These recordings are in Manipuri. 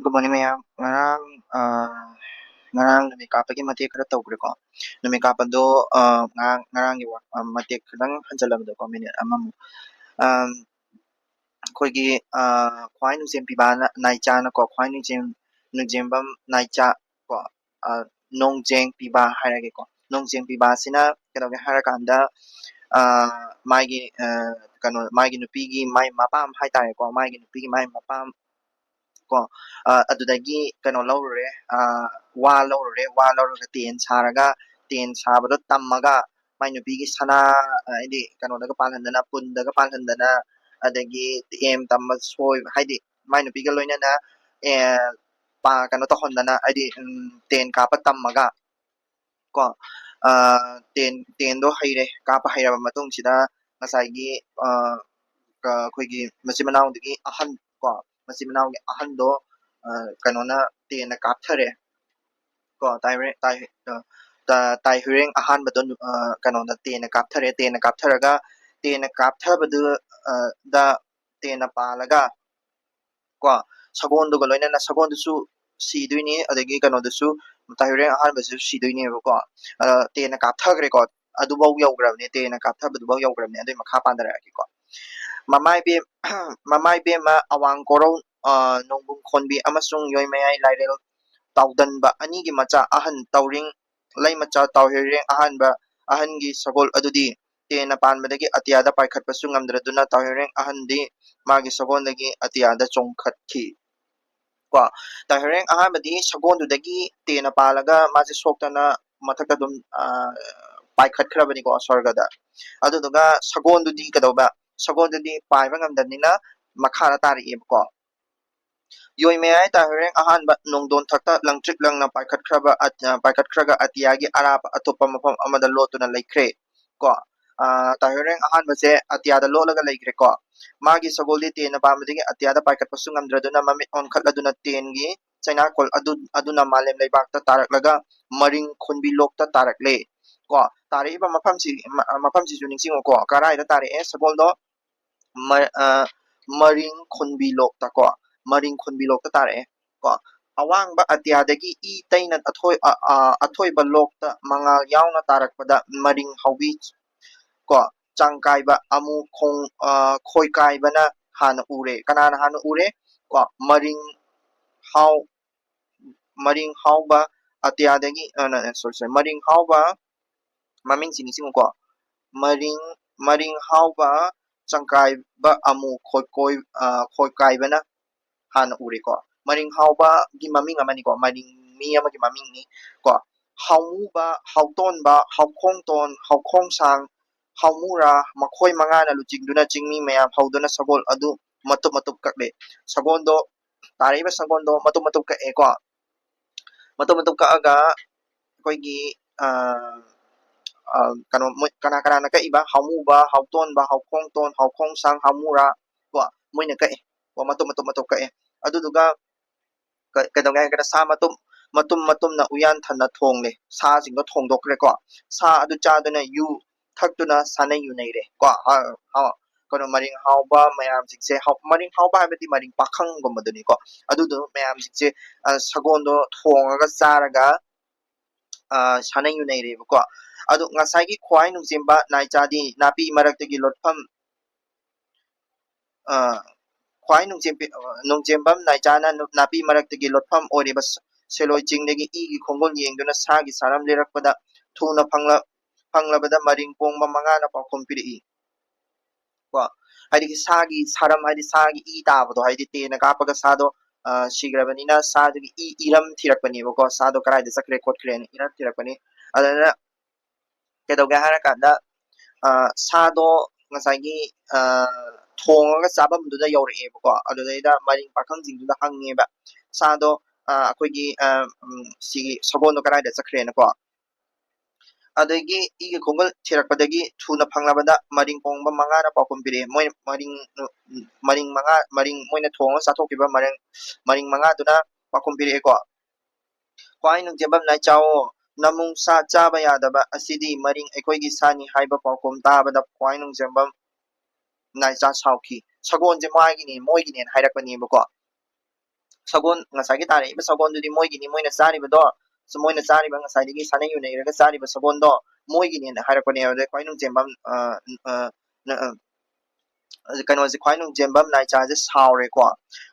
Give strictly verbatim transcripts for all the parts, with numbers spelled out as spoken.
Good morning, ꯃꯌꯥꯝ꯫ ꯉꯔꯥꯡ ꯑ, ꯉꯔꯥꯡ ꯅꯨꯃꯤꯠ ꯀꯥꯞꯄꯒꯤ ꯃꯇꯦꯛ ꯈꯔ ꯇꯧꯈ꯭ꯔꯦꯀꯣ꯫ ꯅꯨꯃꯤꯠ ꯀꯥꯞꯄꯗꯣ ꯑ, ꯉꯔꯥꯡ ꯉꯔꯥꯡꯒꯤ ꯋꯥ- ꯑ, ꯃꯇꯦꯛ ꯈꯤꯇꯪ ꯍꯟꯖꯜꯂꯕꯗꯣꯀꯣ, ꯃꯤꯅꯤꯠ ꯑꯃꯃꯨꯛ꯫ ꯑꯝ, ꯑꯩꯈꯣꯏꯒꯤ ꯑ, ꯈ꯭ꯋꯥꯏ ꯅꯨꯡꯖꯦꯝ ꯄꯤꯕ ꯅꯥꯏꯆꯥꯅꯀꯣ, ꯈ꯭ꯋꯥꯏ ꯅꯨꯡꯖꯦꯝ ꯅꯨꯡꯖꯦꯝꯕꯝ ꯅꯥꯏꯆꯥ ꯀꯣ, ꯑ, ꯅꯣꯡꯖꯦꯡ ꯄꯤꯕ ꯍꯥꯏꯔꯒꯦꯀꯣ꯫ ꯅꯣꯡꯖꯦꯡ ꯄꯤꯕ ꯑꯁꯤꯅ ꯀꯩꯗꯧꯒꯦ ꯍꯥꯏꯔꯀꯥꯟꯗ ꯑ, ꯃꯥꯒꯤ ꯑ, ꯀꯩꯅꯣ ꯃꯥꯒꯤ ꯅꯨꯄꯤꯒꯤ ꯃꯥꯏ ꯃꯄꯥꯝ ꯍꯥꯏꯇꯥꯔꯦꯀꯣ, ꯃꯥꯒꯤ ꯅꯨꯄꯤꯒꯤ ꯃꯥꯏ ꯃꯄꯥꯝ ꯀꯣ, ꯑ, ꯑꯗꯨꯗꯒꯤ ꯀꯩꯅꯣ ꯂꯧꯔꯨꯔꯦ, ꯑ, ꯋꯥ ꯂꯧꯔꯨꯔꯦ꯫ ꯋꯥ ꯂꯧꯔꯒ ꯇꯦꯟ ꯁꯥꯔꯒ, ꯇꯦꯟ ꯁꯥꯕꯗꯣ ꯇꯝꯃꯒ, ꯃꯥꯏ ꯅꯨꯄꯤꯒꯤ ꯁꯅꯥ, ꯑ, ꯍꯥꯏꯗꯤ ꯀꯩꯅꯣꯗꯒ ꯄꯥꯜꯍꯟꯗꯅ, ꯄꯨꯟꯗꯒ ꯄꯥꯜꯍꯟꯗꯅ, ꯑꯗꯒꯤ ꯇꯦꯟ ꯇꯝꯕ ꯁꯣꯏꯕ, ꯍꯥꯏꯗꯤ ꯃꯥꯏ ꯅꯨꯄꯤꯒ ꯂꯣꯏꯅꯅ ꯑꯦ, ꯄꯥ- ꯀꯩꯅꯣ ꯇꯧꯍꯟꯗꯅ, ꯍꯥꯏꯗꯤ ꯎꯝ, ꯇꯦꯟ ꯀꯥꯞꯄ ꯇꯝꯃꯒ ꯀꯣ, ꯑ, ꯇꯦꯟ ꯇꯦꯟꯗꯣ ꯍꯩꯔꯦ꯫ ꯀꯥꯞꯄ ꯍꯩꯔꯕ ꯃꯇꯨꯡꯁꯤꯗ ꯉꯁꯥꯏꯒꯤ ꯑ, ꯑ, ꯑꯩꯈꯣꯏꯒꯤ ꯃꯆꯤꯟ ꯃꯅꯥꯎꯗꯒꯤ ꯑꯍꯟ ꯀꯣ, ꯃꯆꯤꯟ ꯃꯅꯥꯎꯒꯤ ꯑꯍꯟꯗꯣ ꯑ, ꯀꯩꯅꯣꯅ ꯇꯦꯟꯅ ꯀꯥꯞꯊꯔꯦ ꯀꯣ꯫ ꯇꯥꯏ ꯍꯨꯏꯔꯦꯟ- ꯇꯥꯏ ꯑ, ꯇꯥ- ꯇꯥꯏ ꯍꯨꯏꯔꯦꯟ ꯑꯍꯥꯟꯕꯗꯣ ꯅꯨ- ꯑ, ꯀꯩꯅꯣꯅ ꯇꯦꯟꯅ ꯀꯥꯞꯊꯔꯦ꯫ ꯇꯦꯟꯅ ꯀꯥꯞꯊꯔꯒ, ꯇꯦꯟꯅ ꯀꯥꯞꯊꯕꯗꯨ ꯑ, ꯗ ꯇꯦꯟꯅ ꯄꯥꯜꯂꯒ ꯀꯣ, ꯁꯒꯣꯜꯗꯨꯒ ꯂꯣꯏꯅꯅ, ꯁꯒꯣꯜꯗꯨꯁꯨ ꯁꯤꯗꯣꯏꯅꯤ, ꯑꯗꯒꯤ ꯀꯩꯅꯣꯗꯨꯁꯨ, ꯇꯥꯏꯍꯨꯔꯦꯟ ꯑꯍꯥꯟꯕꯁꯨ ꯁꯤꯗꯣꯏꯅꯦꯕꯀꯣ꯫ ꯑ, ꯇꯦꯟꯅ ꯀꯥꯞꯊꯈ꯭ꯔꯦꯀꯣ꯫ ꯑꯗꯨꯐꯥꯎ ꯌꯧꯈ꯭ꯔꯕꯅꯦ, ꯇꯦꯟꯅ ꯀꯥꯞꯊꯕꯗꯨꯐꯥꯎ ꯌꯧꯈ꯭ꯔꯕꯅꯦ꯫ ꯑꯗꯨꯏ ꯃꯈꯥ ꯄꯥꯟꯊꯔꯛꯑꯒꯦꯀꯣ꯫ ꯃꯃꯥꯏ ꯕꯦꯝ- ꯃꯃꯥꯏ ꯕꯦꯝꯃ ꯑꯋꯥꯡ ꯀꯣꯔꯧ, ꯑ, ꯅꯣꯡꯕꯨꯡ ꯈꯣꯟꯕꯤ ꯑꯃꯁꯨꯡ ꯌꯣꯏꯃꯌꯥꯏ ꯂꯥꯏꯔꯦꯜ ꯇꯥꯎꯗꯟꯕ ꯑꯅꯤꯒꯤ ꯃꯆꯥ ꯑꯍꯟ ꯇꯥꯎꯔꯤꯡ ꯂꯩꯃꯆꯥ ꯇꯥꯎꯍꯦꯔꯦꯡ ꯑꯍꯥꯟꯕ ꯑꯍꯟꯒꯤ ꯁꯒꯣꯜ ꯑꯗꯨꯗꯤ ꯇꯦꯟꯅ ꯄꯥꯟꯕꯗꯒꯤ ꯑꯇꯤꯌꯥꯗ ꯄꯥꯏꯈꯠꯄꯁꯨ ꯉꯝꯗ꯭ꯔꯗꯨꯅ ꯇꯥꯎꯍꯦꯔꯦꯡ ꯑꯍꯟꯗꯤ ꯃꯥꯒꯤ ꯁꯒꯣꯜꯗꯒꯤ ꯑꯇꯤꯌꯥꯗ ꯆꯣꯡꯈꯠꯈꯤ꯫ ꯀꯣ, ꯇꯥꯎꯍꯦꯔꯦꯡ ꯑꯍꯥꯟꯕꯗꯤ ꯁꯒꯣꯜꯗꯨꯗꯒꯤ ꯇꯦꯟꯅ ꯄꯥꯜꯂꯒ ꯃꯥꯁꯦ ꯁꯣꯛꯇꯅ ꯃꯊꯛꯇ ꯑꯗꯨꯝ, ꯑ, ꯄꯥꯏꯈꯠꯈ꯭ꯔꯕꯅꯤꯀꯣ, ꯁ꯭ꯋꯔꯒꯗ꯫ ꯑꯗꯨꯗꯨꯒ ꯁꯒꯣꯜꯗꯨꯗꯤ ꯀꯩꯗꯧꯕ? ꯁꯒꯣꯜꯗꯨꯗꯤ ꯄꯥꯏꯕ ꯉꯝꯗꯕꯅꯤꯅ ꯃꯈꯥꯗ ꯇꯥꯔꯛꯑꯦꯕꯀꯣ꯫ ꯌꯣꯏꯃꯌꯥꯏ ꯇꯥꯍꯨꯔꯦꯡ ꯑꯍꯥꯟꯕ ꯅꯣꯡꯗꯣꯟ ꯊꯛꯇ ꯂꯪꯇ꯭ꯔꯤꯛ ꯂꯪꯅ ꯄꯥꯏꯈꯠꯈ꯭ꯔꯕ ꯑꯠ-, ꯑ, ꯄꯥꯏꯈꯠꯈ꯭ꯔꯒ ꯑꯇꯤꯌꯥꯒꯤ ꯑꯔꯥꯞꯄ ꯑꯇꯣꯞꯄ ꯃꯐꯝ ꯑꯃꯗ ꯂꯣꯠꯇꯨꯅ ꯂꯩꯈ꯭ꯔꯦ꯫ ꯀꯣ, ꯑ, ꯇꯥꯍꯨꯔꯦꯡ ꯑꯍꯥꯟꯕꯁꯦ ꯑꯇꯤꯌꯥꯗ ꯂꯣꯠꯂꯒ ꯂꯩꯈ꯭ꯔꯦꯀꯣ꯫ ꯃꯥꯒꯤ ꯁꯒꯣꯜꯗꯤ ꯇꯦꯟꯅ ꯄꯥꯟꯕꯗꯒꯤ ꯑꯇꯤꯌꯥꯗ ꯄꯥꯏꯈꯠꯄꯁꯨ ꯉꯝꯗ꯭ꯔꯗꯨꯅ ꯃꯃꯤꯠ ꯑꯣꯟꯈꯠꯂꯗꯨꯅ ꯇꯦꯟꯒꯤ ꯆꯩꯅꯥꯀꯣꯜ ꯑꯗꯨ, ꯑꯗꯨꯅ ꯃꯥꯂꯦꯝ ꯂꯩꯕꯥꯛꯇ ꯇꯥꯔꯛꯂꯒ ꯃꯔꯤꯡ ꯈꯣꯟꯕꯤ ꯂꯣꯛꯇ ꯇꯥꯔꯛꯂꯦ꯫ ꯀꯣ, ꯇꯥꯔꯛꯏꯕ ꯃꯐꯝꯁꯤ, ꯃ-, ꯃꯐꯝꯁꯤꯁꯨ ꯅꯤꯡꯁꯤꯡꯉꯨꯀꯣ, ꯀꯔꯥꯏꯗ ꯇꯥꯔꯛꯑꯦ? ꯁꯒꯣꯜꯗꯣ ꯃ-, ꯑ, ꯃꯔꯤꯡ ꯈꯣꯟꯕꯤ ꯂꯣꯛꯇ ꯀꯣ, ꯃꯔꯤꯡ ꯈꯣꯟꯕꯤ ꯂꯣꯛꯇ ꯇꯥꯔꯛꯑꯦ꯫ ꯀꯣ꯫ ꯑꯋꯥꯡꯕ ꯑꯇꯤꯌꯥꯗꯒꯤ ꯏ ꯇꯩꯅ ꯑꯊꯣꯏ-, ꯑ, ꯑ, ꯑꯊꯣꯏꯕ ꯂꯣꯛꯇ ꯃꯉꯥꯜ ꯌꯥꯎꯅ ꯇꯥꯔꯛꯄꯗ ꯃꯔꯤꯡ ꯍꯥꯎꯕꯤ, ꯀꯣ, ꯆꯥꯡꯀꯥꯏꯕ ꯑꯃꯨ ꯈꯣꯡ-, ꯑ, ꯈꯣꯏꯀꯥꯏꯕꯅ ꯍꯥꯟꯅ ꯎꯔꯦ꯫ ꯀꯅꯥꯅ ꯍꯥꯟꯅ ꯎꯔꯦ? ꯀꯣ, ꯃꯔꯤꯡ ꯍꯥꯎ-, ꯃꯔꯤꯡ ꯍꯥꯎꯕ ꯑꯇꯤꯌꯥꯗꯒꯤ, ꯑ, ꯅ-, sorry, sorry, ꯃꯔꯤꯡ ꯍꯥꯎꯕ, ꯃꯃꯤꯡꯁꯤ ꯅꯤꯡꯁꯤꯡꯉꯨꯀꯣ, ꯃꯔꯤꯡ, ꯃꯔꯤꯡ ꯍꯥꯎꯕ ꯆꯥꯡꯀꯥꯏꯕ ꯑꯃꯨ ꯈꯣꯏꯀꯣꯏ-, ꯑ, ꯈꯣꯏꯀꯥꯏꯕꯅ ꯍꯥꯟꯅ ꯎꯔꯦꯀꯣ꯫ ꯃꯔꯤꯡ ꯍꯥꯎꯕꯒꯤ ꯃꯃꯤꯡ ꯑꯃꯅꯤꯀꯣ, ꯃꯔꯤꯡ ꯃꯤ ꯑꯃꯒꯤ ꯃꯃꯤꯡꯅꯤ ꯀꯣ꯫ ꯍꯥꯎꯃꯨꯕ, ꯍꯥꯎꯇꯣꯟꯕ, ꯍꯥꯎꯈꯣꯡꯇꯣꯟ, ꯍꯥꯎꯈꯣꯡꯁꯥꯡ, ꯍꯥꯎꯃꯨꯔꯥ, ꯃꯈꯣꯏ ꯃꯉꯥꯅ ꯂꯨꯆꯤꯡꯗꯨꯅ ꯆꯤꯡꯃꯤ ꯃꯌꯥꯝ ꯍꯧꯗꯨꯅ ꯁꯒꯣꯜ ꯑꯗꯨ ꯃꯇꯨꯞ ꯃꯇꯨꯞ ꯀꯛꯂꯦ꯫ ꯁꯒꯣꯜꯗꯣ, ꯇꯥꯔꯛꯏꯕ ꯁꯒꯣꯜꯗꯣ ꯃꯇꯨꯞ ꯃꯇꯨꯞ ꯀꯛꯑꯦꯀꯣ꯫ ꯃꯇꯨꯝ ꯃꯇꯨꯝ ꯀꯛꯑꯒ ꯑꯩꯈꯣꯏꯒꯤ, ꯑ, ꯑ, ꯀꯩꯅꯣ, ꯃꯣꯏ ꯀꯅꯥ ꯀꯅꯥꯅ ꯀꯛꯏꯕ? ꯍꯥꯎꯃꯨꯕ, ꯍꯥꯎꯇꯣꯟꯕ, ꯍꯥꯎꯈꯣꯡꯇꯣꯟ, ꯍꯥꯎꯈꯣꯡꯁꯥꯡ, ꯍꯥꯃꯨꯔꯥ, ꯀꯣ, ꯃꯣꯏꯅ ꯀꯛꯑꯦ꯫ ꯀꯣ, ꯃꯇꯨꯝ ꯃꯇꯨꯝ ꯃꯇꯨꯝ ꯀꯛꯑꯦ꯫ ꯑꯗꯨꯗꯨꯒ ꯀ-, ꯀꯩꯗꯧꯒꯦ ꯍꯥꯏꯔꯒꯅ ꯁꯥ ꯃꯇꯨꯝ, ꯃꯇꯨꯝ ꯃꯇꯨꯝꯅ ꯎꯌꯥꯟ ꯊꯟꯅ ꯊꯣꯡꯂꯦ꯫ ꯁꯥꯁꯤꯡꯗꯣ ꯊꯣꯡꯗꯣꯛꯈ꯭ꯔꯦꯀꯣ꯫ ꯁꯥ ꯑꯗꯨ ꯆꯥꯗꯨꯅ ꯌꯨ ꯊꯛꯇꯨꯅ ꯁꯥꯟꯅ ꯌꯨꯅꯩꯔꯦ꯫ ꯀꯣ, ꯑ, ꯑ, ꯀꯩꯅꯣ, ꯃꯔꯤꯡ ꯍꯥꯎꯕ ꯃꯌꯥꯝꯁꯤꯡꯁꯦ, ꯍꯥꯎ-, ꯃꯔꯤꯡ ꯍꯥꯎꯕ ꯍꯥꯏꯕꯗꯤ ꯃꯔꯤꯡ ꯄꯥꯈꯪꯒꯨꯝꯕꯗꯨꯅꯤꯀꯣ꯫ ꯑꯗꯨꯗꯣ ꯃꯌꯥꯝꯁꯤꯡꯁꯦ, ꯑ, ꯁꯒꯣꯜꯗꯣ ꯊꯣꯡꯉꯒ ꯆꯥꯔꯒ, ꯑ, ꯁꯥꯟꯅ ꯌꯨꯅꯩꯔꯦꯕꯀꯣ꯫ ꯑꯗꯣ ꯉꯁꯥꯏꯒꯤ ꯈ꯭ꯋꯥꯏ ꯅꯨꯡꯆꯦꯝꯕ ꯅꯥꯏꯆꯥꯗꯤ ꯅꯥꯄꯤ ꯃꯔꯛꯇꯒꯤ ꯂꯣꯠꯐꯝ, ꯑ, ꯈ꯭ꯋꯥꯏ ꯅꯨꯡꯆꯦꯝꯄꯤ-, ꯑ, ꯅꯨꯡꯆꯦꯝꯕꯝ ꯅꯥꯏꯆꯥꯅ ꯅꯨ-, ꯅꯥꯄꯤ ꯃꯔꯛꯇꯒꯤ ꯂꯣꯠꯐꯝ ꯑꯣꯏꯔꯤꯕ ꯁ-, ꯁꯦꯂꯣꯏ ꯆꯤꯡꯗꯒꯤ ꯏꯒꯤ ꯈꯣꯡꯒꯨꯜ ꯌꯦꯡꯗꯨꯅ ꯁꯥꯒꯤ ꯁꯥꯔꯝ ꯂꯤꯔꯛꯄꯗ ꯊꯨꯅ ꯐꯪꯂ-, ꯐꯪꯂꯕꯗ ꯃꯔꯤꯡ ꯄꯣꯡꯕ ꯃꯉꯥꯅ ꯄꯥꯎꯈꯨꯝ ꯄꯤꯔꯛꯏ꯫ ꯀꯣ, ꯍꯥꯏꯗꯤ ꯁꯥꯒꯤ ꯁꯥꯔꯝ, ꯍꯥꯏꯗꯤ ꯁꯥꯒꯤ ꯏ ꯇꯥꯕꯗꯣ, ꯍꯥꯏꯗꯤ ꯇꯦꯟꯅ ꯀꯥꯞꯄꯒ ꯁꯥꯗꯣ, ꯑ, ꯁꯤꯈ꯭ꯔꯕꯅꯤꯅ ꯁꯥꯗꯨꯒꯤ ꯏ ꯏꯔꯝ ꯊꯤꯔꯛꯄꯅꯦꯕꯀꯣ꯫ ꯁꯥꯗꯣ ꯀꯗꯥꯏꯗ ꯆꯠꯈ꯭ꯔꯦ ꯈꯣꯠꯈ꯭ꯔꯦꯅ ꯏꯔꯝ ꯊꯤꯔꯛꯄꯅꯤ꯫ ꯑꯗꯨꯅ ꯀꯩꯗꯧꯒꯦ ꯍꯥꯏꯔꯀꯥꯟꯗ, ꯑ, ꯁꯥꯗꯣ ꯉꯁꯥꯏꯒꯤ, ꯑ, ꯊꯣꯡꯉꯒ ꯆꯥꯐꯝꯗꯨꯗ ꯌꯧꯔꯛꯑꯦꯕꯀꯣ꯫ ꯑꯗꯨꯗꯩꯗ ꯃꯔꯤꯡ ꯄꯥꯈꯪꯁꯤꯡꯗꯨꯗ ꯍꯪꯉꯦꯕ, "ꯁꯥꯗꯣ, ꯑ, ꯑꯩꯈꯣꯏꯒꯤ, ꯑ, ꯎꯝ, ꯁꯤꯒꯤ ꯁꯒꯣꯜꯗꯣ ꯀꯗꯥꯏꯗ ꯆꯠꯈ꯭ꯔꯦꯅꯀꯣ?" ꯑꯗꯒꯤ ꯏꯒꯤ ꯈꯣꯡꯒꯨꯜ ꯊꯤꯔꯛꯄꯗꯒꯤ ꯊꯨꯅ ꯐꯪꯂꯕꯗ ꯃꯔꯤꯡ ꯄꯣꯡꯕ ꯃꯉꯥꯅ ꯄꯥꯎꯈꯨꯝ ꯄꯤꯔꯛꯑꯦ꯫ ꯃꯣꯏ ꯃꯔꯤꯡ, ꯃꯔꯤꯡ ꯃꯉꯥ, ꯃꯔꯤꯡ ꯃꯣꯏꯅ ꯊꯣꯡꯉꯒ ꯆꯥꯊꯣꯛꯈꯤꯕ ꯃꯔꯤꯡ, ꯃꯔꯤꯡ ꯃꯉꯥꯗꯨꯅ ꯄꯥꯎꯈꯨꯝ ꯄꯤꯔꯛꯑꯦꯀꯣ꯫ ꯈ꯭ꯋꯥꯏ ꯅꯨꯡꯆꯦꯝꯕꯝ ꯅꯥꯏꯆꯥꯑꯣ, ꯅꯃꯨꯡ ꯁꯥ ꯆꯥꯕ ꯌꯥꯗꯕ ꯑꯁꯤꯗꯤ ꯃꯔꯤꯡ ꯑꯩꯈꯣꯏꯒꯤ ꯁꯥꯅꯤ ꯍꯥꯏꯕ ꯄꯥꯎꯈꯨꯝ ꯇꯥꯕꯗ ꯈ꯭ꯋꯥꯏ ꯅꯨꯡꯆꯦꯝꯕꯝ ꯅꯥꯏꯆꯥ ꯁꯥꯎꯈꯤ꯫ ꯁꯒꯣꯜꯁꯦ ꯃꯥꯒꯤꯅꯦ, ꯃꯣꯏꯒꯤꯅꯦꯅ ꯍꯥꯏꯔꯛꯄꯅꯦꯕꯀꯣ꯫ ꯁꯒꯣꯜ, ꯉꯁꯥꯏꯒꯤ ꯇꯥꯔꯛꯏꯕ ꯁꯒꯣꯜꯗꯨꯗꯤ ꯃꯣꯏꯒꯤꯅꯤ, ꯃꯣꯏꯅ ꯆꯥꯔꯤꯕꯗꯣ, ꯁꯨ-, ꯃꯣꯏꯅ ꯆꯥꯔꯤꯕ, ꯉꯁꯥꯏꯗꯒꯤ ꯁꯥꯟꯅ ꯌꯨꯅꯩꯔꯒ ꯆꯥꯔꯤꯕ ꯁꯒꯣꯜꯗꯣ ꯃꯣꯏꯒꯤꯅꯦꯅ ꯍꯥꯏꯔꯛꯄꯅꯦ꯫ ꯑꯗꯨꯗꯩ ꯈ꯭ꯋꯥꯏ ꯅꯨꯡꯖꯦꯝꯕꯝ, ꯑ, ꯑ, ꯅ-, ꯑ, ꯀꯩꯅꯣꯁꯦ, ꯈ꯭ꯋꯥꯏ ꯅꯨꯡꯖꯦꯝꯕꯝ ꯅꯥꯏꯆꯥꯁꯦ ꯁꯥꯎꯔꯦꯀꯣ꯫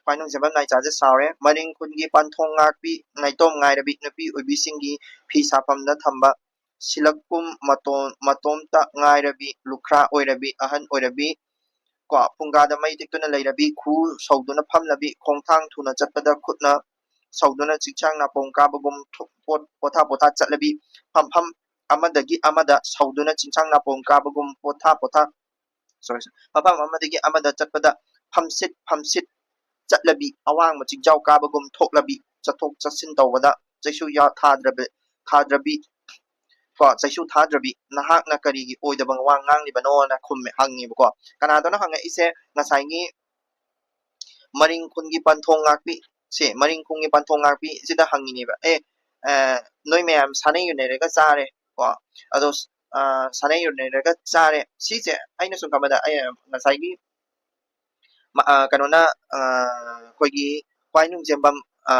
ꯈ꯭ꯋꯥꯏ ꯅꯨꯡꯖꯦꯝꯕꯝ ꯅꯥꯏꯆꯥꯁꯦ ꯁꯥꯎꯔꯦ꯫ ꯃꯔꯤꯡ ꯈꯨꯟꯒꯤ ꯄꯟꯊꯣꯡ ꯉꯥꯛꯄꯤ ꯅꯥꯏꯇꯣꯝ ꯉꯥꯏꯔꯕꯤ ꯅꯨꯄꯤ ꯑꯣꯏꯕꯤꯁꯤꯡꯒꯤ ꯐꯤ ꯁꯥꯐꯝꯗ ꯊꯝꯕ ꯁꯤꯂꯛꯄꯨꯝ ꯃꯇꯣꯟ-, ꯃꯇꯣꯝꯇ ꯉꯥꯏꯔꯕꯤ, ꯂꯨꯈ꯭ꯔꯥ ꯑꯣꯏꯔꯕꯤ, ꯑꯍꯟ ꯑꯣꯏꯔꯕꯤ, ꯀꯣ, ꯐꯨꯡꯒꯥꯗ ꯃꯩ ꯇꯤꯛꯇꯨꯅ ꯂꯩꯔꯕꯤ, ꯈꯨ ꯁꯧꯗꯨꯅ ꯐꯝꯂꯕꯤ, ꯈꯣꯡꯊꯥꯡ ꯊꯨꯅ ꯆꯠꯄꯗ ꯈꯨꯠꯅ ꯁꯧꯗꯨꯅ ꯆꯤꯡꯁꯥꯡ ꯅꯥꯄꯣꯝ ꯀꯥꯕꯒꯨꯝ ꯊꯣ-, ꯄꯣꯠ-, ꯄꯣꯊꯥ ꯄꯣꯊꯥ ꯆꯠꯂꯕꯤ, ꯐꯝꯐꯝ ꯑꯃꯗꯒꯤ ꯑꯃꯗ ꯁꯧꯗꯨꯅ ꯆꯤꯡꯁꯥꯡ ꯅꯥꯄꯣꯝ ꯀꯥꯕꯒꯨꯝ ꯄꯣꯊꯥ ꯄꯣꯊꯥ, sorry, sorry, ꯃꯐꯝ ꯑꯃꯗꯒꯤ ꯑꯃꯗ ꯆꯠꯄꯗ ꯐꯝꯁꯤꯠ ꯐꯝꯁꯤꯠ ꯆꯠꯂꯕꯤ, ꯑꯋꯥꯡꯕ ꯆꯤꯡꯖꯥꯎ ꯀꯥꯕꯒꯨꯝ ꯊꯣꯛꯂꯕꯤ, ꯆꯠꯊꯣꯛ ꯆꯠꯁꯤꯟ ꯇꯧꯕꯗ ꯆꯩꯁꯨ ꯌꯥ-, ꯊꯥꯗ꯭ꯔꯕ-, ꯊꯥꯗ꯭ꯔꯕꯤ, ꯀꯣ, ꯆꯩꯁꯨ ꯊꯥꯗ꯭ꯔꯕꯤ, "ꯅꯍꯥꯛꯅ ꯀꯔꯤꯒꯤ ꯑꯣꯏꯗꯕ ꯋꯥ ꯉꯥꯡꯂꯤꯕꯅꯣꯅ?" ꯈꯨꯝꯃꯦ, ꯍꯪꯉꯦꯕꯀꯣ꯫ ꯀꯅꯥꯗꯅꯣ ꯍꯪꯉꯛꯏꯁꯦ? ꯉꯁꯥꯏꯒꯤ ꯃꯔꯤꯡ ꯈꯨꯟꯒꯤ ꯄꯟꯊꯣꯡ ꯉꯥꯛꯄꯤ, ꯁꯦ, ꯃꯔꯤꯡ ꯈꯨꯟꯒꯤ ꯄꯟꯊꯣꯡ ꯉꯥꯛꯄꯤ ꯁꯤꯗ ꯍꯪꯉꯤꯅꯦꯕ꯫ "ꯑꯦ, ꯑ, ꯅꯣꯏ ꯃꯌꯥꯝ ꯁꯥꯟꯅ ꯌꯨꯅꯩꯔꯒ ꯆꯥꯔꯦ, ꯀꯣ, ꯑꯗꯣ, ꯑ, ꯁꯥꯟꯅ ꯌꯨꯅꯩꯔꯒ ꯆꯥꯔꯦ꯫" ꯁꯤꯁꯦ ꯑꯩꯅ ꯁꯨꯝ ꯈꯟꯕꯗ, ꯑꯩ, ꯉꯁꯥꯏꯒꯤ ꯃ-, ꯑ, ꯀꯩꯅꯣꯅ, ꯑ, ꯑꯩꯈꯣꯏꯒꯤ ꯈ꯭ꯋꯥꯏ ꯅꯨꯡꯖꯦꯝꯕꯝ, ꯑ,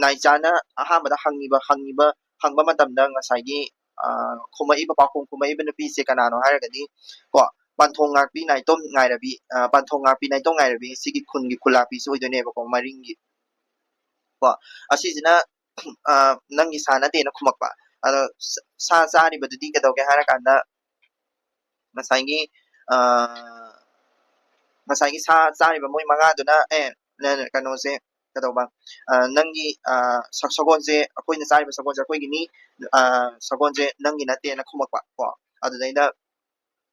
ꯅꯥꯏꯆꯥꯅ ꯑꯍꯥꯟꯕꯗ ꯍꯪꯉꯤꯕ, ꯍꯪꯉꯤꯕ, ꯍꯪꯕ ꯃꯇꯝꯗ ꯉꯁꯥꯏꯒꯤ, ꯑ, ꯈꯨꯝꯃꯛꯏꯕ, ꯄꯥꯎꯈꯨꯝ ꯈꯨꯝꯃꯛꯏꯕ ꯅꯨꯄꯤꯁꯦ ꯀꯅꯥꯅꯣ ꯍꯥꯏꯔꯒꯗꯤ, ꯀꯣ, ꯄꯟꯊꯣꯡ ꯉꯥꯛꯄꯤ ꯅꯥꯏꯇꯣꯝ ꯉꯥꯏꯔꯕꯤ, ꯑ, ꯄꯟꯊꯣꯡ ꯉꯥꯛꯄꯤ ꯅꯥꯏꯇꯣꯝ ꯉꯥꯏꯔꯕꯤ ꯁꯤꯒꯤ ꯈꯨꯟꯒꯤ ꯈꯨꯜꯂꯥꯛꯄꯤꯁꯤ ꯑꯣꯏꯗꯣꯏꯅꯦꯕꯀꯣ, ꯃꯔꯤꯡꯒꯤ꯫ ꯀꯣ, ꯑꯁꯤꯁꯤꯅ, ꯑ, "ꯅꯪꯒꯤ ꯁꯥ ꯅꯠꯇꯦꯅ" ꯈꯨꯝꯃꯛꯄ꯫ ꯑꯗꯣ ꯁ-, ꯁꯥ ꯆꯥꯔꯤꯕꯗꯨꯗꯤ ꯀꯩꯗꯧꯒꯦ ꯍꯥꯏꯔꯀꯥꯟꯗ, ꯉꯁꯥꯏꯒꯤ, ꯑ, ꯉꯁꯥꯏꯒꯤ ꯁꯥ ꯆꯥꯔꯤꯕ ꯃꯣꯏ ꯃꯉꯥꯗꯨꯅ, "ꯑꯦ, ꯅ-, ꯀꯩꯅꯣꯁꯦ ꯀꯩꯗꯧꯕ, ꯑ, ꯅꯪꯒꯤ, ꯑ, ꯁ-, ꯁꯒꯣꯜꯁꯦ, ꯑꯩꯈꯣꯏꯅ ꯆꯥꯔꯤꯕ ꯁꯒꯣꯜꯁꯦ ꯑꯩꯈꯣꯏꯒꯤꯅꯤ, ꯑ, ꯁꯒꯣꯜꯁꯦ ꯅꯪꯒꯤ ꯅꯠꯇꯦꯅ" ꯈꯨꯝꯃꯛꯄ ꯀꯣ꯫ ꯑꯗꯨꯗꯩꯗ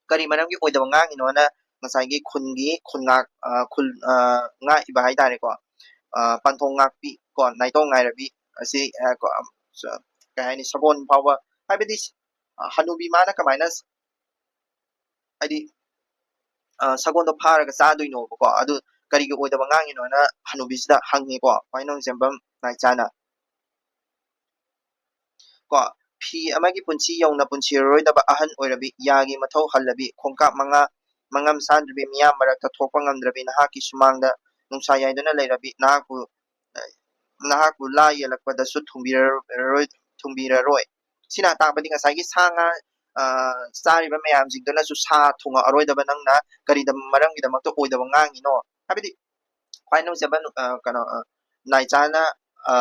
ꯀꯔꯤ ꯃꯔꯝꯒꯤ ꯑꯣꯏꯗꯕ ꯉꯥꯡꯉꯤꯅꯣꯅ ꯉꯁꯥꯏꯒꯤ ꯈꯨꯟꯒꯤ ꯈꯨꯟꯉꯥꯛ-, ꯑ, ꯈꯨꯜ-, ꯑ, ꯉꯥꯛꯏꯕ ꯍꯥꯏꯇꯥꯔꯦꯀꯣ, ꯑ, ꯄꯟꯊꯣꯡ ꯉꯥꯛꯄꯤ ꯀꯣ, ꯅꯥꯏꯇꯣꯝ ꯉꯥꯏꯔꯕꯤ ꯑꯁꯤ, ꯑ, ꯀꯣ, ꯑ, ꯀꯩ ꯍꯥꯏꯅꯤ, ꯁꯒꯣꯜ ꯐꯥꯎꯕ, ꯍꯥꯏꯕꯗꯤ, ꯑ, ꯍꯅꯨꯕꯤ ꯃꯥꯅ ꯀꯃꯥꯏꯅ, ꯍꯥꯏꯗꯤ, ꯑ, ꯁꯒꯣꯜꯗꯣ ꯐꯥꯔꯒ ꯆꯥꯗꯣꯏꯅꯣꯕꯀꯣ? ꯑꯗꯨ ꯀꯔꯤꯒꯤ ꯑꯣꯏꯗꯕ ꯉꯥꯡꯉꯤꯅꯣꯅ ꯍꯅꯨꯕꯤꯁꯤꯗ ꯍꯪꯉꯦꯀꯣ, ꯈ꯭ꯋꯥꯏ ꯅꯣꯡꯖꯦꯝꯕꯝ ꯅꯥꯏꯆꯥꯅ꯫ ꯀꯣ, "ꯐꯤ ꯑꯃꯒꯤ ꯄꯨꯟꯁꯤ ꯌꯧꯅ ꯄꯨꯟꯁꯤꯔꯔꯣꯏꯗꯕ ꯑꯍꯟ ꯑꯣꯏꯔꯕꯤ, ꯌꯥꯒꯤ ꯃꯊꯧ ꯍꯜꯂꯕꯤ, ꯈꯣꯡꯀꯥꯞ ꯃꯉꯥ ꯃꯉꯝ ꯁꯥꯟꯗ꯭ꯔꯕꯤ, ꯃꯤꯌꯥꯝ ꯃꯔꯛꯇ ꯊꯣꯛꯄ ꯉꯝꯗ꯭ꯔꯕꯤ, ꯅꯍꯥꯛꯀꯤ ꯁꯨꯃꯥꯡꯗ ꯅꯨꯡꯁꯥ ꯌꯥꯏꯗꯨꯅ ꯂꯩꯔꯕꯤ ꯅꯍꯥꯛꯄꯨ, ꯅꯍꯥꯛꯄꯨ ꯂꯥ ꯌꯦꯜꯂꯛꯄꯗꯁꯨ ꯊꯨꯡꯕꯤꯔꯔꯣꯏ, ꯊꯨꯡꯕꯤꯔꯔꯣꯏ꯫ ꯁꯤꯅ ꯇꯥꯛꯄꯗꯤ ꯉꯁꯥꯏꯒꯤ ꯁꯥ ꯉꯥ, ꯑ, ꯆꯥꯔꯤꯕ ꯃꯌꯥꯝꯁꯤꯡꯗꯨꯅꯁꯨ ꯁꯥ ꯊꯣꯡꯉꯛꯑꯔꯣꯏꯗꯕ ꯅꯪꯅ ꯀꯔꯤ ꯃꯔꯝꯒꯤꯗꯃꯛꯇ ꯑꯣꯏꯗꯕ ꯉꯥꯡꯉꯤꯅꯣ? ꯍꯥꯏꯕꯗꯤ ꯈ꯭ꯋꯥꯏ ꯅꯨꯡꯁꯤꯕ ꯅꯨ-, ꯑ, ꯀꯩꯅꯣ, ꯑ, ꯅꯥꯏꯆꯥꯅ, ꯑ,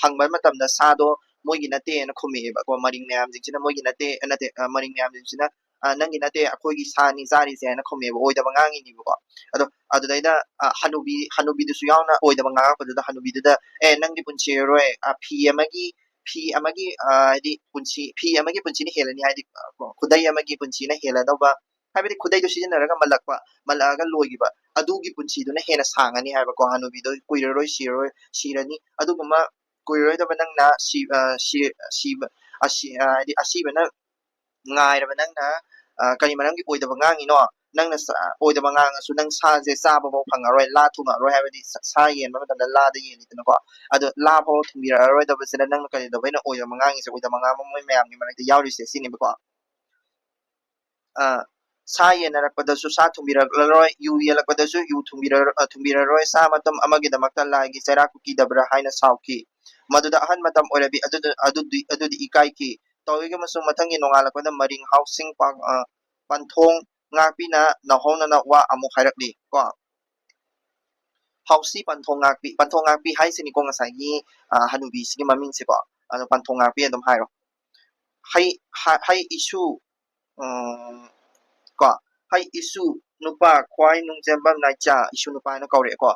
ꯍꯪꯕ ꯃꯇꯝꯗ ꯁꯥꯗꯣ ꯃꯣꯏꯒꯤ ꯅꯠꯇꯦꯅ ꯈꯨꯝꯃꯛꯑꯦꯕꯀꯣ, ꯃꯔꯤꯡ ꯃꯌꯥꯝꯁꯤꯡꯁꯤꯅ ꯃꯣꯏꯒꯤ ꯅꯠꯇꯦ, ꯅꯠꯇꯦ, ꯑ, ꯃꯔꯤꯡ ꯃꯌꯥꯝꯁꯤꯡꯁꯤꯅ, "ꯑ, ꯅꯪꯒꯤ ꯅꯠꯇꯦ, ꯑꯩꯈꯣꯏꯒꯤ ꯁꯥꯅꯤ ꯆꯥꯔꯤꯁꯦ" ꯍꯥꯏꯅ ꯈꯨꯝꯃꯛꯑꯦꯕ, ꯑꯣꯏꯗꯕ ꯉꯥꯡꯉꯤꯅꯦꯕꯀꯣ꯫ ꯑꯗꯣ ꯑꯗꯨꯗꯩꯗ, ꯑ, ꯍꯅꯨꯕꯤ, ꯍꯅꯨꯕꯤꯗꯨꯁꯨ ꯌꯥꯎꯅ ꯑꯣꯏꯗꯕ ꯉꯥꯡꯉꯛꯄꯗꯨꯗ ꯍꯅꯨꯕꯤꯗꯨꯗ, "ꯑꯦ, ꯅꯪꯗꯤ ꯄꯨꯟꯁꯤꯔꯔꯣꯏ, ꯑ, ꯐꯤ ꯑꯃꯒꯤ, ꯐꯤ ꯑꯃꯒꯤ, ꯑ, ꯍꯥꯏꯗꯤ ꯄꯨꯟꯁꯤ, ꯐꯤ ꯑꯃꯒꯤ ꯄꯨꯟꯁꯤꯅ ꯍꯦꯜꯂꯅꯤ", ꯍꯥꯏꯗꯤ, ꯑ, ꯈꯨꯗꯩ ꯑꯃꯒꯤ ꯄꯨꯟꯁꯤꯅ ꯍꯦꯜꯂꯗꯧꯕ, ꯍꯥꯏꯕꯗꯤ ꯈꯨꯗꯩꯗꯣ ꯁꯤꯖꯤꯟꯅꯔꯒ ꯃꯜꯂꯛꯄ, ꯃꯜꯂꯛꯑꯒ ꯂꯣꯏꯈꯤꯕ, ꯑꯗꯨꯒꯤ ꯄꯨꯟꯁꯤꯗꯨꯅ ꯍꯦꯟꯅ ꯁꯥꯡꯉꯅꯤ ꯍꯥꯏꯕꯀꯣ꯫ ꯍꯅꯨꯕꯤꯗꯣ ꯀꯨꯏꯔꯔꯣꯏ, ꯁꯤꯔꯔꯣꯏ, ꯁꯤꯔꯅꯤ꯫ ꯑꯗꯨꯒꯨꯝꯕ ꯀꯨꯏꯔꯔꯣꯏꯗꯕ ꯅꯪꯅ ꯁꯤ-, ꯑ, ꯁꯤ-, ꯁꯤꯕ, ꯑꯁꯤ-, ꯑ, ꯍꯥꯏꯗꯤ ꯑꯁꯤꯕꯅ ꯉꯥꯏꯔꯕ ꯅꯪꯅ, ꯑ, ꯀꯔꯤ ꯃꯔꯝꯒꯤ ꯑꯣꯏꯗꯕ ꯉꯥꯡꯉꯤꯅꯣ? ꯅꯪꯅ ꯁꯥ-, ꯑꯣꯏꯗꯕ ꯉꯥꯡꯉꯁꯨ ꯅꯪ ꯁꯥꯁꯦ ꯆꯥꯕꯐꯥꯎ ꯐꯪꯉꯔꯣꯏ, ꯂꯥ ꯊꯨꯡꯉꯛꯑꯔꯣꯏ, ꯍꯥꯏꯕꯗꯤ ꯁꯥ, ꯁꯥ ꯌꯦꯟꯕ ꯃꯇꯝꯗ ꯂꯥꯗ ꯌꯦꯜꯂꯤꯗꯅꯀꯣ꯫ ꯑꯗꯣ ꯂꯥ ꯐꯥꯎ ꯊꯨꯡꯕꯤꯔꯛꯑꯔꯣꯏꯗꯕꯁꯤꯗ ꯅꯪꯅ ꯀꯔꯤꯗꯧꯕꯩꯅ ꯑꯣꯏꯗꯕ ꯉꯥꯡꯉꯤꯁꯦ? ꯑꯣꯏꯗꯕ ꯉꯥꯡꯕ ꯃꯣꯏ ꯃꯌꯥꯝꯒꯤ ꯃꯔꯛꯇ ꯌꯥꯎꯔꯤꯁꯦ ꯁꯤꯅꯦꯕꯀꯣ꯫ ꯑ, ꯁꯥ ꯌꯦꯟꯅꯔꯛꯄꯗꯁꯨ ꯁꯥ ꯊꯨꯡꯕꯤꯔꯛꯂꯔꯣꯏ, ꯌꯨ ꯌꯦꯜꯂꯛꯄꯗꯁꯨ ꯌꯨ ꯊꯨꯡꯕꯤꯔ-, ꯑ, ꯊꯨꯡꯕꯤꯔꯔꯣꯏ, ꯁꯥ ꯃꯇꯨꯝ ꯑꯃꯒꯤꯗꯃꯛꯇ ꯂꯥꯏꯒꯤ ꯆꯩꯔꯥꯛꯄꯨ ꯀꯤꯗꯕ꯭ꯔꯥ ꯍꯥꯏꯅ ꯁꯥꯎꯈꯤ꯫ ꯃꯗꯨꯗ ꯑꯍꯟ ꯃꯇꯝ ꯑꯣꯏꯔꯕꯤ ꯑꯗꯨꯗ, ꯑꯗꯨꯗꯤ, ꯑꯗꯨꯗꯤ ꯏꯀꯥꯏꯈꯤ꯫ ꯇꯧꯏꯒꯨꯝꯕꯁꯨꯡ ꯃꯊꯪꯒꯤ ꯅꯣꯡꯉꯥꯜꯂꯛꯄꯗ ꯃꯔꯤꯡ ꯍꯥꯎꯁꯤꯡ ꯄꯥꯡ-, ꯑ, ꯄꯟꯊꯣꯡ ꯉꯥꯛꯄꯤꯅ ꯅꯧꯍꯧꯅꯅ ꯋꯥ ꯑꯃꯨꯛ ꯍꯥꯏꯔꯛꯂꯤ ꯀꯣ꯫ ꯍꯥꯎꯁꯤ ꯄꯟꯊꯣꯡ ꯉꯥꯛꯄꯤ, ꯄꯟꯊꯣꯡ ꯉꯥꯛꯄꯤ ꯍꯥꯏꯁꯤꯅꯤꯀꯣ ꯉꯁꯥꯏꯒꯤ, ꯑ, ꯍꯅꯨꯕꯤꯁꯤꯒꯤ ꯃꯃꯤꯡꯁꯦꯀꯣ꯫ ꯑꯗꯣ ꯄꯟꯊꯣꯡ ꯉꯥꯛꯄꯤ ꯑꯗꯨꯝ ꯍꯥꯏꯔꯣ꯫ ꯍꯩ, ꯍ-, ꯍꯩ ꯏꯁꯨ, ꯎꯝ, ꯀꯣ, ꯍꯩ ꯏꯁꯨ ꯅꯨꯄꯥ ꯈ꯭ꯋꯥꯏ ꯅꯨꯡꯖꯦꯝꯕꯝ ꯅꯥꯏꯆꯥ, ꯏꯁꯨ ꯅꯨꯄꯥ ꯍꯥꯏꯅ ꯀꯧꯔꯛꯑꯦꯀꯣ꯫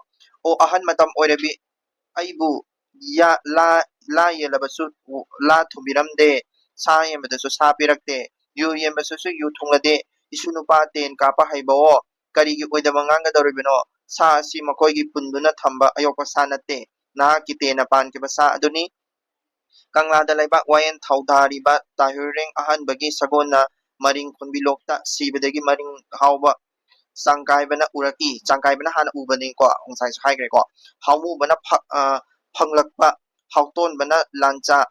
ꯑꯣ ꯑꯍꯟ ꯃꯇꯝ ꯑꯣꯏꯔꯕꯤ, ꯑꯩꯕꯨ ꯌꯥ-, ꯂꯥ, ꯂꯥ ꯌꯦꯜꯂꯕꯁꯨ ꯂꯥ ꯊꯨꯝꯕꯤꯔꯝꯗꯦ, ꯁꯥ ꯌꯦꯟꯕꯗꯁꯨ ꯁꯥ ꯄꯤꯔꯛꯇꯦ, ꯌꯨ ꯌꯦꯟꯕꯗꯁꯨ ꯌꯨ ꯊꯨꯡꯂꯗꯦ, ꯏꯁꯨ ꯅꯨꯄꯥ ꯇꯦꯟ ꯀꯥꯞꯄ ꯍꯩꯕꯑꯣ, ꯀꯔꯤꯒꯤ ꯑꯣꯏꯗꯕ ꯉꯥꯡꯒꯗꯧꯔꯤꯕꯅꯣ? ꯁꯥ ꯑꯁꯤ ꯃꯈꯣꯏꯒꯤ ꯄꯨꯟꯗꯨꯅ ꯊꯝꯕ ꯑꯌꯣꯛꯄ ꯁꯥ ꯅꯠꯇꯦ, ꯅꯍꯥꯛꯀꯤ ꯇꯦꯟꯅ ꯄꯥꯟꯈꯤꯕ ꯁꯥ ꯑꯗꯨꯅꯤ꯫ ꯀꯪꯂꯥꯗ ꯂꯩꯕꯥꯛ ꯋꯥꯌꯦꯜ ꯊꯧꯗꯥꯔꯤꯕ ꯇꯥꯍꯨꯔꯤꯡ ꯑꯍꯥꯟꯕꯒꯤ ꯁꯒꯣꯜꯅ ꯃꯔꯤꯡ ꯈꯨꯟꯕꯤ ꯂꯣꯛꯇ ꯁꯤꯕꯗꯒꯤ ꯃꯔꯤꯡ ꯍꯥꯎꯕ ꯆꯥꯡꯀꯥꯏꯕꯅ ꯎꯔꯛꯏ꯫ ꯆꯥꯡꯀꯥꯏꯕꯅ ꯍꯥꯟꯅ ꯎꯕꯅꯤꯀꯣ, ꯉꯁꯥꯏꯁꯨ ꯍꯥꯏꯈ꯭ꯔꯦꯀꯣ꯫ ꯍꯥꯎꯃꯨꯕꯅ ꯐ-, ꯑ, ꯐꯪꯂꯛꯄ, ꯍꯥꯎꯇꯣꯟꯕꯅ ꯂꯥꯟꯆꯥ-,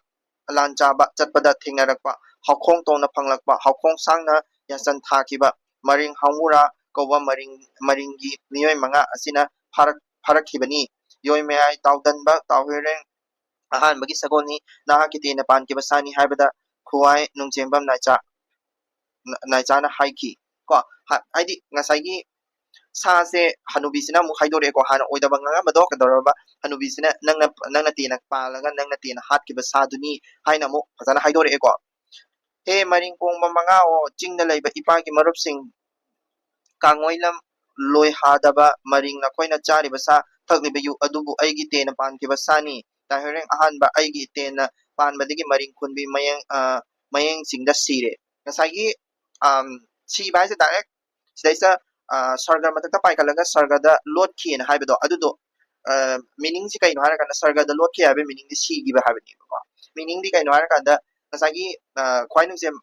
ꯂꯥꯟꯆꯥꯕ ꯆꯠꯄꯗ ꯊꯦꯡꯅꯔꯛꯄ, ꯍꯥꯎꯈꯣꯡ ꯇꯣꯡꯅ ꯐꯪꯂꯛꯄ, ꯍꯥꯎꯈꯣꯡ ꯁꯥꯡꯅ ꯌꯥꯆꯟ ꯊꯥꯈꯤꯕ, ꯃꯔꯤꯡ ꯍꯥꯎꯃꯨꯔꯥ ꯀꯧꯕ ꯃꯔꯤꯡ, ꯃꯔꯤꯡꯒꯤ ꯃꯤꯑꯣꯏ ꯃꯉꯥ ꯑꯁꯤꯅ ꯐꯥꯔꯛ-, ꯐꯥꯔꯛꯈꯤꯕꯅꯤ꯫ ꯌꯣꯏꯃꯌꯥꯏ ꯇꯥꯎꯗꯟꯕ ꯇꯥꯎꯍꯨꯏꯔꯦꯡ ꯑꯍꯥꯟꯕꯒꯤ ꯁꯒꯣꯜꯅꯤ, ꯅꯍꯥꯛꯀꯤ ꯇꯦꯟꯅ ꯄꯥꯟꯈꯤꯕ ꯁꯥꯅꯤ ꯍꯥꯏꯕꯗ ꯈꯨꯋꯥꯏ ꯅꯨꯡꯖꯦꯝꯕꯝ ꯅꯥꯏꯆꯥ-, ꯅ-, ꯅꯥꯏꯆꯥꯅ ꯍꯥꯏꯈꯤ꯫ ꯀꯣ, ꯍꯥ-, ꯍꯥꯏꯗꯤ ꯉꯁꯥꯏꯒꯤ ꯁꯥꯁꯦ ꯍꯅꯨꯕꯤꯁꯤꯅ ꯑꯃꯨꯛ ꯍꯥꯏꯗꯣꯔꯛꯑꯦꯀꯣ, ꯍꯥꯟꯅ ꯑꯣꯏꯗꯕ ꯉꯥꯡꯉꯝꯕꯗꯣ ꯀꯩꯗꯧꯔꯕ, ꯍꯅꯨꯕꯤꯁꯤꯅ ꯅꯪꯅ, ꯅꯪꯅ ꯇꯦꯟꯅ ꯄꯥꯜꯂꯒ ꯅꯪꯅ ꯇꯦꯟꯅ ꯍꯥꯠꯈꯤꯕ ꯁꯥꯗꯨꯅꯤ ꯍꯥꯏꯅ ꯑꯃꯨꯛ ꯐꯖꯅ ꯍꯥꯏꯗꯣꯔꯛꯑꯦꯀꯣ꯫ "ꯍꯦ ꯃꯔꯤꯡ ꯀꯣꯡꯕ ꯃꯉꯥꯑꯣ, ꯆꯤꯡꯗ ꯂꯩꯕ ꯏꯄꯥꯒꯤ ꯃꯔꯨꯞꯁꯤꯡ, ꯀꯥꯡꯉꯣꯏꯂꯝ ꯂꯣꯏꯍꯥꯗꯕ ꯃꯔꯤꯡ, ꯅꯈꯣꯏꯅ ꯆꯥꯔꯤꯕ ꯁꯥ, ꯊꯛꯂꯤꯕ ꯌꯨ ꯑꯗꯨꯕꯨ ꯑꯩꯒꯤ ꯇꯦꯟꯅ ꯄꯥꯟꯈꯤꯕ ꯁꯥꯅꯤ꯫ ꯇꯥꯏꯍꯣꯏꯔꯦꯡ ꯑꯍꯥꯟꯕ ꯑꯩꯒꯤ ꯇꯦꯟꯅ ꯄꯥꯟꯕꯗꯒꯤ ꯃꯔꯤꯡ ꯈꯨꯟꯕꯤ ꯃꯌꯦꯡ-, ꯑ, ꯃꯌꯦꯡꯁꯤꯡꯗ ꯁꯤꯔꯦ"꯫ ꯉꯁꯥꯏꯒꯤ, ꯑꯝ, ꯁꯤꯕ ꯍꯥꯏꯁꯦ direct ꯁꯤꯗꯩꯁꯤꯗ, ꯑ, ꯁꯔꯒ ꯃꯊꯛꯇ ꯄꯥꯏꯈꯠꯂꯒ ꯁꯔꯒꯗ ꯂꯣꯠꯈꯤꯅ ꯍꯥꯏꯕꯗꯣ, ꯑꯗꯨꯗꯣ, ꯑ, meaningꯁꯤ ꯀꯩꯅꯣ ꯍꯥꯏꯔꯀꯥꯟꯗ ꯁꯔꯒꯗ ꯂꯣꯠꯈꯤ ꯍꯥꯏꯕ meaningꯗꯤ ꯁꯤꯈꯤꯕ ꯍꯥꯏꯕꯅꯦꯕꯀꯣ꯫ Meaningꯗꯤ ꯀꯩꯅꯣ ꯍꯥꯏꯔꯀꯥꯟꯗ ꯉꯁꯥꯏꯒꯤ, ꯑ, ꯈ꯭ꯋꯥꯏ ꯅꯨꯡꯖꯦꯝ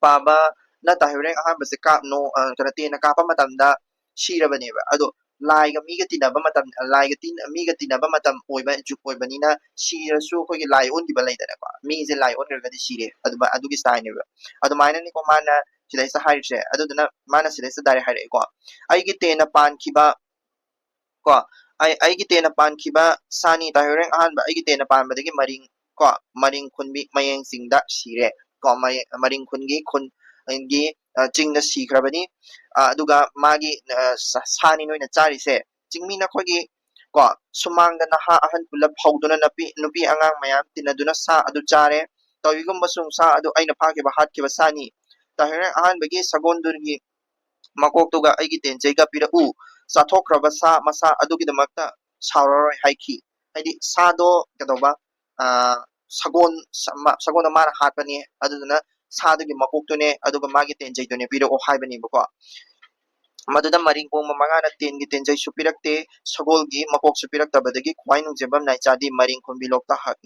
ꯄꯥꯕꯅ ꯇꯥꯍꯩꯔꯦꯡ ꯑꯍꯥꯟꯕꯁꯦ ꯀꯥꯞꯅꯣ, ꯑ, ꯀꯩꯅꯣ, ꯇꯦꯟꯅ ꯀꯥꯞꯄ ꯃꯇꯝꯗ ꯁꯤꯔꯕꯅꯦꯕ꯫ ꯑꯗꯣ ꯂꯥꯏꯒ ꯃꯤꯒ ꯇꯤꯟꯅꯕ ꯃꯇꯝ, ꯂꯥꯏꯒ ꯇꯤꯟ-, ꯃꯤꯒ ꯇꯤꯟꯅꯕ ꯃꯇꯝ ꯑꯣꯏꯕ ꯖꯨꯛ ꯑꯣꯏꯕꯅꯤꯅ ꯁꯤꯔꯁꯨ ꯑꯩꯈꯣꯏꯒꯤ ꯂꯥꯏ ꯑꯣꯟꯈꯤꯕ ꯂꯩꯗꯅꯀꯣ, ꯃꯤꯁꯦ ꯂꯥꯏ ꯑꯣꯟꯈ꯭ꯔꯒꯗꯤ ꯁꯤꯔꯦ, ꯑꯗꯨꯃ-, ꯑꯗꯨꯒꯤ styleꯅꯦꯕ꯫ ꯑꯗꯨꯃꯥꯏꯅꯅꯤꯀꯣ ꯃꯥꯅ ꯁꯤꯗꯩꯁꯤꯗ ꯍꯥꯏꯔꯤꯁꯦ꯫ ꯑꯗꯨꯗꯨꯅ ꯃꯥꯅ ꯁꯤꯗꯩꯁꯤꯗ direct ꯍꯥꯏꯔꯛꯑꯦꯀꯣ, "ꯑꯩꯒꯤ ꯇꯦꯟꯅ ꯄꯥꯟꯈꯤꯕ", ꯀꯣ, "ꯑꯩ, ꯑꯩꯒꯤ ꯇꯦꯟꯅ ꯄꯥꯟꯈꯤꯕ ꯁꯥꯅꯤ ꯇꯥꯍꯩꯔꯦꯡ ꯑꯍꯥꯟꯕ, ꯑꯩꯒꯤ ꯇꯦꯟꯅ ꯄꯥꯟꯕꯗꯒꯤ ꯃꯔꯤꯡ", ꯀꯣ, "ꯃꯔꯤꯡ ꯈꯨꯟꯕꯤ ꯃꯌꯦꯡꯁꯤꯡꯗ ꯁꯤꯔꯦ"꯫ ꯀꯣ, ꯃꯌꯦ-, ꯃꯔꯤꯡ ꯈꯨꯟꯒꯤ ꯈꯨꯟꯒꯤ, ꯑ, ꯆꯤꯡꯗ ꯁꯤꯈ꯭ꯔꯕꯅꯤ꯫ ꯑ, ꯑꯗꯨꯒ ꯃꯥꯒꯤ, ꯑ, ꯁꯥ-, ꯁꯥꯅꯤ ꯅꯣꯏꯅ ꯆꯥꯔꯤꯁꯦ꯫ ꯆꯤꯡꯃꯤ ꯅꯈꯣꯏꯒꯤ, ꯀꯣ, ꯁꯨꯃꯥꯡꯗ ꯅꯍꯥ ꯑꯍꯟ ꯄꯨꯂꯞ ꯍꯧꯗꯨꯅ ꯅꯨꯄꯤ, ꯅꯨꯄꯤ ꯑꯉꯥꯡ ꯃꯌꯥꯝ ꯇꯤꯟꯅꯗꯨꯅ ꯁꯥ ꯑꯗꯨ ꯆꯥꯔꯦ꯫ ꯇꯧꯏꯒꯨꯝꯕꯁꯨꯡ ꯁꯥ ꯑꯗꯨ ꯑꯩꯅ ꯐꯥꯈꯤꯕ ꯍꯥꯠꯈꯤꯕ ꯁꯥꯅꯤ꯫ ꯇꯥꯍꯩꯔꯦꯡ ꯑꯍꯥꯟꯕꯒꯤ ꯁꯒꯣꯜꯗꯨꯒꯤ ꯃꯀꯣꯛꯇꯨꯒ ꯑꯩꯒꯤ ꯇꯦꯟꯖꯩꯒ ꯄꯤꯔꯛꯎ꯫ ꯆꯥꯊꯣꯛꯈ꯭ꯔꯕ ꯁꯥ ꯃꯁꯥ ꯑꯗꯨꯒꯤꯗꯃꯛꯇ ꯁꯥꯎꯔꯔꯣꯏ ꯍꯥꯏꯈꯤ꯫ ꯍꯥꯏꯗꯤ ꯁꯥꯗꯣ ꯀꯩꯗꯧꯕ, ꯑ, ꯁꯒꯣꯜ, ꯁ-, ꯃ-, ꯁꯒꯣꯜꯗꯣ ꯃꯥꯅ ꯍꯥꯠꯄꯅꯦ, ꯑꯗꯨꯗꯨꯅ ꯁꯥꯗꯨꯒꯤ ꯃꯀꯣꯛꯇꯨꯅꯦ, ꯑꯗꯨꯒ ꯃꯥꯒꯤ ꯇꯦꯟꯖꯩꯗꯨꯅꯦ ꯄꯤꯔꯛꯑꯣ ꯍꯥꯏꯕꯅꯦꯕꯀꯣ꯫ ꯃꯗꯨꯗ ꯃꯔꯤꯡ ꯀꯣꯡꯕ ꯃꯉꯥꯅ ꯇꯦꯟꯒꯤ ꯇꯦꯟꯖꯩꯁꯨ ꯄꯤꯔꯛꯇꯦ, ꯁꯒꯣꯜꯒꯤ ꯃꯀꯣꯛꯁꯨ ꯄꯤꯔꯛꯇꯕꯗꯒꯤ ꯈ꯭ꯋꯥꯏ ꯅꯨꯡꯖꯦꯝꯕꯝ ꯅꯥꯏꯆꯥꯗꯤ ꯃꯔꯤꯡ ꯈꯨꯟꯕꯤ ꯂꯣꯛꯇ ꯍ-,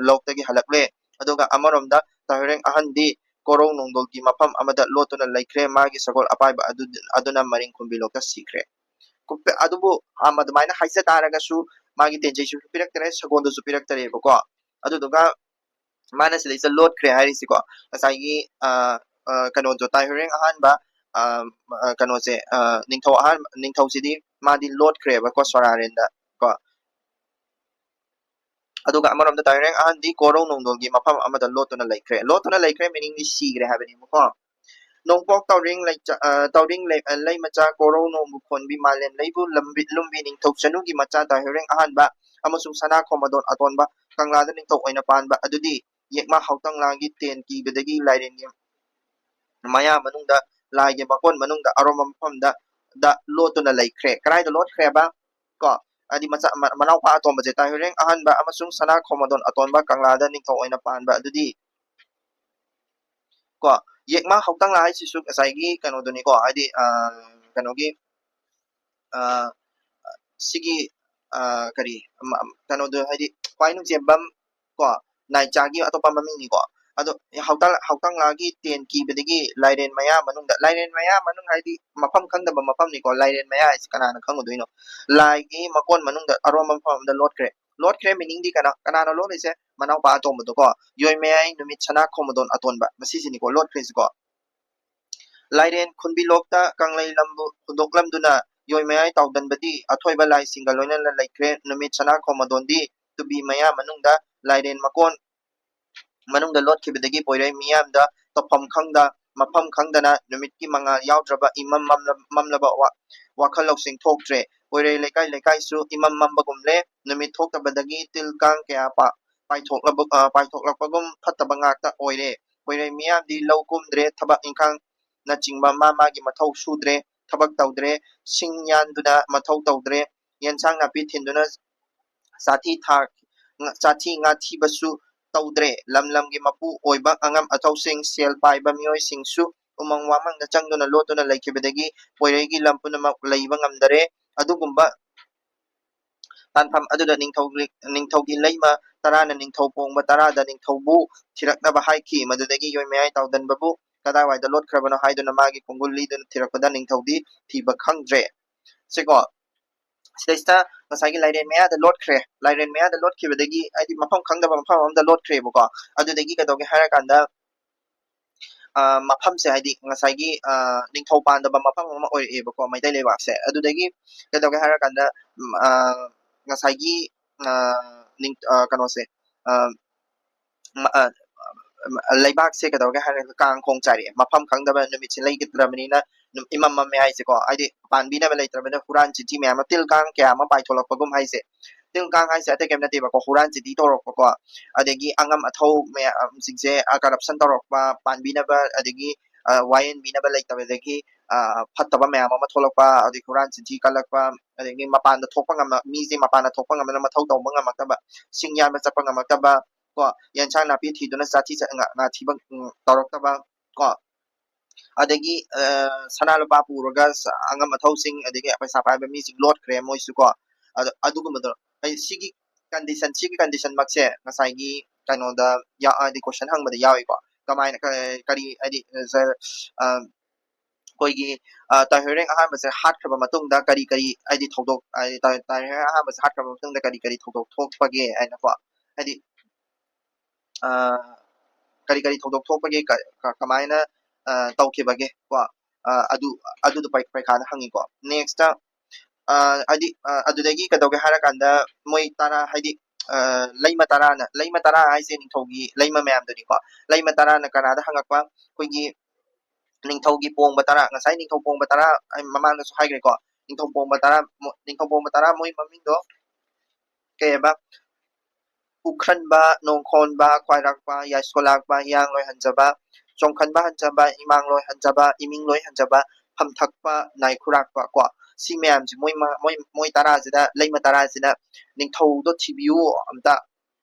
ꯂꯣꯛꯇꯒꯤ ꯍꯜꯂꯛꯂꯦ꯫ ꯑꯗꯨꯒ ꯑꯃꯔꯣꯝꯗ ꯇꯥꯍꯩꯔꯦꯡ ꯑꯍꯟꯗꯤ ꯀꯣꯔꯧ ꯅꯣꯡꯗꯣꯜꯒꯤ ꯃꯐꯝ ꯑꯃꯗ ꯂꯣꯠꯇꯨꯅ ꯂꯩꯈ꯭ꯔꯦ, ꯃꯥꯒꯤ ꯁꯒꯣꯜ ꯑꯄꯥꯏꯕ ꯑꯗꯨ-, ꯑꯗꯨꯅ ꯃꯔꯤꯡ ꯈꯨꯟꯕꯤ ꯂꯣꯛꯇ ꯁꯤꯈ꯭ꯔꯦ꯫ ꯀꯨꯞꯄ-, ꯑꯗꯨꯕꯨ, ꯑꯝ, ꯑꯗꯨꯃꯥꯏꯅ ꯍꯥꯏꯖ ꯇꯥꯔꯒꯁꯨ ꯃꯥꯒꯤ ꯇꯦꯟꯖꯩꯁꯨ ꯄꯤꯔꯛꯇꯔꯦ, ꯁꯒꯣꯜꯗꯨꯁꯨ ꯄꯤꯔꯛꯇꯔꯦꯕꯀꯣ꯫ ꯑꯗꯨꯗꯨꯒ ꯃꯥꯅ ꯁꯤꯗꯩꯁꯤꯗ ꯂꯣꯠꯈ꯭ꯔꯦ ꯍꯥꯏꯔꯤꯁꯤꯀꯣ, ꯉꯁꯥꯏꯒꯤ, ꯑ, ꯑ, ꯀꯩꯅꯣꯗꯣ, ꯇꯥꯏꯍꯣꯏꯔꯦꯡ ꯑꯍꯥꯟꯕ, ꯑ, ꯑ, ꯀꯩꯅꯣꯁꯦ, ꯑ, ꯅꯤꯡꯊꯧ ꯑꯍꯥꯟꯕ, ꯅꯤꯡꯊꯧꯁꯤꯗꯤ ꯃꯥꯗꯤ ꯂꯣꯠꯈ꯭ꯔꯦꯕꯀꯣ ꯁꯣꯔꯥꯔꯦꯟꯗ ꯀꯣ꯫ ꯑꯗꯨꯒ ꯑꯃꯔꯣꯝꯗ ꯇꯥꯏꯍꯣꯏꯔꯦꯡ ꯑꯍꯟꯗꯤ ꯀꯣꯔꯧ ꯅꯣꯡꯗꯣꯜꯒꯤ ꯃꯐꯝ ꯑꯃꯗ ꯂꯣꯠꯇꯨꯅ ꯂꯩꯈ꯭ꯔꯦ꯫ ꯂꯣꯠꯇꯨꯅ ꯂꯩꯈ꯭ꯔꯦ meaningꯗꯤ ꯁꯤꯈ꯭ꯔꯦ ꯍꯥꯏꯕꯅꯦꯕꯀꯣ꯫ ꯅꯣꯡꯄꯣꯛ ꯇꯧꯔꯤꯡ ꯂꯩꯆ-, ꯑ, ꯇꯧꯔꯤꯡ ꯂꯩ-, ꯑ, ꯂꯩꯃꯆꯥ ꯀꯣꯔꯧ ꯅꯣꯡꯕꯨ ꯈꯣꯟꯕꯤ ꯃꯥꯂꯦꯝ ꯂꯩꯕꯨ ꯂꯝꯕꯤ, ꯂꯨꯝꯕꯤ ꯅꯤꯡꯊꯧ ꯆꯅꯨꯒꯤ ꯃꯆꯥ ꯇꯥꯏꯍꯣꯏꯔꯦꯡ ꯑꯍꯥꯟꯕ ꯑꯃꯁꯨꯡ ꯁꯅꯥ ꯈꯣꯃꯗꯣꯟ ꯑꯇꯣꯟꯕ ꯀꯪꯂꯥꯗ ꯅꯤꯡꯊꯧ ꯑꯣꯏꯅ ꯄꯥꯟꯕ ꯑꯗꯨꯗꯤ ꯌꯦꯛꯃ ꯍꯥꯎꯇꯪꯂꯥꯒꯤ ꯇꯦꯟ ꯀꯤꯕꯗꯒꯤ ꯂꯥꯏꯔꯦꯟꯒꯤ ꯃꯌꯥ ꯃꯅꯨꯡꯗ ꯂꯥꯏꯒꯤ ꯃꯀꯣꯟ ꯃꯅꯨꯡꯗ ꯑꯔꯣꯝꯕ ꯃꯐꯝꯗ ꯗ ꯂꯣꯠꯇꯨꯅ ꯂꯩꯈ꯭ꯔꯦ꯫ ꯀꯗꯥꯏꯗ ꯂꯣꯠꯈ꯭ꯔꯦꯕ? ꯀꯣ, ꯍꯥꯏꯗꯤ ꯃꯆꯥ-, ꯃ-, ꯃꯅꯥꯎꯄꯥ ꯑꯇꯣꯝꯕꯁꯦ ꯇꯥꯏꯍꯣꯏꯔꯦꯡ ꯑꯍꯥꯟꯕ ꯑꯃꯁꯨꯡ ꯁꯅꯥ ꯈꯣꯃꯗꯣꯟ ꯑꯇꯣꯟꯕ ꯀꯪꯂꯥꯗ ꯅꯤꯡꯊꯧ ꯑꯣꯏꯅ ꯄꯥꯟꯕ ꯑꯗꯨꯗꯤ ꯀꯣ, ꯌꯦꯛꯃ ꯍꯥꯎꯇꯪꯂꯥ ꯍꯥꯏꯁꯤꯁꯨ ꯉꯁꯥꯏꯒꯤ ꯀꯩꯅꯣꯗꯨꯅꯤꯀꯣ, ꯍꯥꯏꯗꯤ, ꯑ, ꯀꯩꯅꯣꯒꯤ, ꯑ, ꯁꯤꯒꯤ, ꯑ, ꯀꯔꯤ, ꯃ-, ꯀꯩꯅꯣꯗꯣ, ꯍꯥꯏꯗꯤ ꯈ꯭ꯋꯥꯏ ꯅꯨꯡꯖꯦꯝꯕꯝ ꯀꯣ, ꯅꯥꯏꯆꯥꯒꯤ ꯑꯇꯣꯞꯄ ꯃꯃꯤꯡꯅꯤꯀꯣ꯫ ꯑꯗꯣ ꯍꯥꯎꯇ-, ꯍꯥꯎꯇꯪꯂꯥꯒꯤ ꯇꯦꯟ ꯀꯤꯕꯗꯒꯤ ꯂꯥꯏꯔꯦꯟ ꯃꯌꯥ ꯃꯅꯨꯡꯗ, ꯂꯥꯏꯔꯦꯟ ꯃꯌꯥ ꯃꯅꯨꯡ ꯍꯥꯏꯗꯤ ꯃꯐꯝ ꯈꯪꯗꯕ ꯃꯐꯝꯅꯤꯀꯣ꯫ ꯂꯥꯏꯔꯦꯟ ꯃꯌꯥ ꯍꯥꯏꯁꯤ ꯀꯅꯥꯅ ꯈꯪꯉꯨꯗꯣꯏꯅꯣ? ꯂꯥꯏꯒꯤ ꯃꯀꯣꯟ ꯃꯅꯨꯡꯗ ꯑꯔꯣꯝꯕ ꯃꯐꯝ ꯑꯃꯗ ꯂꯣꯠꯈ꯭ꯔꯦ꯫ ꯂꯣꯠꯈ꯭ꯔꯦ meaningꯗꯤ ꯀꯅꯥ, ꯀꯅꯥꯅ ꯂꯣꯠꯂꯤꯁꯦ? ꯃꯅꯥꯎꯄꯥ ꯑꯇꯣꯝꯕꯗꯣꯀꯣ꯫ ꯌꯣꯏꯃꯌꯥꯏ ꯅꯨꯃꯤꯠ ꯁꯅꯥ ꯈꯣꯃꯗꯣꯟ ꯑꯇꯣꯟꯕ, ꯃꯁꯤꯁꯤꯅꯤꯀꯣ ꯂꯣꯠꯈ꯭ꯔꯤꯁꯤꯀꯣ꯫ ꯂꯥꯏꯔꯦꯟ ꯈꯨꯟꯕꯤꯂꯣꯛꯇ ꯀꯪꯂꯩ ꯂꯝꯕꯨ ꯍꯨꯟꯗꯣꯛꯂꯝꯗꯨꯅ ꯌꯣꯏꯃꯌꯥꯏ ꯇꯥꯎꯗꯟꯕꯗꯤ ꯑꯊꯣꯏꯕ ꯂꯥꯏꯁꯤꯡꯒ ꯂꯣꯏꯅꯅ ꯂꯩꯈ꯭ꯔꯦ꯫ ꯅꯨꯃꯤꯠ ꯁꯅꯥ ꯈꯣꯃꯗꯣꯟꯗꯤ ꯇꯨꯕꯤ ꯃꯌꯥ ꯃꯅꯨꯡꯗ ꯂꯥꯏꯔꯦꯟ ꯃꯀꯣꯟ ꯃꯅꯨꯡꯗ ꯂꯣꯠꯈꯤꯕꯗꯒꯤ ꯄꯣꯏꯔꯩ ꯃꯤꯌꯥꯝꯗ ꯇꯧꯐꯝ ꯈꯪꯗ, ꯃꯐꯝ ꯈꯪꯗꯅ ꯅꯨꯃꯤꯠꯀꯤ ꯃꯉꯥꯜ ꯌꯥꯎꯗ꯭ꯔꯕ ꯏꯃꯝ ꯃꯝꯂ-, ꯃꯝꯂꯕ ꯋꯥ-, ꯋꯥꯈꯜ ꯂꯧꯁꯤꯡ ꯊꯣꯛꯇ꯭ꯔꯦ꯫ ꯄꯣꯏꯔꯩ ꯂꯩꯀꯥꯏ ꯂꯩꯀꯥꯏꯁꯨ ꯏꯃꯝ ꯃꯝꯕꯒꯨꯝꯂꯦ꯫ ꯅꯨꯃꯤꯠ ꯊꯣꯛꯇꯕꯗꯒꯤ ꯇꯤꯜ ꯀꯥꯡ ꯀꯌꯥ ꯄꯥ-, ꯄꯥꯏꯊꯣꯛꯂꯕ-, ꯑ, ꯄꯥꯏꯊꯣꯛꯂꯛꯄꯒꯨꯝ ꯐꯠꯇꯕ ꯉꯥꯛꯇ ꯑꯣꯏꯔꯦ꯫ ꯄꯣꯏꯔꯩ ꯃꯤꯌꯥꯝꯗꯤ ꯂꯧ ꯀꯨꯝꯗ꯭ꯔꯦ, ꯊꯕꯛ ꯏꯪꯈꯥꯡꯅꯆꯤꯡꯕ ꯃꯥ ꯃꯥꯒꯤ ꯃꯊꯧ ꯁꯨꯗ꯭ꯔꯦ, ꯊꯕꯛ ꯇꯧꯗ꯭ꯔꯦ, ꯁꯤꯡ ꯌꯥꯟꯗꯨꯅ ꯃꯊꯧ ꯇꯧꯗ꯭ꯔꯦ, ꯌꯦꯟꯁꯥꯡ ꯅꯥꯄꯤ ꯊꯤꯟꯗꯨꯅ ꯆꯥꯊꯤ ꯊꯥꯛ-, ꯆꯥꯊꯤ ꯉꯥꯊꯤꯕꯁꯨ ꯇꯧꯗ꯭ꯔꯦ꯫ ꯂꯝ ꯂꯝꯒꯤ ꯃꯄꯨ ꯑꯣꯏꯕ ꯑꯉꯝ ꯑꯊꯧꯁꯤꯡ, ꯁꯦꯜ ꯄꯥꯏꯕ ꯃꯤꯑꯣꯏꯁꯤꯡꯁꯨ ꯎꯃꯪ ꯋꯥꯃꯪꯗ ꯆꯪꯗꯨꯅ ꯂꯣꯠꯇꯨꯅ ꯂꯩꯈꯤꯕꯗꯒꯤ ꯄꯣꯏꯔꯩꯒꯤ ꯂꯝ ꯄꯨꯝꯅꯃꯛ ꯂꯩꯕ ꯉꯝꯗꯔꯦ꯫ ꯑꯗꯨꯒꯨꯝꯕ ꯇꯥꯟꯐꯝ ꯑꯗꯨꯗ ꯅꯤꯡꯊꯧ-, ꯅꯤꯡꯊꯧꯒꯤ ꯂꯩꯃ ꯇꯔꯥꯅ ꯅꯤꯡꯊꯧ ꯄꯣꯡꯕ ꯇꯔꯥꯗ ꯅꯤꯡꯊꯧꯕꯨ ꯊꯤꯔꯛꯅꯕ ꯍꯥꯏꯈꯤ꯫ ꯃꯗꯨꯗꯒꯤ ꯌꯣꯏꯃꯌꯥꯏ ꯇꯥꯎꯗꯟꯕꯕꯨ ꯀꯗꯥꯏꯋꯥꯏꯗ ꯂꯣꯠꯈ꯭ꯔꯕꯅꯣ ꯍꯥꯏꯗꯨꯅ ꯃꯥꯒꯤ ꯈꯣꯡꯒꯨꯜ ꯂꯤꯗꯨꯅ ꯊꯤꯔꯛꯄꯗ ꯅꯤꯡꯊꯧꯗꯤ ꯊꯤꯕ ꯈꯪꯗ꯭ꯔꯦ꯫ ꯁꯤꯀꯣ, ꯁꯤꯗꯩꯁꯤꯗ ꯉꯁꯥꯏꯒꯤ ꯂꯥꯏꯔꯦꯟ ꯃꯌꯥꯗ ꯂꯣꯠꯈ꯭ꯔꯦ꯫ ꯂꯥꯏꯔꯦꯟ ꯃꯌꯥꯗ ꯂꯣꯠꯈꯤꯕꯗꯒꯤ, ꯍꯥꯏꯗꯤ ꯃꯐꯝ ꯈꯪꯗꯕ ꯃꯐꯝ ꯑꯃꯗ ꯂꯣꯠꯈ꯭ꯔꯦꯕꯀꯣ꯫ ꯑꯗꯨꯗꯒꯤ ꯀꯩꯗꯧꯒꯦ ꯍꯥꯏꯔꯀꯥꯟꯗ, ꯑ, ꯃꯐꯝꯁꯦ, ꯍꯥꯏꯗꯤ ꯉꯁꯥꯏꯒꯤ, ꯑ, ꯅꯤꯡꯊꯧ ꯄꯥꯟꯗꯕ ꯃꯐꯝ ꯑꯃ ꯑꯣꯏꯔꯛꯑꯦꯕꯀꯣ, ꯃꯩꯇꯩ ꯂꯩꯕꯥꯛꯁꯦ꯫ ꯑꯗꯨꯗꯒꯤ ꯀꯩꯗꯧꯒꯦ ꯍꯥꯏꯔꯀꯥꯟꯗ, ꯎꯝ, ꯑ, ꯉꯁꯥꯏꯒꯤ, ꯑ, ꯅꯤꯡ-, ꯑ, ꯀꯩꯅꯣꯁꯦ, ꯑ, ꯃ-, ꯑ, ꯑ, ꯂꯩꯕꯥꯛꯁꯦ ꯀꯩꯗꯧꯒꯦ ꯍꯥꯏꯔꯒ ꯀꯥꯡ ꯈꯣꯡ ꯆꯥꯏꯔꯛꯑꯦ꯫ ꯃꯐꯝ ꯈꯪꯗꯕ, ꯅꯨꯃꯤꯠꯁꯦ ꯂꯩꯈꯤꯗ꯭ꯔꯕꯅꯤꯅ ꯅꯨꯝ-, ꯏꯃꯝ ꯃꯝꯃꯦ ꯍꯥꯏꯁꯦꯀꯣ, ꯍꯥꯏꯗꯤ ꯄꯥꯟꯕꯤꯅꯕ ꯂꯩꯇ꯭ꯔꯕꯅꯤꯅ ꯍꯨꯔꯥꯟ ꯆꯤꯟꯊꯤ ꯃꯌꯥꯝ ꯑꯃ, ꯇꯤꯜ ꯀꯥꯡ ꯀꯌꯥ ꯑꯃ ꯄꯥꯏꯊꯣꯛꯂꯛꯄꯒꯨꯝ ꯍꯥꯏꯁꯦ꯫ ꯇꯤꯜ ꯀꯥꯡ ꯍꯥꯏꯁꯦ ꯑꯇꯩ ꯀꯩꯝ ꯅꯠꯇꯦꯕꯀꯣ, ꯍꯨꯔꯥꯟ ꯆꯤꯟꯊꯤ ꯇꯧꯔꯛꯄꯀꯣ, ꯑꯗꯒꯤ ꯑꯉꯝ ꯑꯊꯧ ꯃꯌꯥꯝꯁꯤꯡꯁꯦ, ꯑ, corruption ꯇꯧꯔꯛꯄ, ꯄꯥꯟꯕꯤꯅꯕ, ꯑꯗꯒꯤ, ꯑ, ꯋꯥꯌꯦꯟꯕꯤꯅꯕ ꯂꯩꯇꯕꯗꯒꯤ, ꯑ, ꯐꯠꯇꯕ ꯃꯌꯥꯝ ꯑꯃ ꯊꯣꯛꯂꯛꯄ, ꯑꯗꯒꯤ ꯍꯨꯔꯥꯟ ꯆꯤꯟꯊꯤ ꯀꯜꯂꯛꯄ, ꯑꯗꯒꯤ ꯃꯄꯥꯟꯗ ꯊꯣꯛꯄ ꯉꯝꯃ-, ꯃꯤꯁꯦ ꯃꯄꯥꯟꯗ ꯊꯣꯛꯄ ꯉꯝꯗꯅ ꯃꯊꯧ ꯇꯧꯕ ꯉꯝꯃꯛꯇꯕ, ꯁꯤꯡ ꯌꯥꯟꯕ ꯆꯠꯄ ꯉꯝꯃꯛꯇꯕ, ꯀꯣ, ꯌꯦꯟꯁꯥꯡ ꯅꯥꯄꯤ ꯊꯤꯗꯨꯅ ꯆꯥꯊꯤ ꯆ-, ꯉꯥ-, ꯉꯥꯊꯤꯕ, ꯎꯝ, ꯇꯧꯔꯛꯇꯕ, ꯀꯣ, ꯑꯗꯒꯤ, ꯑ, ꯁꯅꯥ ꯂꯨꯄꯥ ꯄꯨꯔꯒ ꯁ-, ꯑꯉꯝ ꯑꯊꯧꯁꯤꯡ, ꯑꯗꯒꯤ ꯄꯩꯁꯥ ꯄꯥꯏꯕ ꯃꯤꯁꯤꯡ ꯂꯣꯠꯈ꯭ꯔꯦ ꯃꯣꯏꯁꯨ, ꯀꯣ꯫ ꯑꯗꯣ ꯑꯗꯨꯒꯨꯝꯕꯗꯣ, ꯍꯥꯏꯗꯤ ꯁꯤꯒꯤ condition, ꯁꯤꯒꯤ condition ꯃꯛꯁꯦ ꯉꯁꯥꯏꯒꯤ ꯀꯩꯅꯣꯗ ꯌꯥ-, ꯍꯥꯏꯗꯤ question ꯍꯪꯕꯗ ꯌꯥꯎꯏꯀꯣ꯫ ꯀꯃꯥꯏꯅ, ꯀ-, ꯀꯔꯤ, ꯍꯥꯏꯗꯤ, ꯑ, ꯁꯔ, ꯑ, ꯑꯩꯈꯣꯏꯒꯤ, ꯑ, ꯇꯥꯏꯍꯣꯏꯔꯦꯡ ꯑꯍꯥꯟꯕꯁꯦ ꯍꯥꯠꯈ꯭ꯔꯕ ꯃꯇꯨꯡꯗ ꯀꯔꯤ ꯀꯔꯤ, ꯍꯥꯏꯗꯤ, ꯊꯧꯗꯣꯛ, ꯍꯥꯏꯗꯤ, ꯇꯥꯏ-, ꯇꯥꯏꯍꯣꯏꯔꯦꯡ ꯑꯍꯥꯟꯕꯁꯦ ꯍꯥꯠꯈ꯭ꯔꯕ ꯃꯇꯨꯡꯗ ꯀꯔꯤ ꯀꯔꯤ ꯊꯧꯗꯣꯛ ꯊꯣꯛꯄꯒꯦ ꯍꯥꯏꯅꯀꯣ? ꯍꯥꯏꯗꯤ, ꯑ, ꯀꯔꯤ ꯀꯔꯤ ꯊꯧꯗꯣꯛ ꯊꯣꯛꯄꯒꯦ, ꯀ-, ꯀ-, ꯀꯃꯥꯏꯅ, ꯑ, ꯇꯧꯈꯤꯕꯒꯦ ꯀꯣ? ꯑ, ꯑꯗꯨ, ꯑꯗꯨꯗꯣ ꯄꯔꯤ-, ꯄꯔꯤꯈꯥꯗ ꯍꯪꯉꯤꯀꯣ꯫ Next, ꯑ, ꯍꯥꯏꯗꯤ, ꯑ, ꯑꯗꯨꯗꯒꯤ ꯀꯩꯗꯧꯒꯦ ꯍꯥꯏꯔꯀꯥꯟꯗ ꯃꯣꯏ ꯇꯔꯥ, ꯍꯥꯏꯗꯤ, ꯑ, ꯂꯩꯃ ꯇꯔꯥꯅ, ꯂꯩꯃ ꯇꯔꯥ ꯍꯥꯏꯁꯦ ꯅꯤꯡꯊꯧꯒꯤ ꯂꯩꯃ ꯃꯌꯥꯝꯗꯨꯅꯤꯀꯣ꯫ ꯂꯩꯃ ꯇꯔꯥꯅ ꯀꯅꯥꯗ ꯍꯪꯉꯛꯄ? ꯑꯩꯈꯣꯏꯒꯤ ꯅꯤꯡꯊꯧꯒꯤ ꯄꯣꯡꯕ ꯇꯔꯥ, ꯉꯁꯥꯏ ꯅꯤꯡꯊꯧ ꯄꯣꯡꯕ ꯇꯔꯥ ꯑꯩ ꯃꯃꯥꯡꯗꯁꯨ ꯍꯥꯏꯈ꯭ꯔꯦꯀꯣ꯫ ꯅꯤꯡꯊꯧ ꯄꯣꯡꯕ ꯇꯔꯥ, ꯃꯣ-, ꯅꯤꯡꯊꯧ ꯄꯣꯡꯕ ꯇꯔꯥ ꯃꯣꯏ ꯃꯃꯤꯡꯗꯣ ꯀꯩ ꯍꯥꯏꯕ? ꯎꯈ꯭ꯔꯟꯕ, ꯅꯣꯡꯈꯣꯟꯕ, ꯈ꯭ꯋꯥꯏꯔꯥꯛꯄ, ꯌꯥꯏꯁ꯭ꯀꯣꯂꯥꯛꯄ, ꯍꯤꯌꯥꯡꯂꯣꯏ ꯍꯟꯖꯕ, ꯆꯣꯡꯈꯟꯕ ꯍꯟꯖꯕ, ꯏꯃꯥꯡꯂꯣꯏ ꯍꯟꯖꯕ, ꯏꯃꯤꯡꯂꯣꯏ ꯍꯟꯖꯕ, ꯐꯝꯊꯛꯄ, ꯅꯥꯏꯈꯨꯔꯥꯛꯄ ꯀꯣ꯫ ꯁꯤ ꯃꯌꯥꯝꯁꯤ ꯃꯣꯏ ꯃ-, ꯃꯣꯏ, ꯃꯣꯏ ꯇꯔꯥꯁꯤꯗ, ꯂꯩꯃ ꯇꯔꯥꯁꯤꯗ ꯅꯤꯡꯊꯧꯗꯣ ꯊꯤꯕꯤꯌꯨ ꯑꯝꯇ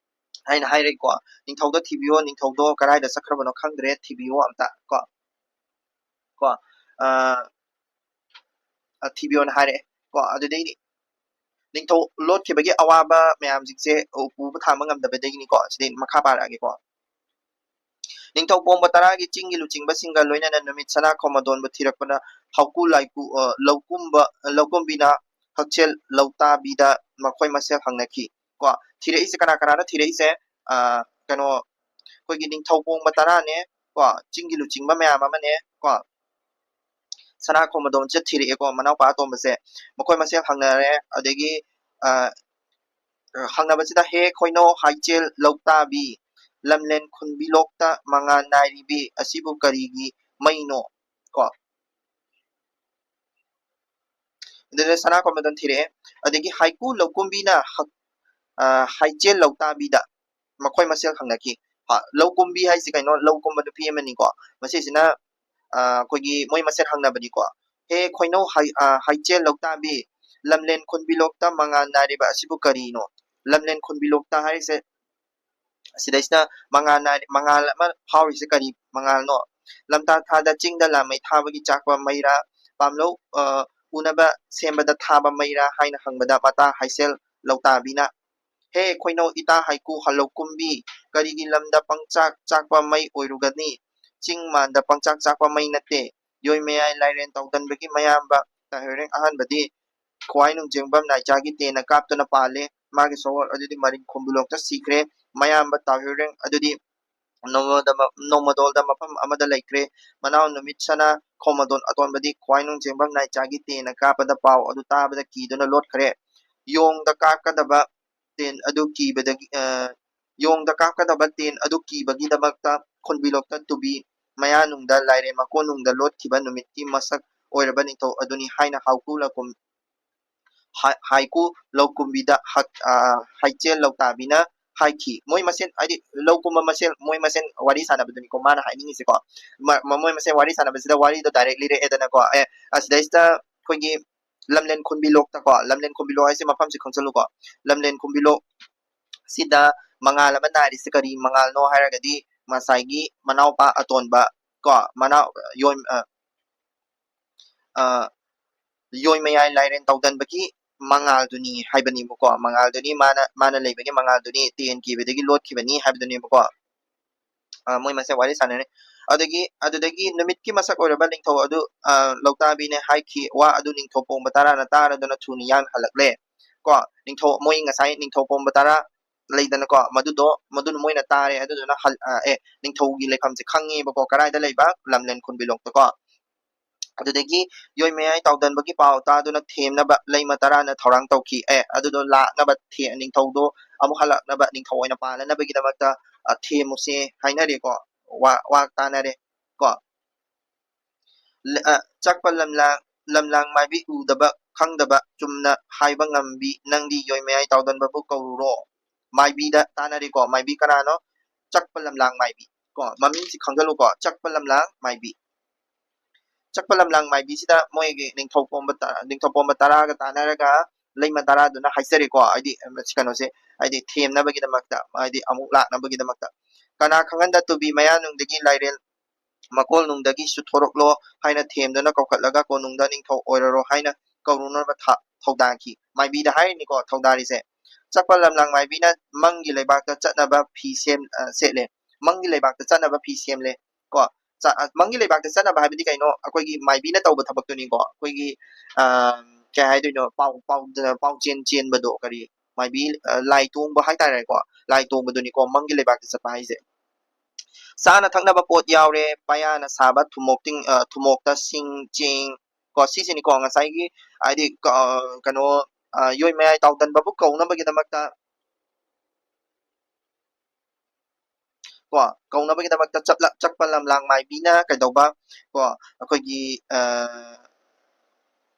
ꯍꯥꯏꯅ ꯍꯥꯏꯔꯦꯀꯣ꯫ ꯅꯤꯡꯊꯧꯗꯣ ꯊꯤꯕꯤꯌꯣ, ꯅꯤꯡꯊꯧꯗꯣ ꯀꯗꯥꯏꯗ ꯆꯠꯈ꯭ꯔꯕꯅꯣ ꯈꯪꯗ꯭ꯔꯦ, ꯊꯤꯕꯤꯌꯣ ꯑꯝꯇ ꯀꯣ꯫ ꯀꯣ, ꯑ, ꯑ, ꯊꯤꯕꯤꯌꯣꯅ ꯍꯥꯏꯔꯛꯑꯦ ꯀꯣ꯫ ꯑꯗꯨꯗꯩꯗꯤ ꯅꯤꯡꯊꯧ ꯂꯣꯠꯈꯤꯕꯒꯤ ꯑꯋꯥꯕ ꯃꯌꯥꯝꯁꯤꯡꯁꯦ ꯎ-, ꯎꯕ ꯊꯥꯡꯕ ꯉꯝꯗꯕꯗꯒꯤꯅꯤꯀꯣ꯫ ꯁꯤꯗꯩ ꯃꯈꯥ ꯄꯥꯔꯛꯑꯒꯦꯀꯣ꯫ ꯅꯤꯡꯊꯧ ꯄꯣꯡꯕ ꯇꯔꯥꯒꯤ ꯆꯤꯡꯒꯤ ꯂꯨꯆꯤꯡꯕꯁꯤꯡꯒ ꯂꯣꯏꯅꯅ ꯅꯨꯃꯤꯠ ꯁꯅꯥ ꯈꯣꯃꯗꯣꯟꯕꯨ ꯊꯤꯔꯛꯄꯗ ꯍꯧꯀꯨ ꯂꯥꯏꯀꯨ-, ꯑ, ꯂꯧꯀꯨꯝꯕ, ꯑ, ꯂꯧꯀꯨꯝꯕꯤꯅ ꯍꯛꯁꯦꯜ ꯂꯧꯇꯥꯕꯤꯗ ꯃꯈꯣꯏ ꯃꯁꯦꯜ ꯍꯪꯅꯈꯤ꯫ ꯀꯣ, ꯊꯤꯔꯛꯏꯁꯦ ꯀꯅꯥ ꯀꯅꯥꯅꯣ ꯊꯤꯔꯛꯏꯁꯦ? ꯑ, ꯀꯩꯅꯣ, ꯑꯩꯈꯣꯏꯒꯤ ꯅꯤꯡꯊꯧ ꯄꯣꯡꯕ ꯇꯔꯥꯅꯦ, ꯀꯣ, ꯆꯤꯡꯒꯤ ꯂꯨꯆꯤꯡꯕ ꯃꯌꯥꯝ ꯑꯃꯅꯦ ꯀꯣ, ꯁꯅꯥ ꯈꯣꯝꯕꯗꯣꯟꯁꯦ ꯊꯤꯔꯛꯑꯦꯀꯣ, ꯃꯅꯥꯎꯄꯥ ꯑꯇꯣꯝꯕꯁꯦ꯫ ꯃꯈꯣꯏ ꯃꯁꯦꯜ ꯍꯪꯅꯔꯦ꯫ ꯑꯗꯒꯤ ꯑ, ꯍꯪꯅꯕꯁꯤꯗ, "ꯍꯦ ꯈꯣꯏꯅꯧ ꯍꯥꯏꯆꯦꯜ ꯂꯧꯇꯥꯕꯤ, ꯂꯝꯂꯦꯟ ꯈꯨꯟꯕꯤ ꯂꯣꯛꯇ ꯃꯉꯥꯜ ꯅꯥꯏꯔꯤꯕꯤ ꯑꯁꯤꯕꯨ ꯀꯔꯤꯒꯤ ꯃꯩꯅꯣ?" ꯀꯣ, ꯑꯗꯨꯗ ꯁꯅꯥ ꯈꯣꯝꯕꯗꯣꯟ ꯊꯤꯔꯛꯑꯦ꯫ ꯑꯗꯒꯤ ꯍꯥꯏꯀꯨ ꯂꯧꯀꯨꯝꯕꯤꯅ ꯍꯛ-, ꯑ, ꯍꯥꯏꯆꯦꯜ ꯂꯧꯇꯥꯕꯤꯗ ꯃꯈꯣꯏ ꯃꯁꯦꯜ ꯍꯪꯅꯈꯤ꯫ ꯍꯥ, ꯂꯧ ꯀꯨꯝꯕꯤ ꯍꯥꯏꯁꯤ ꯀꯩꯅꯣ? ꯂꯧ ꯀꯨꯝꯕ ꯅꯨꯄꯤ ꯑꯃꯅꯤꯀꯣ꯫ ꯃꯁꯤꯁꯤꯅ, ꯑ, ꯑꯩꯈꯣꯏꯒꯤ ꯃꯣꯏ ꯃꯁꯦꯜ ꯍꯪꯅꯕꯅꯤꯀꯣ꯫ "ꯍꯦ ꯈꯣꯏꯅꯧ ꯍꯥꯏ-, ꯑ, ꯍꯥꯏꯆꯦꯜ ꯂꯧꯇꯥꯕꯤ, ꯂꯝꯂꯦꯟ ꯈꯨꯟꯕꯤ ꯂꯣꯛꯇ ꯃꯉꯥꯜ ꯅꯥꯏꯔꯤꯕ ꯑꯁꯤꯕꯨ ꯀꯔꯤꯅꯣ?" ꯂꯝꯂꯦꯟ ꯈꯨꯟꯕꯤ ꯂꯣꯛꯇ ꯍꯥꯏꯔꯤꯁꯦ, ꯁꯤꯗꯩꯁꯤꯗ ꯃꯉꯥꯜ ꯅꯥꯏ-, ꯃꯉꯥꯜ ꯑꯃ ꯐꯥꯎꯔꯤꯁꯦ ꯀꯔꯤ ꯃꯉꯥꯜꯅꯣ? "ꯂꯝꯇꯥ ꯊꯥꯗ ꯆꯤꯡꯗ ꯂꯥꯃꯩ ꯊꯥꯕꯒꯤ ꯆꯥꯛꯄ ꯃꯩꯔꯥ, ꯄꯥꯝꯂꯧ, ꯑ, ꯎꯅꯕ ꯁꯦꯝꯕꯗ ꯊꯥꯕ ꯃꯩꯔꯥ?" ꯍꯥꯏꯅ ꯍꯪꯕꯗ, ꯃꯇꯥ ꯍꯥꯏꯆꯦꯜ ꯂꯧꯇꯥꯕꯤꯅ, "ꯍꯦ ꯈꯣꯏꯅꯧ ꯏꯇꯥ ꯍꯥꯏꯀꯨ ꯍꯜꯂꯧ ꯀꯨꯝꯕꯤ, ꯀꯔꯤꯒꯤ ꯂꯝꯗ ꯄꯪꯆꯥꯛ ꯆꯥꯛꯄ ꯃꯩ ꯑꯣꯏꯔꯨꯒꯅꯤ? ꯆꯤꯡ ꯃꯥꯟꯗ ꯄꯪꯆꯥꯛ ꯆꯥꯛꯄ ꯃꯩ ꯅꯠꯇꯦ꯫ ꯌꯣꯏ ꯃꯌꯥꯏ ꯂꯥꯏꯔꯦꯟ ꯇꯧꯗꯟꯕꯒꯤ ꯃꯌꯥꯝꯕ ꯇꯥꯍꯣꯏꯔꯦꯡ ꯑꯍꯥꯟꯕꯗꯤ ꯈ꯭ꯋꯥꯏ ꯅꯨꯡꯖꯦꯡꯕꯝ ꯅꯥꯏꯆꯥꯒꯤ ꯇꯦꯟꯅ ꯀꯥꯞꯇꯨꯅ ꯄꯥꯜꯂꯦ꯫ ꯃꯥꯒꯤ ꯁꯒꯣꯜ ꯑꯗꯨꯗꯤ ꯃꯔꯤꯡ ꯈꯣꯝꯕꯨꯂꯣꯛꯇ ꯁꯤꯈ꯭ꯔꯦ꯫ ꯃꯌꯥꯝꯕ ꯇꯥꯍꯣꯏꯔꯦꯡ ꯑꯗꯨꯗꯤ ꯅꯣꯡꯃꯗ ꯃ-, ꯅꯣꯡꯃꯗꯣꯜꯗ ꯃꯐꯝ ꯑꯃꯗ ꯂꯩꯈ꯭ꯔꯦ꯫ ꯃꯅꯥꯎ ꯅꯨꯃꯤꯠ ꯁꯅꯥ ꯈꯣꯝꯕꯗꯣꯟ ꯑꯇꯣꯟꯕꯗꯤ ꯈ꯭ꯋꯥꯏ ꯅꯨꯡꯖꯦꯡꯕꯝ ꯅꯥꯏꯆꯥꯒꯤ ꯇꯦꯟꯅ ꯀꯥꯞꯄꯗ ꯄꯥꯎ ꯑꯗꯨ ꯇꯥꯕꯗ ꯀꯤꯗꯨꯅ ꯂꯣꯠꯈ꯭ꯔꯦ꯫ ꯌꯣꯡꯗ ꯀꯥꯞꯀꯗꯕ ꯇꯦꯟ ꯑꯗꯨ ꯀꯤꯕꯗꯒꯤ, ꯑ, ꯌꯣꯡꯗ ꯀꯥꯞꯀꯗꯕ ꯇꯦꯟ ꯑꯗꯨ ꯀꯤꯕꯒꯤꯗꯃꯛꯇ ꯈꯨꯟꯕꯤꯂꯣꯛꯇ ꯇꯨꯕꯤ ꯃꯌꯥꯅꯨꯡꯗ ꯂꯥꯏꯔꯦꯟ ꯃꯀꯣꯟꯅꯨꯡꯗ ꯂꯣꯠꯈꯤꯕ ꯅꯨꯃꯤꯠꯀꯤ ꯃꯁꯛ ꯑꯣꯏꯔꯕ ꯅꯤꯡꯊꯧ ꯑꯗꯨꯅꯤ ꯍꯥꯏꯅ ꯍꯥꯏꯀꯨ ꯂꯧꯀꯨꯝ-, ꯍꯥꯏ-, ꯍꯥꯏꯀꯨ ꯂꯧꯀꯨꯝꯕꯤꯗ ꯍꯛ-, ꯑ, ꯍꯥꯏꯆꯦꯜ ꯂꯧꯇꯥꯕꯤꯅ ꯍꯥꯏꯈꯤ꯫ ꯃꯣꯏ ꯃꯁꯦꯟ, ꯍꯥꯏꯗꯤ ꯂꯧ ꯀꯨꯝꯕ ꯃꯁꯦꯟ, ꯃꯣꯏ ꯃꯁꯦꯟ ꯋꯥꯔꯤ ꯁꯥꯟꯅꯕꯗꯨꯅꯤꯀꯣ ꯃꯥꯅ ꯍꯥꯏꯅꯤꯡꯉꯤꯁꯦꯀꯣ꯫ ꯃ-, ꯃ-, ꯃꯣꯏ ꯃꯁꯦꯟ ꯋꯥꯔꯤ ꯁꯥꯟꯅꯕꯁꯤꯗ ꯋꯥꯔꯤꯗꯣ direct ꯂꯤꯔꯛꯑꯦꯗꯅꯀꯣ꯫ ꯑꯦ, ꯑꯁꯤꯗꯩꯁꯤꯗ ꯑꯩꯈꯣꯏꯒꯤ ꯂꯝꯂꯦꯟ ꯈꯨꯟꯕꯤ ꯂꯣꯛꯇꯀꯣ, ꯂꯝꯂꯦꯟ ꯈꯨꯟꯕꯤ ꯂꯣꯛ ꯍꯥꯏꯁꯦ ꯃꯐꯝꯁꯦ ꯈꯪꯖꯜꯂꯨꯀꯣ꯫ ꯂꯝꯂꯦꯟ ꯈꯨꯟꯕꯤ ꯂꯣꯛ ꯁꯤꯗ ꯃꯉꯥꯜ ꯑꯃ ꯅꯥꯏꯔꯤꯁꯦ ꯀꯔꯤ ꯃꯉꯥꯜꯅꯣ ꯍꯥꯏꯔꯒꯗꯤ, ꯉꯁꯥꯏꯒꯤ ꯃꯅꯥꯎꯄꯥ ꯑꯇꯣꯟꯕ ꯀꯣ, ꯃꯅꯥꯎ-, ꯌꯣꯏ-, ꯑ, ꯑ, ꯌꯣꯏ ꯃꯌꯥꯏ ꯂꯥꯏꯔꯦꯟ ꯇꯧꯗꯟꯕꯒꯤ ꯃꯉꯥꯜꯗꯨꯅꯤ ꯍꯥꯏꯕꯅꯦꯕꯀꯣ꯫ ꯃꯉꯥꯜꯗꯨꯅꯤ ꯃꯥꯅ, ꯃꯥꯅ ꯂꯩꯕꯒꯤ ꯃꯉꯥꯜꯗꯨꯅꯤ, ꯇꯦꯟ ꯀꯤꯕꯗꯒꯤ ꯂꯣꯠꯈꯤꯕꯅꯤ ꯍꯥꯏꯕꯗꯨꯅꯦꯕꯀꯣ꯫ ꯑ, ꯃꯣꯏ ꯃꯁꯦꯟ ꯋꯥꯔꯤ ꯁꯥꯟꯅꯔꯦ꯫ ꯑꯗꯒꯤ, ꯑꯗꯨꯗꯒꯤ ꯅꯨꯃꯤꯠꯀꯤ ꯃꯁꯛ ꯑꯣꯏꯔꯕ ꯅꯤꯡꯊꯧ ꯑꯗꯨ, ꯑ, ꯂꯧꯇꯥꯕꯤꯅ ꯍꯥꯏꯈꯤ꯫ ꯋꯥ ꯑꯗꯨ ꯅꯤꯡꯊꯧ ꯄꯣꯡꯕ ꯇꯔꯥꯅ ꯇꯥꯔꯗꯨꯅ ꯊꯨꯅ ꯌꯥꯡꯅ ꯍꯜꯂꯛꯂꯦ꯫ ꯀꯣ, ꯅꯤꯡꯊꯧ, ꯃꯣꯏ ꯉꯁꯥꯏ ꯅꯤꯡꯊꯧ ꯄꯣꯡꯕ ꯇꯔꯥ ꯂꯩꯗꯅꯀꯣ, ꯃꯗꯨꯗꯣ ꯃꯗꯨꯅ ꯃꯣꯏꯅ ꯇꯥꯔꯦ꯫ ꯑꯗꯨꯗꯨꯅ ꯍꯜ-, ꯑ, ꯑꯦ, ꯅꯤꯡꯊꯧꯒꯤ ꯂꯩꯐꯝꯁꯦ ꯈꯪꯉꯦꯕꯀꯣ, ꯀꯗꯥꯏꯗ ꯂꯩꯕ? ꯂꯝꯂꯦꯟ ꯈꯨꯟꯕꯤꯂꯣꯛꯇꯀꯣ꯫ ꯑꯗꯨꯗꯒꯤ ꯌꯣꯏ ꯃꯌꯥꯏ ꯇꯥꯎꯗꯟꯕꯒꯤ ꯄꯥꯎ ꯇꯥꯗꯨꯅ ꯊꯦꯝꯅꯕ ꯂꯩꯃ ꯇꯔꯥꯅ ꯊꯧꯔꯥꯡ ꯇꯧꯈꯤ꯫ ꯑꯦ, ꯑꯗꯨꯗꯣ ꯂꯥꯛꯅꯕ ꯊꯦ-, ꯅꯤꯡꯊꯧꯗꯣ ꯑꯃꯨꯛ ꯍꯜꯂꯛꯅꯕ, ꯅꯤꯡꯊꯧ ꯑꯣꯏꯅ ꯄꯥꯜꯂꯅꯕꯒꯤꯗꯃꯛꯇ, ꯑ, ꯊꯦꯝꯃꯨꯁꯦ ꯍꯥꯏꯅꯔꯦꯀꯣ꯫ ꯋꯥ, ꯋꯥ ꯇꯥꯅꯔꯦ ꯀꯣ꯫ ꯂ-, ꯑ, ꯆꯛꯄ ꯂꯝꯂꯥꯡ, ꯂꯝꯂꯥꯡ ꯃꯥꯏꯕꯤ ꯎꯗꯕ ꯈꯪꯗꯕ ꯆꯨꯝꯅ ꯍꯥꯏꯕ ꯉꯝꯕꯤ ꯅꯪꯗꯤ ꯌꯣꯏ ꯃꯌꯥꯏ ꯇꯥꯎꯗꯟꯕꯕꯨ ꯀꯧꯔꯨꯔꯣ꯫ ꯃꯥꯏꯕꯤꯗ ꯇꯥꯅꯔꯦꯀꯣ꯫ ꯃꯥꯏꯕꯤ ꯀꯅꯥꯅꯣ? ꯆꯛꯄ ꯂꯝꯂꯥꯡ ꯃꯥꯏꯕꯤ ꯀꯣ꯫ ꯃꯃꯤꯡꯁꯤ ꯈꯪꯖꯜꯂꯨꯀꯣ, ꯆꯛꯄ ꯂꯝꯂꯥꯡ ꯃꯥꯏꯕꯤ꯫ ꯆꯛꯄ ꯂꯝꯂꯥꯡ ꯃꯥꯏꯕꯤꯁꯤꯗ ꯃꯣꯏꯒꯤ ꯅꯤꯡꯊꯧ ꯄꯣꯝꯕ ꯇ-, ꯅꯤꯡꯊꯧ ꯄꯣꯝꯕ ꯇꯔꯥꯒ ꯇꯥꯟꯅꯔꯒ ꯂꯩꯃ ꯇꯔꯥꯗꯨꯅ ꯍꯥꯏꯖꯔꯦꯀꯣ, ꯍꯥꯏꯗꯤ, ꯀꯩꯅꯣꯁꯦ, ꯍꯥꯏꯗꯤ ꯊꯦꯝꯅꯕꯒꯤꯗꯃꯛꯇ, ꯍꯥꯏꯗꯤ ꯑꯃꯨꯛ ꯂꯥꯛꯅꯕꯒꯤꯗꯃꯛꯇ꯫ ꯀꯅꯥ ꯈꯪꯍꯟꯗ ꯇꯨꯕꯤ ꯃꯌꯥꯅꯨꯡꯗꯒꯤ ꯂꯥꯏꯔꯦꯜ ꯃꯀꯣꯜꯅꯨꯡꯗꯒꯤꯁꯨ ꯊꯣꯔꯛꯂꯣ ꯍꯥꯏꯅ ꯊꯦꯝꯗꯨꯅ ꯀꯧꯈꯠꯂꯒ ꯀꯣꯅꯨꯡꯗ ꯅꯤꯡꯊꯧ ꯑꯣꯏꯔꯔꯣ ꯍꯥꯏꯅ ꯀꯧꯔꯨꯅꯕ ꯊ-, ꯊꯧꯗꯥꯡꯈꯤ꯫ ꯃꯥꯏꯕꯤꯗ ꯍꯥꯏꯔꯤꯅꯤꯀꯣ ꯊꯧꯗꯥꯔꯤꯁꯦ꯫ ꯆꯛꯄ ꯂꯝꯂꯥꯡ ꯃꯥꯏꯕꯤꯅ ꯃꯪꯒꯤ ꯂꯩꯕꯥꯛꯇ ꯆꯠꯅꯕ ꯐꯤ ꯁꯦꯝ-, ꯑ, ꯁꯦꯠꯂꯦ꯫ ꯃꯪꯒꯤ ꯂꯩꯕꯥꯛꯇ ꯆꯠꯅꯕ ꯐꯤ ꯁꯦꯝꯂꯦ ꯀꯣ꯫ ꯆ-, ꯑ, ꯃꯪꯒꯤ ꯂꯩꯕꯥꯛꯇ ꯆꯠꯅꯕ ꯍꯥꯏꯕꯗꯤ ꯀꯩꯅꯣ? ꯑꯩꯈꯣꯏꯒꯤ ꯃꯥꯏꯕꯤꯅ ꯇꯧꯕ ꯊꯕꯛꯇꯨꯅꯤꯀꯣ꯫ ꯑꯩꯈꯣꯏꯒꯤ, ꯑ, ꯀꯩ ꯍꯥꯏꯗꯣꯏꯅꯣ? ꯄꯥꯎ, ꯄꯥꯎ, ꯄꯥꯎꯆꯦꯟ ꯆꯦꯟꯕꯗꯣ, ꯀꯔꯤ, ꯃꯥꯏꯕꯤ, ꯑ, ꯂꯥꯏ ꯇꯣꯡꯕ ꯍꯥꯏꯇꯥꯔꯦꯀꯣ꯫ ꯂꯥꯏ ꯇꯣꯡꯕꯗꯨꯅꯤꯀꯣ ꯃꯪꯒꯤ ꯂꯩꯕꯥꯛꯇ ꯆꯠꯄ ꯍꯥꯏꯁꯦ꯫ ꯆꯥꯅ ꯊꯛꯅꯕ ꯄꯣꯠ ꯌꯥꯎꯔꯦ, ꯄꯌꯥꯅ ꯁꯥꯕ ꯊꯨꯝꯃꯣꯛ ꯇꯤꯡ-, ꯑ, ꯊꯨꯝꯃꯣꯛꯇ ꯁꯤꯡ, ꯆꯦꯡ ꯀꯣ, ꯁꯤꯁꯤꯅꯤꯀꯣ ꯉꯁꯥꯏꯒꯤ, ꯍꯥꯏꯗꯤ, ꯀ-, ꯑ, ꯀꯩꯅꯣ, ꯑ, ꯌꯣꯏ ꯃꯌꯥꯏ ꯇꯥꯎꯗꯟꯕꯕꯨ ꯀꯧꯅꯕꯒꯤꯗꯃꯛꯇ ꯀꯣ, ꯀꯧꯅꯕꯒꯤꯗꯃꯛꯇ ꯆꯠꯂ-, ꯆꯠꯄ ꯂꯝꯂꯥꯡ ꯃꯥꯏꯕꯤꯅ ꯀꯩꯗꯧꯕ ꯀꯣ, ꯑꯩꯈꯣꯏꯒꯤ, ꯑ,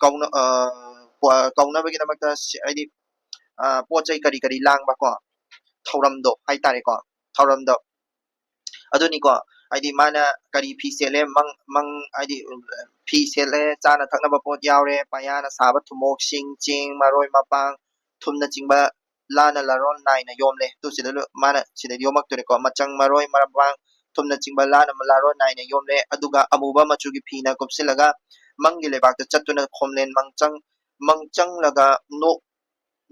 ꯀꯧꯅ-, ꯑ, ꯀꯧ-, ꯀꯧꯅꯕꯒꯤꯗꯃꯛꯇ ꯁꯤ-, ꯍꯥꯏꯗꯤ, ꯑ, ꯄꯣꯠ ꯆꯩ ꯀꯔꯤ ꯀꯔꯤ ꯂꯥꯡꯕ ꯀꯣ, ꯊꯧꯔꯝꯗꯣ ꯍꯥꯏꯇꯥꯔꯦꯀꯣ, ꯊꯧꯔꯝꯗꯣ꯫ ꯑꯗꯨꯅꯤꯀꯣ, ꯍꯥꯏꯗꯤ ꯃꯥꯅ ꯀꯔꯤ ꯐꯤ ꯁꯦꯠꯂꯦ, ꯃꯪ, ꯃꯪ, ꯍꯥꯏꯗꯤ, ꯐꯤ ꯁꯦꯠꯂꯦ, ꯆꯥꯅ ꯊꯛꯅꯕ ꯄꯣꯠ ꯌꯥꯎꯔꯦ, ꯄꯌꯥꯅ ꯁꯥꯕ ꯊꯨꯝꯃꯣꯛꯁꯤꯡ, ꯆꯦꯡ, ꯃꯔꯣꯏ, ꯃꯄꯥꯡ, ꯊꯨꯝꯅꯆꯤꯡꯕ ꯂꯥꯅ ꯂꯥꯔꯣꯟ ꯅꯥꯏꯅ ꯌꯣꯝꯂꯦ꯫ ꯇꯨ ꯁꯤꯗ ꯂꯣꯏ-, ꯃꯥꯅ ꯁꯤꯗ ꯌꯣꯝꯃꯛꯇꯣꯏꯅꯤꯀꯣ꯫ ꯃꯆꯪ ꯃꯔꯣꯏ, ꯃꯔꯥꯡ ꯊꯨꯝꯅꯆꯤꯡꯕ ꯂꯥꯅ ꯂꯥꯔꯣꯟ ꯅꯥꯏꯅ ꯌꯣꯝꯂꯦ꯫ ꯑꯗꯨꯒ ꯑꯃꯨꯕ ꯃꯆꯨꯒꯤ ꯐꯤꯅ ꯀꯨꯞꯁꯤꯜꯂꯒ ꯃꯪꯒꯤ ꯂꯩꯕꯥꯛꯇ ꯆꯠꯇꯨꯅ ꯈꯣꯝꯂꯦꯟ ꯃꯪꯆꯪ, ꯃꯪꯆꯪꯂꯒ ꯅꯣꯛ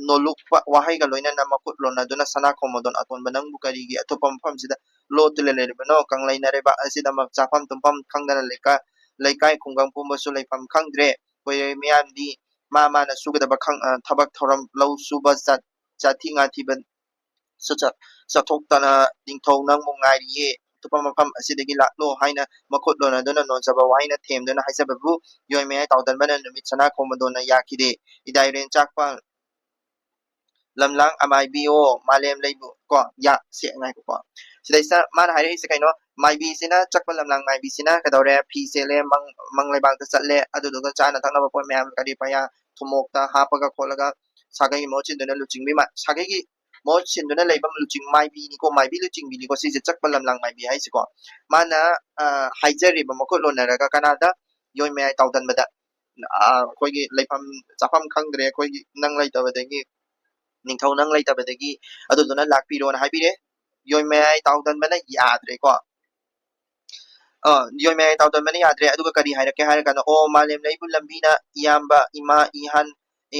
ꯅꯣꯂꯨꯛꯄ ꯋꯥꯍꯩꯒ ꯂꯣꯏꯅꯅ ꯃꯈꯨꯠ ꯂꯣꯟꯅꯗꯨꯅ ꯁꯅꯥ ꯈꯣꯡꯃꯣꯗꯣꯟ ꯑꯇꯣꯟꯕ ꯅꯪꯕꯨ ꯀꯔꯤꯒꯤ ꯑꯇꯣꯞꯄ ꯃꯐꯝꯁꯤꯗ ꯂꯣꯠꯇꯨꯅ ꯂꯩꯔꯤꯕꯅꯣ? ꯀꯪꯂꯩ ꯅꯥꯏꯔꯩꯕꯥꯛ ꯑꯁꯤꯗ ꯃ-, ꯆꯥꯐꯝ ꯇꯨꯝꯐꯝ ꯈꯪꯗꯅ ꯂꯩꯀꯥ-, ꯂꯩꯀꯥꯏ ꯈꯨꯡꯒꯪ ꯄꯨꯝꯕꯁꯨ ꯂꯩꯐꯝ ꯈꯪꯗ꯭ꯔꯦ꯫ ꯀꯣꯏꯔꯣꯏ ꯃꯤꯌꯥꯝꯗꯤ ꯃꯥ ꯃꯥꯅ ꯁꯨꯒꯗꯕ ꯈꯪ-, ꯑ, ꯊꯕꯛ ꯊꯧꯔꯝ ꯂꯧ ꯁꯨꯕ ꯆꯠ-, ꯆꯥꯊꯤ ꯉꯥꯊꯤꯕ ꯆꯠꯊꯣꯛꯇꯅ, "ꯅꯤꯡꯊꯧ ꯅꯪꯕꯨ ꯉꯥꯏꯔꯤꯌꯦ, ꯑꯇꯣꯞꯄ ꯃꯐꯝ ꯑꯁꯤꯗꯒꯤ ꯂꯥꯛꯂꯣ" ꯍꯥꯏꯅ ꯃꯈꯨꯠ ꯂꯣꯟꯅꯗꯨꯅ ꯅꯣꯟꯖꯕ ꯋꯥꯍꯩꯅ ꯊꯦꯝꯗꯨꯅ ꯍꯥꯏꯖꯕꯕꯨ ꯌꯣꯏꯃꯌꯥꯏ ꯇꯥꯎꯗꯟꯕꯅ ꯅꯨꯃꯤꯠ ꯁꯅꯥ ꯈꯣꯡꯕꯗꯣꯟꯅ ꯌꯥꯈꯤꯗꯦ꯫ ꯏꯗꯥꯏꯔꯦꯟ ꯆꯥꯛꯄ ꯂꯝꯂꯥꯡ ꯑꯃꯥꯏꯕꯤꯌꯣ, ꯃꯥꯂꯦꯝ ꯂꯩꯕꯨ ꯀꯣ, ꯌꯥ, ꯁꯦ, ꯉꯥꯏꯈꯣꯀꯣ꯫ ꯁꯤꯗꯩꯁꯤꯗ ꯃꯥꯅ ꯍꯥꯏꯔꯛꯏꯁꯦ ꯀꯩꯅꯣ? ꯃꯥꯏꯕꯤꯁꯤꯅ, ꯆꯠꯄ ꯂꯝꯂꯥꯡ ꯃꯥꯏꯕꯤꯁꯤꯅ ꯀꯩꯗꯧꯔꯦ? ꯐꯤ ꯁꯦꯠꯂꯦ, ꯃꯪ, ꯃꯪ ꯂꯩꯕꯥꯛꯇ ꯆꯠꯂꯦ, ꯑꯗꯨꯗꯨꯒ ꯆꯥꯅ ꯊꯛꯅꯕ ꯄꯣꯠ ꯃꯌꯥꯝ ꯀꯔꯤ ꯄꯌꯥ ꯊꯨꯝꯃꯣꯛꯇ ꯍꯥꯞꯄꯒ ꯈꯣꯠꯂꯒ ꯁꯥꯒꯩꯒꯤ ꯃꯍꯨꯠ ꯁꯤꯟꯗꯨꯅ ꯂꯨꯆꯤꯡꯕꯤ ꯃꯥ-, ꯁꯥꯒꯩꯒꯤ ꯃꯍꯨꯠ ꯁꯤꯟꯗꯨꯅ ꯂꯩꯕ ꯂꯨꯆꯤꯡ ꯃꯥꯏꯕꯤꯅꯤꯀꯣ, ꯃꯥꯏꯕꯤ ꯂꯨꯆꯤꯡꯕꯤꯅꯤꯀꯣ, ꯁꯤꯁꯦ ꯆꯠꯄ ꯂꯝꯂꯥꯡ ꯃꯥꯏꯕꯤ ꯍꯥꯏꯁꯤꯀꯣ꯫ ꯃꯥꯅ, ꯑ, ꯍꯥꯏꯖꯔꯤꯕ ꯃꯈꯨꯠ ꯂꯣꯟꯅꯔꯒ ꯀꯅꯥꯗ? ꯌꯣꯏꯃꯌꯥꯏ ꯇꯥꯎꯗꯟꯕꯗ꯫ ꯑ, ꯑꯩꯈꯣꯏꯒꯤ ꯂꯩꯐꯝ ꯆꯥꯐꯝ ꯈꯪꯗ꯭ꯔꯦ, ꯑꯩꯈꯣꯏꯒꯤ ꯅꯪ ꯂꯩꯇꯕꯗꯒꯤ, ꯅꯤꯡꯊꯧ ꯅꯪ ꯂꯩꯇꯕꯗꯒꯤ, ꯑꯗꯨꯗꯨꯅ ꯂꯥꯛꯄꯤꯔꯣꯅ ꯍꯥꯏꯕꯤꯔꯦ꯫ ꯌꯣꯏꯃꯌꯥꯏ ꯇꯥꯎꯗꯟꯕꯅ ꯌꯥꯗ꯭ꯔꯦꯀꯣ꯫ ꯑ, ꯌꯣꯏꯃꯌꯥꯏ ꯇꯥꯎꯗꯟꯕꯅ ꯌꯥꯗ꯭ꯔꯦ꯫ ꯑꯗꯨꯒ ꯀꯔꯤ ꯍꯥꯏꯔꯛꯀꯦ ꯍꯥꯏꯔ ꯀꯥꯟꯗ, "ꯑꯣ, ꯃꯥꯂꯦꯝ ꯂꯩꯕꯨ ꯂꯝꯕꯤꯅ ꯏꯌꯥꯝꯕ, ꯏꯃꯥ, ꯏꯍꯥꯟ,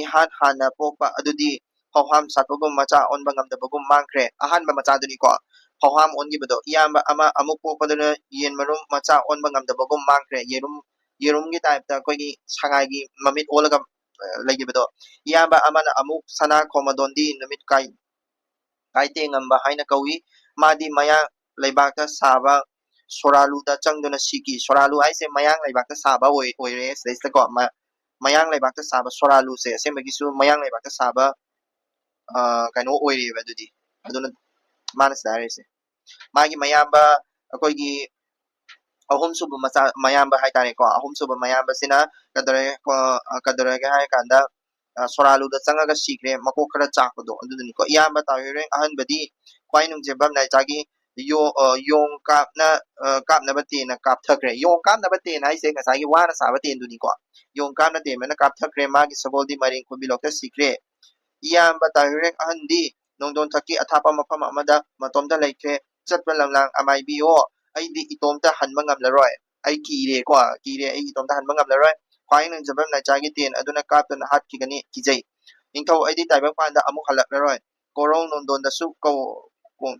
ꯏꯍꯥꯟ ꯍꯥꯟꯅ ꯄꯣꯛꯄ ꯑꯗꯨꯗꯤ ꯐꯥꯎꯍꯥꯝ ꯁꯥꯠꯄꯒꯨꯝ ꯃꯆꯥ ꯑꯣꯟꯕ ꯉꯝꯗꯕꯒꯨꯝ ꯃꯥꯡꯈ꯭ꯔꯦ"꯫ ꯑꯍꯥꯟꯕ ꯃꯆꯥꯗꯨꯅꯤꯀꯣ, ꯐꯥꯎꯍꯥꯝ ꯑꯣꯟꯈꯤꯕꯗꯣ꯫ "ꯏꯌꯥꯝꯕ ꯑꯃ ꯑꯃꯨꯛ ꯄꯣꯛꯄꯗꯨꯅ ꯌꯦꯟ ꯃꯔꯨꯝ ꯃꯆꯥ ꯑꯣꯟꯕ ꯉꯝꯗꯕꯒꯨꯝ ꯃꯥꯡꯈ꯭ꯔꯦ"꯫ ꯌꯦꯔꯨꯝ, ꯌꯦꯔꯨꯝꯒꯤ ꯇꯥꯏꯞꯇ ꯑꯩꯈꯣꯏꯒꯤ ꯁꯉꯥꯏꯒꯤ ꯃꯃꯤꯠ ꯑꯣꯜꯂꯒ, ꯑ, ꯂꯩꯈꯤꯕꯗꯣ꯫ "ꯏꯌꯥꯝꯕ ꯑꯃꯅ ꯑꯃꯨꯛ ꯁꯅꯥ ꯈꯣꯃꯗꯣꯟꯗꯤ ꯅꯨꯃꯤꯠ ꯀꯥꯏ-, ꯀꯥꯏꯇꯦꯉꯝꯕ ꯍꯥꯏꯅ ꯀꯧꯏ꯫ ꯃꯥꯗꯤ ꯃꯌꯥꯡ ꯂꯩꯕꯥꯛꯇ ꯁꯥꯕ ꯁꯣꯔꯥꯂꯨꯗ ꯆꯪꯗꯨꯅ ꯁꯤꯈꯤ"꯫ ꯁꯣꯔꯥꯂꯨ ꯍꯥꯏꯁꯦ ꯃꯌꯥꯡ ꯂꯩꯕꯥꯛꯇ ꯁꯥꯕ ꯑꯣꯏ-, ꯑꯣꯏꯔꯦ ꯁꯤꯗꯩꯁꯤꯗꯀꯣ꯫ ꯃ-, ꯃꯌꯥꯡ ꯂꯩꯕꯥꯛꯇ ꯁꯥꯕ ꯁꯣꯔꯥꯂꯨꯁꯦ ꯑꯁꯦꯡꯕꯒꯤꯁꯨ ꯃꯌꯥꯡ ꯂꯩꯕꯥꯛꯇ ꯁꯥꯕ, ꯑ, ꯀꯩꯅꯣ ꯑꯣꯏꯔꯦꯕ ꯑꯗꯨꯗꯤ꯫ ꯑꯗꯨꯅ ꯃꯥꯅ ꯁꯤꯗ ꯍꯥꯏꯔꯤꯁꯦ꯫ ꯃꯥꯒꯤ ꯃꯌꯥꯝꯕ, ꯑꯩꯈꯣꯏꯒꯤ ꯑꯍꯨꯝꯁꯨꯕ ꯃꯆꯥ, ꯃꯌꯥꯝꯕ ꯍꯥꯏꯇꯥꯔꯦꯀꯣ, ꯑꯍꯨꯝꯁꯨꯕ ꯃꯌꯥꯝꯕꯁꯤꯅ ꯀꯩꯗꯧꯔꯦ, ꯑ, ꯀꯩꯗꯧꯔꯒꯦ ꯍꯥꯏꯔ ꯀꯥꯟꯗ, ꯑ, ꯁꯣꯔꯥꯂꯨꯗ ꯆꯪꯉꯒ ꯁꯤꯈ꯭ꯔꯦ, ꯃꯀꯣꯛ ꯈꯔ ꯆꯥꯛꯄꯗꯣ ꯑꯗꯨꯗꯨꯅꯤꯀꯣ꯫ ꯏꯌꯥꯝꯕ ꯇꯥꯎꯍꯤꯔꯦꯡ ꯑꯍꯟꯕꯗꯤ ꯈ꯭ꯋꯥꯏ ꯅꯨꯡꯖꯦꯝꯕꯝ ꯅꯥꯏꯆꯥꯒꯤ ꯌꯣ-, ꯑ, ꯌꯣꯡ ꯀꯥꯞꯅ, ꯑ, ꯀꯥꯞꯅꯕ ꯇꯦꯟꯅ ꯀꯥꯞꯊꯈ꯭ꯔꯦ꯫ ꯌꯣꯡ ꯀꯥꯞꯅꯕ ꯇꯦꯟ ꯍꯥꯏꯁꯦ ꯉꯁꯥꯏꯒꯤ ꯋꯥꯅ ꯁꯥꯕ ꯇꯦꯟꯗꯨꯅꯤꯀꯣ꯫ ꯌꯣꯡ ꯀꯥꯞꯅ ꯇꯦꯟꯕꯅ ꯀꯥꯞꯊꯈ꯭ꯔꯦ, ꯃꯥꯒꯤ ꯁꯒꯣꯜꯗꯤ ꯃꯔꯤꯡ ꯈꯨꯟꯕꯤꯂꯣꯛꯇ ꯁꯤꯈ꯭ꯔꯦ꯫ ꯏꯌꯥꯝꯕ ꯇꯥꯎꯍꯤꯔꯦꯡ ꯑꯍꯟꯗꯤ ꯅꯣꯡꯗꯣꯟ ꯊꯛꯀꯤ ꯑꯊꯥꯞꯄ ꯃꯐꯝ ꯑꯃꯗ ꯃꯇꯣꯝꯇ ꯂꯩꯈ꯭ꯔꯦ꯫ "ꯆꯠꯄ ꯂꯝꯂꯥꯡ ꯑꯃꯥꯏꯕꯤꯌꯣ, ꯑꯩꯗꯤ ꯏꯇꯣꯝꯇ ꯍꯟꯕ ꯉꯝꯂꯔꯣꯏ꯫ ꯑꯩ ꯀꯤꯔꯦꯀꯣ, ꯀꯤꯔꯦ, ꯑꯩ ꯏꯇꯣꯝꯇ ꯍꯟꯕ ꯉꯝꯂꯔꯣꯏ꯫ ꯈ꯭ꯋꯥꯏ ꯅꯨꯡꯖꯕ ꯅꯥꯏꯆꯥꯒꯤ ꯇꯦꯟ ꯑꯗꯨꯅ ꯀꯥꯞꯇꯨꯅ ꯍꯥꯠꯈꯤꯒꯅꯤ, ꯀꯤꯖꯩ꯫ ꯅꯤꯡꯊꯧ, ꯑꯩꯗꯤ ꯇꯥꯏꯕꯪꯄꯥꯟꯗ ꯑꯃꯨꯛ ꯍꯜꯂꯛꯂꯔꯣꯏ꯫ ꯀꯣꯔꯧ ꯅꯣꯟꯗꯣꯟꯗꯁꯨ ꯀꯧ-, ꯀꯣ-,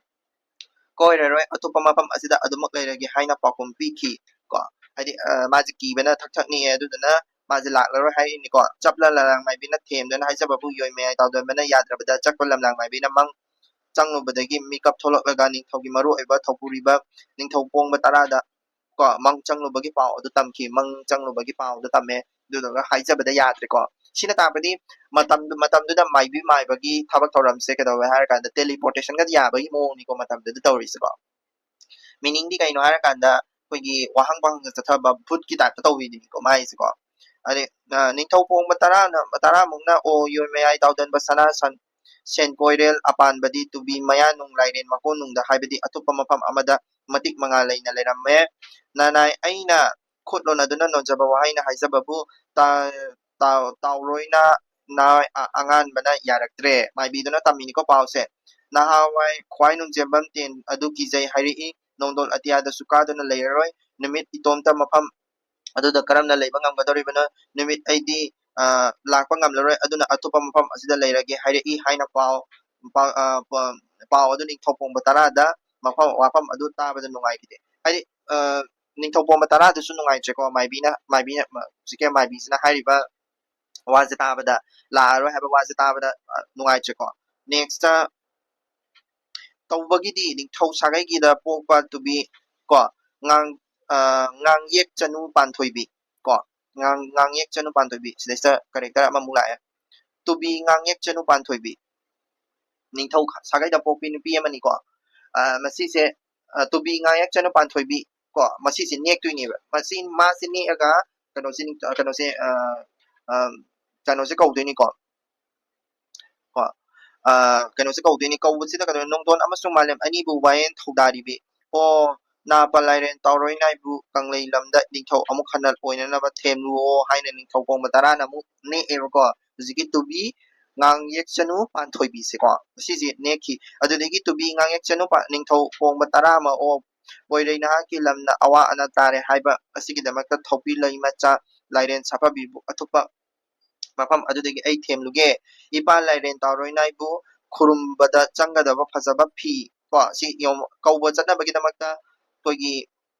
ꯀꯣꯏꯔꯔꯣꯏ, ꯑꯇꯣꯞꯄ ꯃꯐꯝ ꯑꯁꯤꯗ ꯑꯗꯨꯃꯛ ꯂꯩꯔꯒꯦ" ꯍꯥꯏꯅ ꯄꯥꯎꯈꯨꯝ ꯄꯤꯈꯤ꯫ ꯀꯣ, ꯍꯥꯏꯗꯤ, ꯑ, ꯃꯥꯁꯦ ꯀꯤꯕꯅ ꯊꯛ ꯊꯛ ꯅꯤꯛꯑꯦ, ꯑꯗꯨꯗꯨꯅ ꯃꯥꯁꯦ ꯂꯥꯛꯂꯔꯣꯏ ꯍꯥꯏꯔꯤꯅꯤꯀꯣ꯫ ꯆꯞꯂ ꯂꯝꯂꯥꯡ ꯃꯥꯏꯕꯤꯅ ꯊꯦꯝꯗꯨꯅ ꯍꯥꯏꯖꯕꯕꯨ ꯌꯣꯏ ꯃꯌꯥꯏ ꯇꯥꯎꯗꯣꯟꯕꯅ ꯌꯥꯗ꯭ꯔꯕꯗ ꯆꯠꯄ ꯂꯝꯂꯥꯡ ꯃꯥꯏꯕꯤꯅ ꯃꯪ, ꯆꯪꯂꯨꯕꯗꯒꯤ ꯃꯤꯀꯞ ꯊꯣꯛꯂꯛꯂꯒ ꯅꯤꯡꯊꯧꯒꯤ ꯃꯔꯨꯑꯣꯏꯕ ꯊꯧꯄꯨꯔꯤꯕ ꯅꯤꯡꯊꯧ ꯄꯣꯡꯕ ꯇꯔꯥꯗ ꯀꯣ ꯃꯪ ꯆꯪꯂꯨꯕꯒꯤ ꯄꯥꯎ ꯑꯗꯨ ꯇꯝꯈꯤ꯫ ꯃꯪ ꯆꯪꯂꯨꯕꯒꯤ ꯄꯥꯎꯗꯨ ꯇꯝꯃꯦ꯫ ꯑꯗꯨꯗꯨꯒ ꯍꯥꯏꯖꯕꯗ ꯌꯥꯗ꯭ꯔꯦꯀꯣ꯫ ꯁꯤꯅ ꯇꯥꯛꯄꯗꯤ ꯃꯇꯝꯗꯨ ꯃꯇꯝꯗꯨꯗ ꯃꯥꯏꯕꯤ ꯃꯥꯏꯕꯒꯤ ꯊꯕꯛ ꯊꯧꯔꯝꯁꯦ ꯀꯩꯗꯧꯋꯦ ꯍꯥꯏꯔ ꯀꯥꯟꯗ ꯇꯦꯂꯤꯄꯣꯔꯇꯦꯁꯟꯒ ꯌꯥꯕꯒꯤ ꯃꯑꯣꯡꯅꯤꯀꯣ ꯃꯇꯝꯗꯨꯗ ꯇꯧꯔꯤꯁꯦꯀꯣ꯫ ꯃꯤꯅꯤꯡꯗꯤ ꯀꯩꯅꯣ ꯍꯥꯏꯔ ꯀꯥꯟꯗ ꯑꯩꯈꯣꯏꯒꯤ ꯋꯥꯍꯪ ꯄꯥꯎꯍꯪꯗ ꯆꯠꯊꯕ ꯚꯨꯠꯀꯤ ꯇꯥꯏꯞꯇ ꯇꯧꯕꯤꯗꯨꯅꯤꯀꯣ ꯃꯥꯏꯁꯤꯀꯣ꯫ ꯑꯗꯩ ꯅꯤꯡꯊꯧ ꯄꯣꯡꯕ ꯇꯔꯥꯅ ꯇꯔꯥꯃꯨꯛꯅ ꯑꯣ ꯌꯣꯏ ꯃꯌꯥꯏ ꯇꯥꯎꯗꯟꯕ ꯁꯅꯥ ꯁꯟ ꯁꯦꯟꯀꯣꯏꯔꯦꯜ ꯑꯄꯥꯟꯕꯗꯤ ꯇꯨꯕꯤ ꯃꯌꯥ ꯅꯨꯡ ꯂꯥꯏꯔꯦꯟ ꯃꯀꯣꯟ ꯅꯨꯡꯗ ꯍꯥꯏꯕꯗꯤ ꯑꯇꯣꯞꯄ ꯃꯐꯝ ꯑꯃꯗ ꯃꯇꯤꯛ ꯃꯉꯥ ꯂꯩꯅ ꯂꯩꯔꯝꯃꯦ꯫ ꯅꯅꯥꯏ ꯑꯩꯅ ꯈꯨꯠ ꯂꯣꯟꯅꯗꯨꯅ ꯅꯣꯟꯖꯕ ꯋꯥꯍꯩꯅ ꯍꯥꯏꯖꯕꯕꯨ ꯇꯥ- ꯇꯥꯎ- ꯇꯥꯎꯔꯣꯏꯅ ꯅꯥꯏ ꯑ- ꯑꯉꯥꯟꯕꯅ ꯌꯥꯔꯛꯇ꯭ꯔꯦ꯫ ꯃꯥꯏꯕꯤꯗꯨꯅ ꯇꯝꯃꯤꯅꯤꯀꯣ ꯄꯥꯎꯁꯦ꯫ ꯅꯍꯥꯟꯋꯥꯏ ꯈ꯭ꯋꯥꯏ ꯅꯨꯡꯖꯦꯝꯕꯝ ꯇꯦꯟ ꯑꯗꯨ ꯀꯤꯖꯩ ꯍꯥꯏꯔꯛꯏ꯫ ꯅꯣꯡꯗꯣꯜ ꯑꯇꯤꯌꯥꯗꯁꯨ ꯀꯥꯗꯨꯅ ꯂꯩꯔꯔꯣꯏ꯫ ꯅꯨꯃꯤꯠ ꯏꯇꯣꯝꯇ ꯃꯐꯝ ꯑꯗꯨꯗ ꯀꯔꯝꯅ ꯂꯩꯕ ꯉꯝꯒꯗꯧꯔꯤꯕꯅꯣ? ꯅꯨꯃꯤꯠ ꯑꯩꯗꯤ ꯑ, ꯂꯥꯛꯄ ꯉꯝꯂꯔꯣꯏ꯫ ꯑꯗꯨꯅ ꯑꯇꯣꯞꯄ ꯃꯐꯝ ꯑꯁꯤꯗ ꯂꯩꯔꯒꯦ ꯍꯥꯏꯔꯛꯏ ꯍꯥꯏꯅ ꯄꯥꯎ ꯄꯥꯎ- ꯑ, ꯄ- ꯄꯥꯎ ꯑꯗꯨ ꯅꯤꯡꯊꯧ ꯄꯣꯡꯕ ꯇꯔꯥꯗ ꯃꯐꯝ ꯋꯥꯐꯝ ꯑꯗꯨ ꯇꯥꯕꯗ ꯅꯨꯡꯉꯥꯏꯈꯤꯗꯦ꯫ ꯍꯥꯏꯗꯤ ꯑ, ꯅꯤꯡꯊꯧ ꯄꯣꯡꯕ ꯇꯔꯥꯗꯨꯁꯨ ꯅꯨꯡꯉꯥꯏꯇ꯭ꯔꯦꯀꯣ꯫ ꯃꯥꯏꯕꯤꯅ ꯃꯥꯏꯕꯤꯅ ꯍꯧꯖꯤꯛꯀꯤ ꯃꯥꯏꯕꯤꯁꯤꯅ ꯍꯥꯏꯔꯤꯕ ꯋꯥꯁꯦ ꯇꯥꯕꯗ, ꯂꯥꯛꯑꯔꯣꯏ ꯍꯥꯏꯕ ꯋꯥꯁꯦ ꯇꯥꯕꯗ ꯑ, ꯅꯨꯡꯉꯥꯏꯇ꯭ꯔꯦꯀꯣ꯫ ꯅꯦꯛꯁꯇ ꯇꯧꯕꯒꯤꯗꯤ ꯅꯤꯡꯊꯧ ꯁꯥꯒꯩꯒꯤꯗ ꯄꯣꯛꯄ ꯇꯨꯕꯤ ꯀꯣ ꯉꯥꯡ ꯑ, ꯉꯥꯡꯌꯦꯛ ꯆꯅꯨ ꯄꯥꯟꯊꯣꯏꯕꯤ ꯀꯣ ꯉꯥꯡ ꯉꯥꯡꯌꯦꯛ ꯆꯅꯨ ꯄꯥꯟꯊꯣꯏꯕꯤ ꯁꯤꯗꯩꯁꯤꯗ ꯀꯔꯦꯛꯇꯔ ꯑꯃꯃꯨꯛ ꯂꯥꯛꯑꯦ꯫ ꯇꯨꯕꯤ ꯉꯥꯡꯌꯦꯛ ꯆꯅꯨ ꯄꯥꯟꯊꯣꯏꯕꯤ ꯅꯤꯡꯊꯧ ꯁꯥꯒꯩꯗ ꯄꯣꯛꯄꯤ ꯅꯨꯄꯤ ꯑꯃꯅꯤꯀꯣ꯫ ꯑ, ꯃꯁꯤꯁꯦ ꯑ, ꯇꯨꯕꯤ ꯉꯥꯡꯌꯦꯛ ꯆꯅꯨ ꯄꯥꯟꯊꯣꯏꯕꯤ ꯀꯣ ꯃꯁꯤꯁꯦ ꯅꯦꯛꯇꯣꯏꯅꯦꯕ꯫ ꯃꯁꯤ ꯃꯥꯁꯦ ꯅꯦꯛꯑꯒ ꯀꯩꯅꯣꯁꯦ ꯅꯤꯡ- ꯑ, ꯀꯩꯅꯣꯁꯦ ꯑ, ꯑ, ꯀꯩꯅꯣꯁꯦ ꯀꯧꯗꯣꯏꯅꯤꯀꯣ꯫ ꯀꯣ ꯑ, ꯀꯩꯅꯣꯁꯦ ꯀꯧꯗꯣꯏꯅꯤ꯫ ꯀꯧꯕꯁꯤꯗ ꯀꯩꯅꯣ ꯅꯣꯡꯗꯣꯟ ꯑꯃꯁꯨꯡ ꯃꯥꯂꯦꯝ ꯑꯅꯤꯕꯨ ꯋꯥꯌꯦꯜ ꯊꯧꯗꯥꯔꯤꯕꯤ꯫ ꯑꯣ ꯅꯥꯄ ꯂꯥꯏꯔꯦꯟ ꯇꯥꯎꯔꯣꯏ ꯅꯥꯏꯕꯨ ꯀꯪꯂꯩ ꯂꯝꯗ ꯅꯤꯡꯊꯧ ꯑꯃꯨꯛ ꯍꯟꯅ ꯑꯣꯏꯅꯅꯕ ꯊꯦꯝꯂꯨꯑꯣ ꯍꯥꯏꯅ ꯅꯤꯡꯊꯧ ꯄꯣꯡꯕ ꯇꯔꯥꯅ ꯑꯃꯨꯛ ꯅꯦꯛꯑꯦꯕꯀꯣ꯫ ꯍꯧꯖꯤꯛꯀꯤ ꯇꯨꯕꯤ ꯉꯥꯡ ꯌꯦꯛꯆꯅꯨ ꯄꯥꯟꯊꯣꯏꯕꯤꯁꯦꯀꯣ ꯁꯤꯁꯦ ꯅꯦꯛꯈꯤ꯫ ꯑꯗꯨꯗꯒꯤ ꯇꯨꯕꯤ ꯉꯥꯡ ꯌꯦꯛꯆꯅꯨ ꯄꯥ- ꯅꯤꯡꯊꯧ ꯄꯣꯡꯕ ꯇꯔꯥ ꯑꯃ ꯑꯣ ꯑꯣꯏꯔꯩ ꯅꯍꯥꯛꯀꯤ ꯂꯝꯅ ꯑꯋꯥ ꯑꯅꯥ ꯇꯥꯔꯦ ꯍꯥꯏꯕ ꯑꯁꯤꯒꯤꯗꯃꯛꯇ ꯊꯧꯄꯤ ꯂꯩ ꯃꯆꯥ ꯂꯥꯏꯔꯦꯟ ꯁꯥꯐꯕꯤꯕꯨ ꯑꯊꯨꯞꯄ ꯃꯐꯝ ꯑꯗꯨꯗꯒꯤ ꯑꯩ ꯊꯦꯝꯂꯨꯒꯦ꯫ ꯏꯄꯥ ꯂꯥꯏꯔꯦꯟ ꯇꯥꯎꯔꯣꯏ ꯅꯥꯏꯕꯨ ꯈꯨꯔꯨꯝꯕꯗ ꯆꯪꯒꯗꯕ ꯐꯖꯕ ꯐꯤ ꯀꯣ ꯁꯤ ꯌꯦꯡꯉꯣ, ꯀꯧꯕ ꯆꯠꯅꯕꯒꯤꯗꯃꯛꯇ ꯑꯩꯈꯣꯏꯒꯤ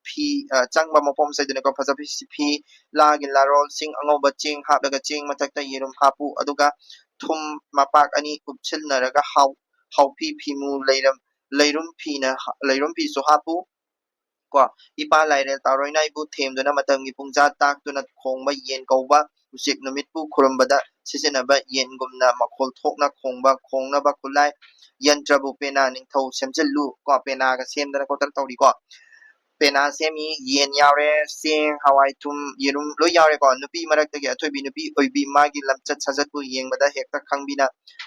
ꯐꯤ ꯑ, ꯆꯪꯕ ꯃꯄꯣꯠ ꯃꯆꯩꯗꯨꯅꯤꯀꯣ꯫ ꯐꯖꯕ ꯐꯤ, ꯐꯤ ꯂꯥꯒꯤ ꯂꯥꯔꯣꯜ, ꯆꯤꯡ ꯑꯉꯧꯕ ꯆꯦꯡ ꯍꯥꯞꯂꯒ ꯆꯦꯡ ꯃꯊꯛꯇ ꯌꯦꯔꯨꯝ ꯍꯥꯞꯄꯨ, ꯑꯗꯨꯒ ꯊꯨꯝ ꯃꯄꯥꯛ ꯑꯅꯤ ꯀꯨꯞꯁꯤꯟꯅꯔꯒ ꯍꯥꯎ ꯊꯥꯎꯐꯤ ꯐꯤꯃꯨ ꯂꯩꯔꯝ ꯂꯩꯔꯨꯝ ꯐꯤꯅ ꯍ- ꯂꯩꯔꯨꯝ ꯐꯤꯁꯨ ꯍꯥꯞꯄꯨ꯫ ꯀꯣ, ꯏꯄꯥ ꯂꯥꯏꯔꯦꯜ ꯇꯥꯎꯔꯣꯏꯅꯥꯏꯕꯨ ꯊꯦꯝꯗꯨꯅ ꯃꯇꯝꯒꯤ ꯄꯨꯡꯖꯥ ꯇꯥꯛꯇꯨꯅ ꯈꯣꯡꯕ ꯌꯦꯟ ꯀꯧꯕ ꯎꯆꯦꯛ ꯅꯨꯃꯤꯠꯄꯨ ꯈꯨꯔꯨꯝꯕꯗ ꯁꯤꯖꯤꯟꯅꯕ ꯌꯦꯟꯒꯨꯝꯅ ꯃꯈꯣꯜ ꯊꯣꯛꯅ ꯈꯣꯡꯕ ꯈꯣꯡꯅꯕ ꯈꯨꯠꯂꯥꯏ ꯌꯟꯇ꯭ꯔꯕꯨ ꯄꯦꯅꯥ ꯅꯤꯡꯊꯧ ꯁꯦꯝꯖꯤꯜꯂꯨ꯫ ꯀꯣ, ꯄꯦꯅꯥꯒ ꯁꯦꯝꯗꯅ ꯈꯣꯠꯇꯅ ꯇꯧꯔꯤꯀꯣ꯫ ꯄꯦꯅꯥ ꯁꯦꯝꯃꯤ, ꯌꯦꯟ ꯌꯥꯎꯔꯦ, ꯆꯦꯡ, ꯍꯋꯥꯏ, ꯊꯨꯝ, ꯌꯦꯔꯨꯝ ꯂꯣꯏ ꯌꯥꯎꯔꯦꯀꯣ꯫ ꯅꯨꯄꯤ ꯃꯔꯛꯇꯒꯤ ꯑꯊꯣꯏꯕꯤ ꯅꯨꯄꯤ ꯑꯣꯏꯕꯤ ꯃꯥꯒꯤ ꯂꯝꯆꯠ ꯁꯥꯖꯠꯄꯨ ꯌꯦꯡꯕꯗ ꯍꯦꯛꯇ ꯈꯪꯕꯤꯅ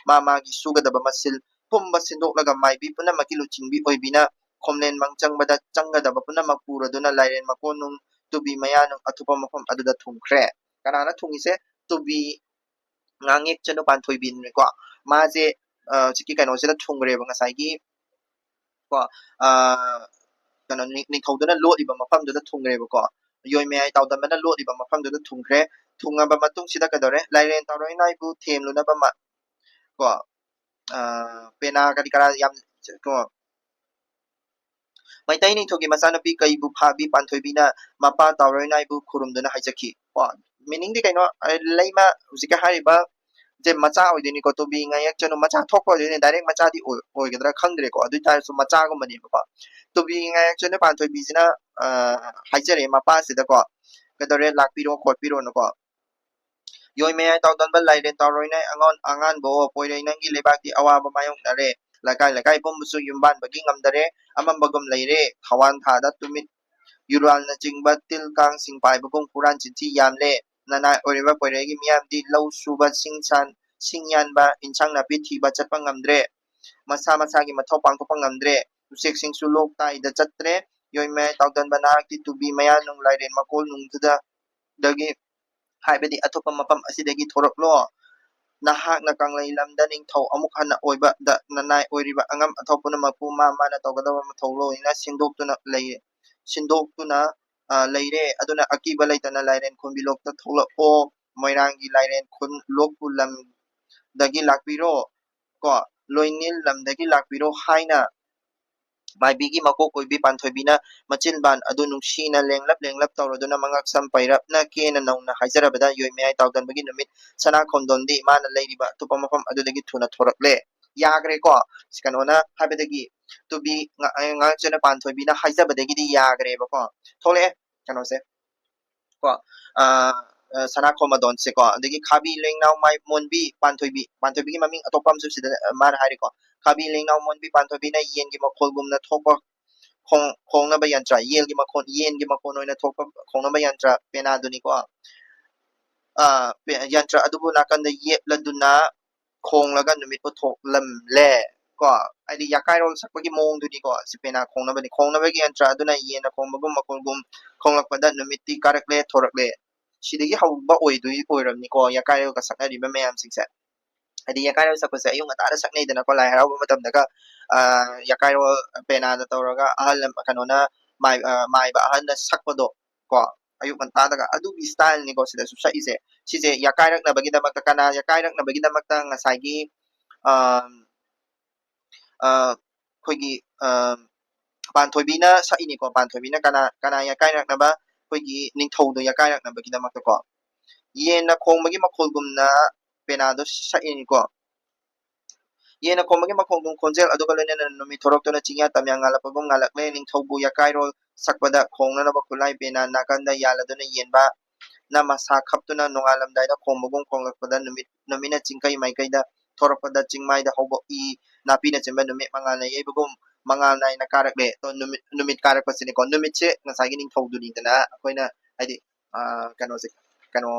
ꯃꯥ ꯃꯥꯒꯤ ꯁꯨꯒꯗꯕ ꯃꯁꯤꯜ ꯄꯨꯝꯕ ꯁꯤꯟꯗꯣꯛꯂꯒ ꯃꯥꯏꯕꯤ ꯄꯨꯝꯅꯃꯛꯀꯤ ꯂꯨꯆꯤꯡꯕꯤ ꯑꯣꯏꯕꯤꯅ ꯈꯣꯝꯂꯦꯟ ꯃꯪ ꯆꯪꯕꯗ ꯆꯪꯒꯗꯕ ꯄꯨꯝꯅꯃꯛ ꯄꯨꯔꯗꯨꯅ ꯂꯥꯏꯔꯦꯟ ꯃꯀꯣꯟꯅꯨꯡ ꯇꯨꯕꯤ ꯃꯌꯥꯅꯨꯡ ꯑꯊꯨꯞꯄ ꯃꯐꯝ ꯑꯗꯨꯗ ꯊꯨꯡꯈ꯭ꯔꯦ꯫ ꯀꯅꯥꯅ ꯊꯨꯡꯉꯤꯁꯦ? ꯇꯨꯕꯤ ꯉꯥꯡꯉꯦꯛ ꯆꯅꯨ ꯄꯥꯟꯊꯣꯏꯕꯤꯅꯤꯀꯣ꯫ ꯃꯥꯁꯦ ꯑ, ꯍꯧꯖꯤꯛꯀꯤ ꯀꯩꯅꯣꯁꯤꯗ ꯊꯨꯡꯈ꯭ꯔꯦꯕ ꯉꯁꯥꯏꯒꯤ ꯀꯣ ꯑ, ꯀꯩꯅꯣ ꯅꯤꯡ- ꯅꯤꯡꯊꯧꯗꯨꯅ ꯂꯣꯠꯂꯤꯕ ꯃꯐꯝꯗꯨꯗ ꯊꯨꯡꯈ꯭ꯔꯦꯕꯀꯣ꯫ ꯌꯣꯏꯃꯌꯥꯏ ꯇꯥꯎꯗꯝꯕꯅ ꯂꯣꯠꯂꯤꯕ ꯃꯐꯝꯗꯨꯗ ꯊꯨꯡꯈ꯭ꯔꯦ꯫ ꯊꯨꯡꯉꯕ ꯃꯇꯨꯡꯁꯤꯗ ꯀꯩꯗꯧꯔꯦ? ꯂꯥꯏꯔꯦꯟ ꯇꯥꯎꯔꯣꯏ ꯅꯥꯏꯕꯨ ꯊꯦꯝꯂꯨꯅꯕ ꯃ- ꯀꯣ ꯑ, ꯄꯦꯅꯥ ꯀꯔꯤ ꯀꯔꯥ ꯌꯥꯝ ꯀꯣ ꯃꯩꯇꯩ ꯅꯤꯡꯊꯧꯒꯤ ꯃꯆꯥꯅꯨꯄꯤ ꯀꯩꯕꯨ ꯐꯥꯕꯤ ꯄꯥꯟꯊꯣꯏꯕꯤꯅ ꯃꯄꯥ ꯇꯥꯎꯔꯣꯏ ꯅꯥꯏꯕꯨ ꯈꯨꯔꯨꯝꯗꯨꯅ ꯍꯥꯏꯖꯈꯤ꯫ ꯀꯣ ꯃꯤꯅꯤꯡꯗꯤ ꯀꯩꯅꯣ? ꯑ, ꯂꯩꯃ ꯍꯧꯖꯤꯛꯀꯤ ꯍꯥꯏꯔꯤꯕ ꯁꯦ ꯃꯆꯥ ꯑꯣꯏꯗꯣꯏꯅꯤꯀꯣ꯫ ꯇꯨꯕꯤ ꯉꯥꯌꯦꯛ ꯆꯅꯨ ꯃꯆꯥ ꯊꯣꯛꯄ ꯑꯣꯏꯗꯣꯏꯅꯤ꯫ ꯗꯥꯏꯔꯦꯛ ꯃꯆꯥꯗꯤ ꯑꯣꯏ- ꯑꯣꯏꯒꯗ꯭ꯔꯥ ꯈꯪꯗ꯭ꯔꯦꯀꯣ꯫ ꯑꯗꯨ ꯑꯣꯏ ꯇꯥꯔꯁꯨ ꯃꯆꯥꯒꯨꯝꯕꯅꯦꯕꯀꯣ꯫ ꯇꯨꯕꯤ ꯉꯥꯌꯦꯛ ꯆꯅꯨ ꯄꯥꯟꯊꯣꯏꯕꯤꯁꯤꯅ ꯑ, ꯍꯥꯏꯖꯔꯦ ꯃꯄꯥꯁꯤꯗꯀꯣ, ꯀꯩꯗꯧꯔꯦ? ꯂꯥꯛꯄꯤꯔꯣ ꯈꯣꯠꯄꯤꯔꯣꯅꯀꯣ꯫ ꯌꯣꯏ ꯃꯌꯥꯏ ꯇꯥꯎꯗꯟꯕ ꯂꯥꯏꯔꯦꯟ ꯇꯥꯎꯔꯣꯏꯅ ꯑꯉꯥꯟ ꯑꯉꯥꯟꯕꯣ ꯄꯣꯏꯔꯩ ꯅꯪꯒꯤ ꯂꯩꯕꯥꯛꯀꯤ ꯑꯋꯥꯕ ꯃꯥꯌꯣꯛꯅꯔꯦ꯫ ꯂꯩꯀꯥꯏ ꯂꯩꯀꯥꯏ ꯄꯨꯝꯕꯁꯨ ꯌꯨꯝꯕꯥꯟꯕꯒꯤ ꯉꯝꯗꯔꯦ꯫ ꯑꯃꯝꯕꯒꯨꯝ ꯂꯩꯔꯦ꯫ ꯊꯋꯥꯟ ꯊꯥꯗ ꯇꯨꯃꯤꯠ ꯌꯨꯔꯥꯜꯅꯆꯤꯡꯕ ꯇꯤꯜ ꯀꯥꯡꯁꯤꯡ ꯄꯥꯏꯕꯒꯨꯝ ꯍꯨꯔꯥꯟ ꯆꯤꯟꯊꯤ ꯌꯥꯝꯂꯦ꯫ ꯅꯅꯥꯏ ꯑꯣꯏꯔꯤꯕ ꯄꯣꯏꯔꯩꯒꯤ ꯃꯤꯌꯥꯝꯗꯤ ꯂꯧ ꯁꯨꯕ, ꯁꯤꯡ ꯁꯥꯟ, ꯁꯤꯡ ꯌꯥꯟꯕ, ꯏꯟꯁꯥꯡ ꯅꯥꯄꯤ ꯊꯤꯕ ꯆꯠꯄ ꯉꯝꯗ꯭ꯔꯦ꯫ ꯃꯁꯥ ꯃꯁꯥꯒꯤ ꯃꯊꯧ ꯄꯥꯡꯊꯣꯛꯄ ꯉꯝꯗ꯭ꯔꯦ꯫ ꯎꯆꯦꯛꯁꯤꯡꯁꯨ ꯂꯣꯛ ꯇꯥꯏꯗ ꯆꯠꯇ꯭ꯔꯦ꯫ ꯌꯣꯏꯃ ꯇꯥꯎꯗꯟꯕ ꯅꯍꯥꯛꯀꯤ ꯇꯨꯕꯤ ꯃꯌꯥ ꯅꯨꯡ ꯂꯥꯏꯔꯦꯟ ꯃꯀꯣꯜ ꯅꯨꯡꯗꯨꯗꯒꯤ, ꯍꯥꯏꯕꯗꯤ ꯑꯇꯣꯞꯄ ꯃꯐꯝ ꯑꯁꯤꯗꯒꯤ ꯊꯣꯔꯛꯂꯣ꯫ ꯅꯍꯥꯛꯅ ꯀꯪꯂꯩ ꯂꯝꯗ ꯅꯤꯡꯊꯧ ꯑꯃꯨꯛ ꯍꯟꯅ ꯑꯣꯏꯕꯗ ꯅꯅꯥꯏ ꯑꯣꯏꯔꯤꯕ ꯑꯉꯝ ꯑꯊꯧ ꯄꯨꯝꯅꯃꯛꯄꯨ ꯃꯥ ꯃꯥꯅ ꯇꯧꯒꯗꯕ ꯃꯊꯧ ꯂꯣꯏꯅ ꯁꯤꯟꯗꯣꯛꯇꯨꯅ ꯂꯩ, ꯁꯤꯟꯗꯣꯛꯇꯨꯅ, ꯑ, ꯂꯩꯔꯦ꯫ ꯑꯗꯨꯅ ꯑꯀꯤꯕ ꯂꯩꯇꯅ ꯂꯥꯏꯔꯦꯟ ꯈꯣꯝꯕꯤ ꯂꯣꯛꯇ ꯊꯣꯛꯂꯛꯑꯣ꯫ ꯃꯣꯏꯔꯥꯡꯒꯤ ꯂꯥꯏꯔꯦꯟ ꯈꯨꯟ ꯂꯣꯛꯄꯨ ꯂꯝꯗꯒꯤ ꯂꯥꯛꯄꯤꯔꯣ꯫ ꯀꯣ, ꯂꯣꯏꯅꯤꯜ ꯂꯝꯗꯒꯤ ꯂꯥꯛꯄꯤꯔꯣ ꯍꯥꯏꯅ ꯃꯥꯏꯕꯤꯒꯤ ꯃꯀꯣꯛ ꯀꯣꯏꯕꯤ ꯄꯥꯟꯊꯣꯏꯕꯤꯅ ꯃꯆꯤꯟꯕꯥꯟ ꯑꯗꯨ ꯅꯨꯡꯁꯤꯅ ꯂꯦꯡꯂꯞ ꯂꯦꯡꯂꯞ ꯇꯧꯔꯗꯨꯅ ꯃꯉꯛ ꯁꯝ ꯄꯩꯔꯞꯅ ꯀꯦꯅ ꯅꯧꯅ ꯍꯥꯏꯖꯔꯕꯗ ꯌꯣꯏ ꯃꯌꯥꯏ ꯇꯥꯎꯗꯟꯕꯒꯤ ꯅꯨꯃꯤꯠ ꯁꯅꯥ ꯈꯣꯝꯗꯣꯟꯗꯤ ꯃꯥꯅ ꯂꯩꯔꯤꯕ ꯑꯇꯣꯞꯄ ꯃꯐꯝ ꯑꯗꯨꯗꯒꯤ ꯊꯨꯅ ꯊꯣꯔꯛꯂꯦ꯫ ꯌꯥꯈ꯭ꯔꯦꯀꯣ꯫ ꯀꯩꯅꯣꯅ ꯍꯥꯏꯕꯗꯒꯤ, ꯇꯨꯕꯤ ꯉꯥ-, ꯉꯥꯡꯆꯦꯅ ꯄꯥꯟꯊꯣꯏꯕꯤꯅ ꯍꯥꯏꯖꯕꯗꯒꯤꯗꯤ ꯌꯥꯈ꯭ꯔꯦꯕꯀꯣ꯫ ꯊꯣꯛꯂꯛꯑꯦ ꯀꯩꯅꯣꯁꯦ ꯀꯣ꯫ ꯑ, ꯑ, ꯁꯅꯥꯈꯣ ꯃꯗꯣꯟꯁꯦꯀꯣ꯫ ꯑꯗꯒꯤ ꯈꯥꯕꯤ ꯂꯦꯡꯅꯥꯎ ꯃꯥꯏ ꯃꯣꯟꯕꯤ ꯄꯥꯟꯊꯣꯏꯕꯤ, ꯄꯥꯟꯊꯣꯏꯕꯤꯒꯤ ꯃꯃꯤꯡ ꯑꯇꯣꯞꯄ ꯑꯃꯁꯨ ꯁꯤꯗ, ꯑ, ꯃꯥꯅ ꯍꯥꯏꯔꯤꯀꯣ꯫ ꯈꯥꯕꯤ ꯂꯦꯡꯅꯥꯎ ꯃꯣꯟꯕꯤ ꯄꯥꯟꯊꯣꯏꯕꯤꯅ ꯌꯦꯟꯒꯤ ꯃꯈꯣꯜꯒꯨꯝꯅ ꯊꯣꯛꯄ ꯈꯣꯡ-, ꯈꯣꯡꯅꯕ ꯌꯟꯇ꯭ꯔ, ꯌꯦꯟꯒꯤ ꯃꯈꯣꯟ, ꯌꯦꯟꯒꯤ ꯃꯈꯣꯟ ꯑꯣꯏꯅ ꯊꯣꯛꯄ ꯈꯣꯡꯅꯕ ꯌꯟꯇ꯭ꯔ ꯄꯦꯅꯥꯗꯨꯅꯤꯀꯣ꯫ ꯑ, ꯄꯦ-, ꯌꯟꯇ꯭ꯔ ꯑꯗꯨꯕꯨ ꯅꯥꯀꯟꯗ ꯌꯦꯞꯂꯗꯨꯅ ꯈꯣꯡꯂꯒ ꯅꯨꯃꯤꯠꯄꯨ ꯊꯣꯛꯂꯝꯂꯦ꯫ ꯀꯣ, ꯍꯥꯏꯗꯤ ꯌꯥꯀꯥꯏꯔꯣꯜ ꯁꯛꯄꯒꯤ ꯃꯑꯣꯡꯗꯨꯅꯤꯀꯣ꯫ ꯁꯤ ꯄꯦꯅꯥ ꯈꯣꯡꯅꯕꯅꯤ꯫ ꯈꯣꯡꯅꯕꯒꯤ ꯌꯟꯇ꯭ꯔ ꯑꯗꯨꯅ ꯌꯦꯟꯅ ꯈꯣꯡꯕꯒꯨꯝ ꯃꯈꯣꯜꯒꯨꯝ ꯈꯣꯡꯂꯛꯄꯗ ꯅꯨꯃꯤꯠꯇꯤ ꯀꯥꯔꯛꯂꯦ, ꯊꯣꯔꯛꯂꯦ꯫ ꯁꯤꯗꯒꯤ ꯍꯧꯕ ꯑꯣꯏꯗꯣꯏ ꯑꯣꯏꯔꯝꯅꯤꯀꯣ, ꯌꯥꯀꯥꯏꯔꯣꯜꯒ ꯁꯛꯅꯔꯤꯕ ꯃꯌꯥꯝꯁꯤꯡꯁꯦ꯫ ꯍꯥꯏꯗꯤ ꯌꯥꯀꯥꯏꯔꯣꯜ ꯁꯛꯄꯁꯦ ꯑꯌꯨꯛ ꯉꯟꯇꯥꯗ ꯁꯛꯅꯩꯗꯅꯀꯣ, ꯂꯥꯏ ꯍꯔꯥꯎꯕ ꯃꯇꯝꯗꯒ, ꯑ, ꯌꯥꯀꯥꯏꯔꯣꯜ ꯄꯦꯅꯥꯗ ꯇꯧꯔꯒ ꯑꯍꯜ ꯂꯝ-, ꯀꯩꯅꯣꯅ ꯃꯥꯏ-, ꯑ, ꯃꯥꯏꯕ ꯑꯍꯟꯅ ꯁꯛꯄꯗꯣ ꯀꯣ, ꯑꯌꯨꯛ ꯉꯟꯇꯥꯗꯒ꯫ ꯑꯗꯨꯒꯤ ꯁ꯭ꯇꯥꯏꯜꯅꯤꯀꯣ ꯁꯤꯗꯁꯨ ꯁꯛꯏꯁꯦ꯫ ꯁꯤꯁꯦ ꯌꯥꯀꯥꯏꯔꯛꯅꯕꯒꯤꯗꯃꯛꯇ, ꯀꯅꯥ ꯌꯥꯀꯥꯏꯔꯛꯅꯕꯒꯤꯗꯃꯛꯇ ꯉꯁꯥꯏꯒꯤ, ꯑꯝ, ꯑ, ꯑꯩꯈꯣꯏꯒꯤ, ꯑ, ꯄꯥꯟꯊꯣꯏꯕꯤꯅ ꯁꯛꯏꯅꯤꯀꯣ꯫ ꯄꯥꯟꯊꯣꯏꯕꯤꯅ ꯀꯅꯥ, ꯀꯅꯥ ꯌꯥꯀꯥꯏꯔꯛꯅꯕ? ꯑꯩꯈꯣꯏꯒꯤ ꯅꯤꯡꯊꯧꯗꯣ ꯌꯥꯀꯥꯏꯔꯛꯅꯕꯒꯤꯗꯃꯛꯇꯀꯣ꯫ ꯌꯦꯟꯅ ꯈꯣꯡꯕꯒꯤ ꯃꯈꯣꯜꯒꯨꯝꯅ ꯄꯦꯅꯥꯗꯣ ꯁꯛꯏꯅꯤꯀꯣ꯫ ꯌꯦꯟꯅ ꯈꯣꯡꯕꯒꯤ ꯃꯈꯣꯜꯒꯨꯝ ꯈꯣꯟꯖꯦꯜ ꯑꯗꯨꯒ ꯂꯣꯏꯅꯅ ꯅꯨꯃꯤꯠ ꯊꯣꯔꯛꯇꯨꯅ ꯆꯤꯡꯌꯥ ꯇꯝꯌꯥ ꯉꯥꯜꯂꯛꯄꯒꯨꯝ ꯉꯥꯜꯂꯛꯂꯦ꯫ ꯅꯤꯡꯊꯧꯕꯨ ꯌꯥꯀꯥꯏꯔꯣꯜ ꯁꯛꯄꯗ ꯈꯣꯡꯅꯅꯕ ꯈꯨꯠꯂꯥꯏ ꯄꯦꯅꯥ ꯅꯥꯀꯟꯗ ꯌꯥꯜꯂꯗꯨꯅ ꯌꯦꯟꯕ ꯅ ꯃꯁꯥ ꯈꯞꯇꯨꯅ ꯅꯣꯡꯉꯥꯜꯂꯝꯗꯥꯏꯗ ꯈꯣꯡꯕꯒꯨꯝ ꯈꯣꯡꯂꯛꯄꯗ ꯅꯨꯃꯤꯠ, ꯅꯨꯃꯤꯠꯅ ꯆꯤꯡꯀꯩ ꯃꯥꯏꯀꯩꯗ ꯊꯣꯔꯛꯄꯗ ꯆꯤꯡꯃꯥꯏꯗ ꯍꯧꯕ ꯏ ꯅꯥꯄꯤꯅꯆꯤꯡꯕ ꯅꯨꯃꯤꯠ ꯃꯉꯥꯜꯅ ꯌꯩꯕꯒꯨꯝ ꯃꯉꯥꯜ ꯅꯥꯏꯅ ꯀꯥꯔꯛꯂꯦ꯫ ꯑꯗꯣ ꯅꯨꯃꯤꯠ, ꯅꯨꯃꯤꯠ ꯀꯥꯔꯛꯄꯁꯤꯅꯤꯀꯣ꯫ ꯅꯨꯃꯤꯠꯁꯦ ꯉꯁꯥꯏꯒꯤ ꯅꯤꯡꯊꯧꯗꯨꯅꯤꯗꯅ ꯑꯩꯈꯣꯏꯅ ꯍꯥꯏꯗꯤ, ꯑ, ꯀꯩꯅꯣꯁꯦ, ꯀꯩꯅꯣ,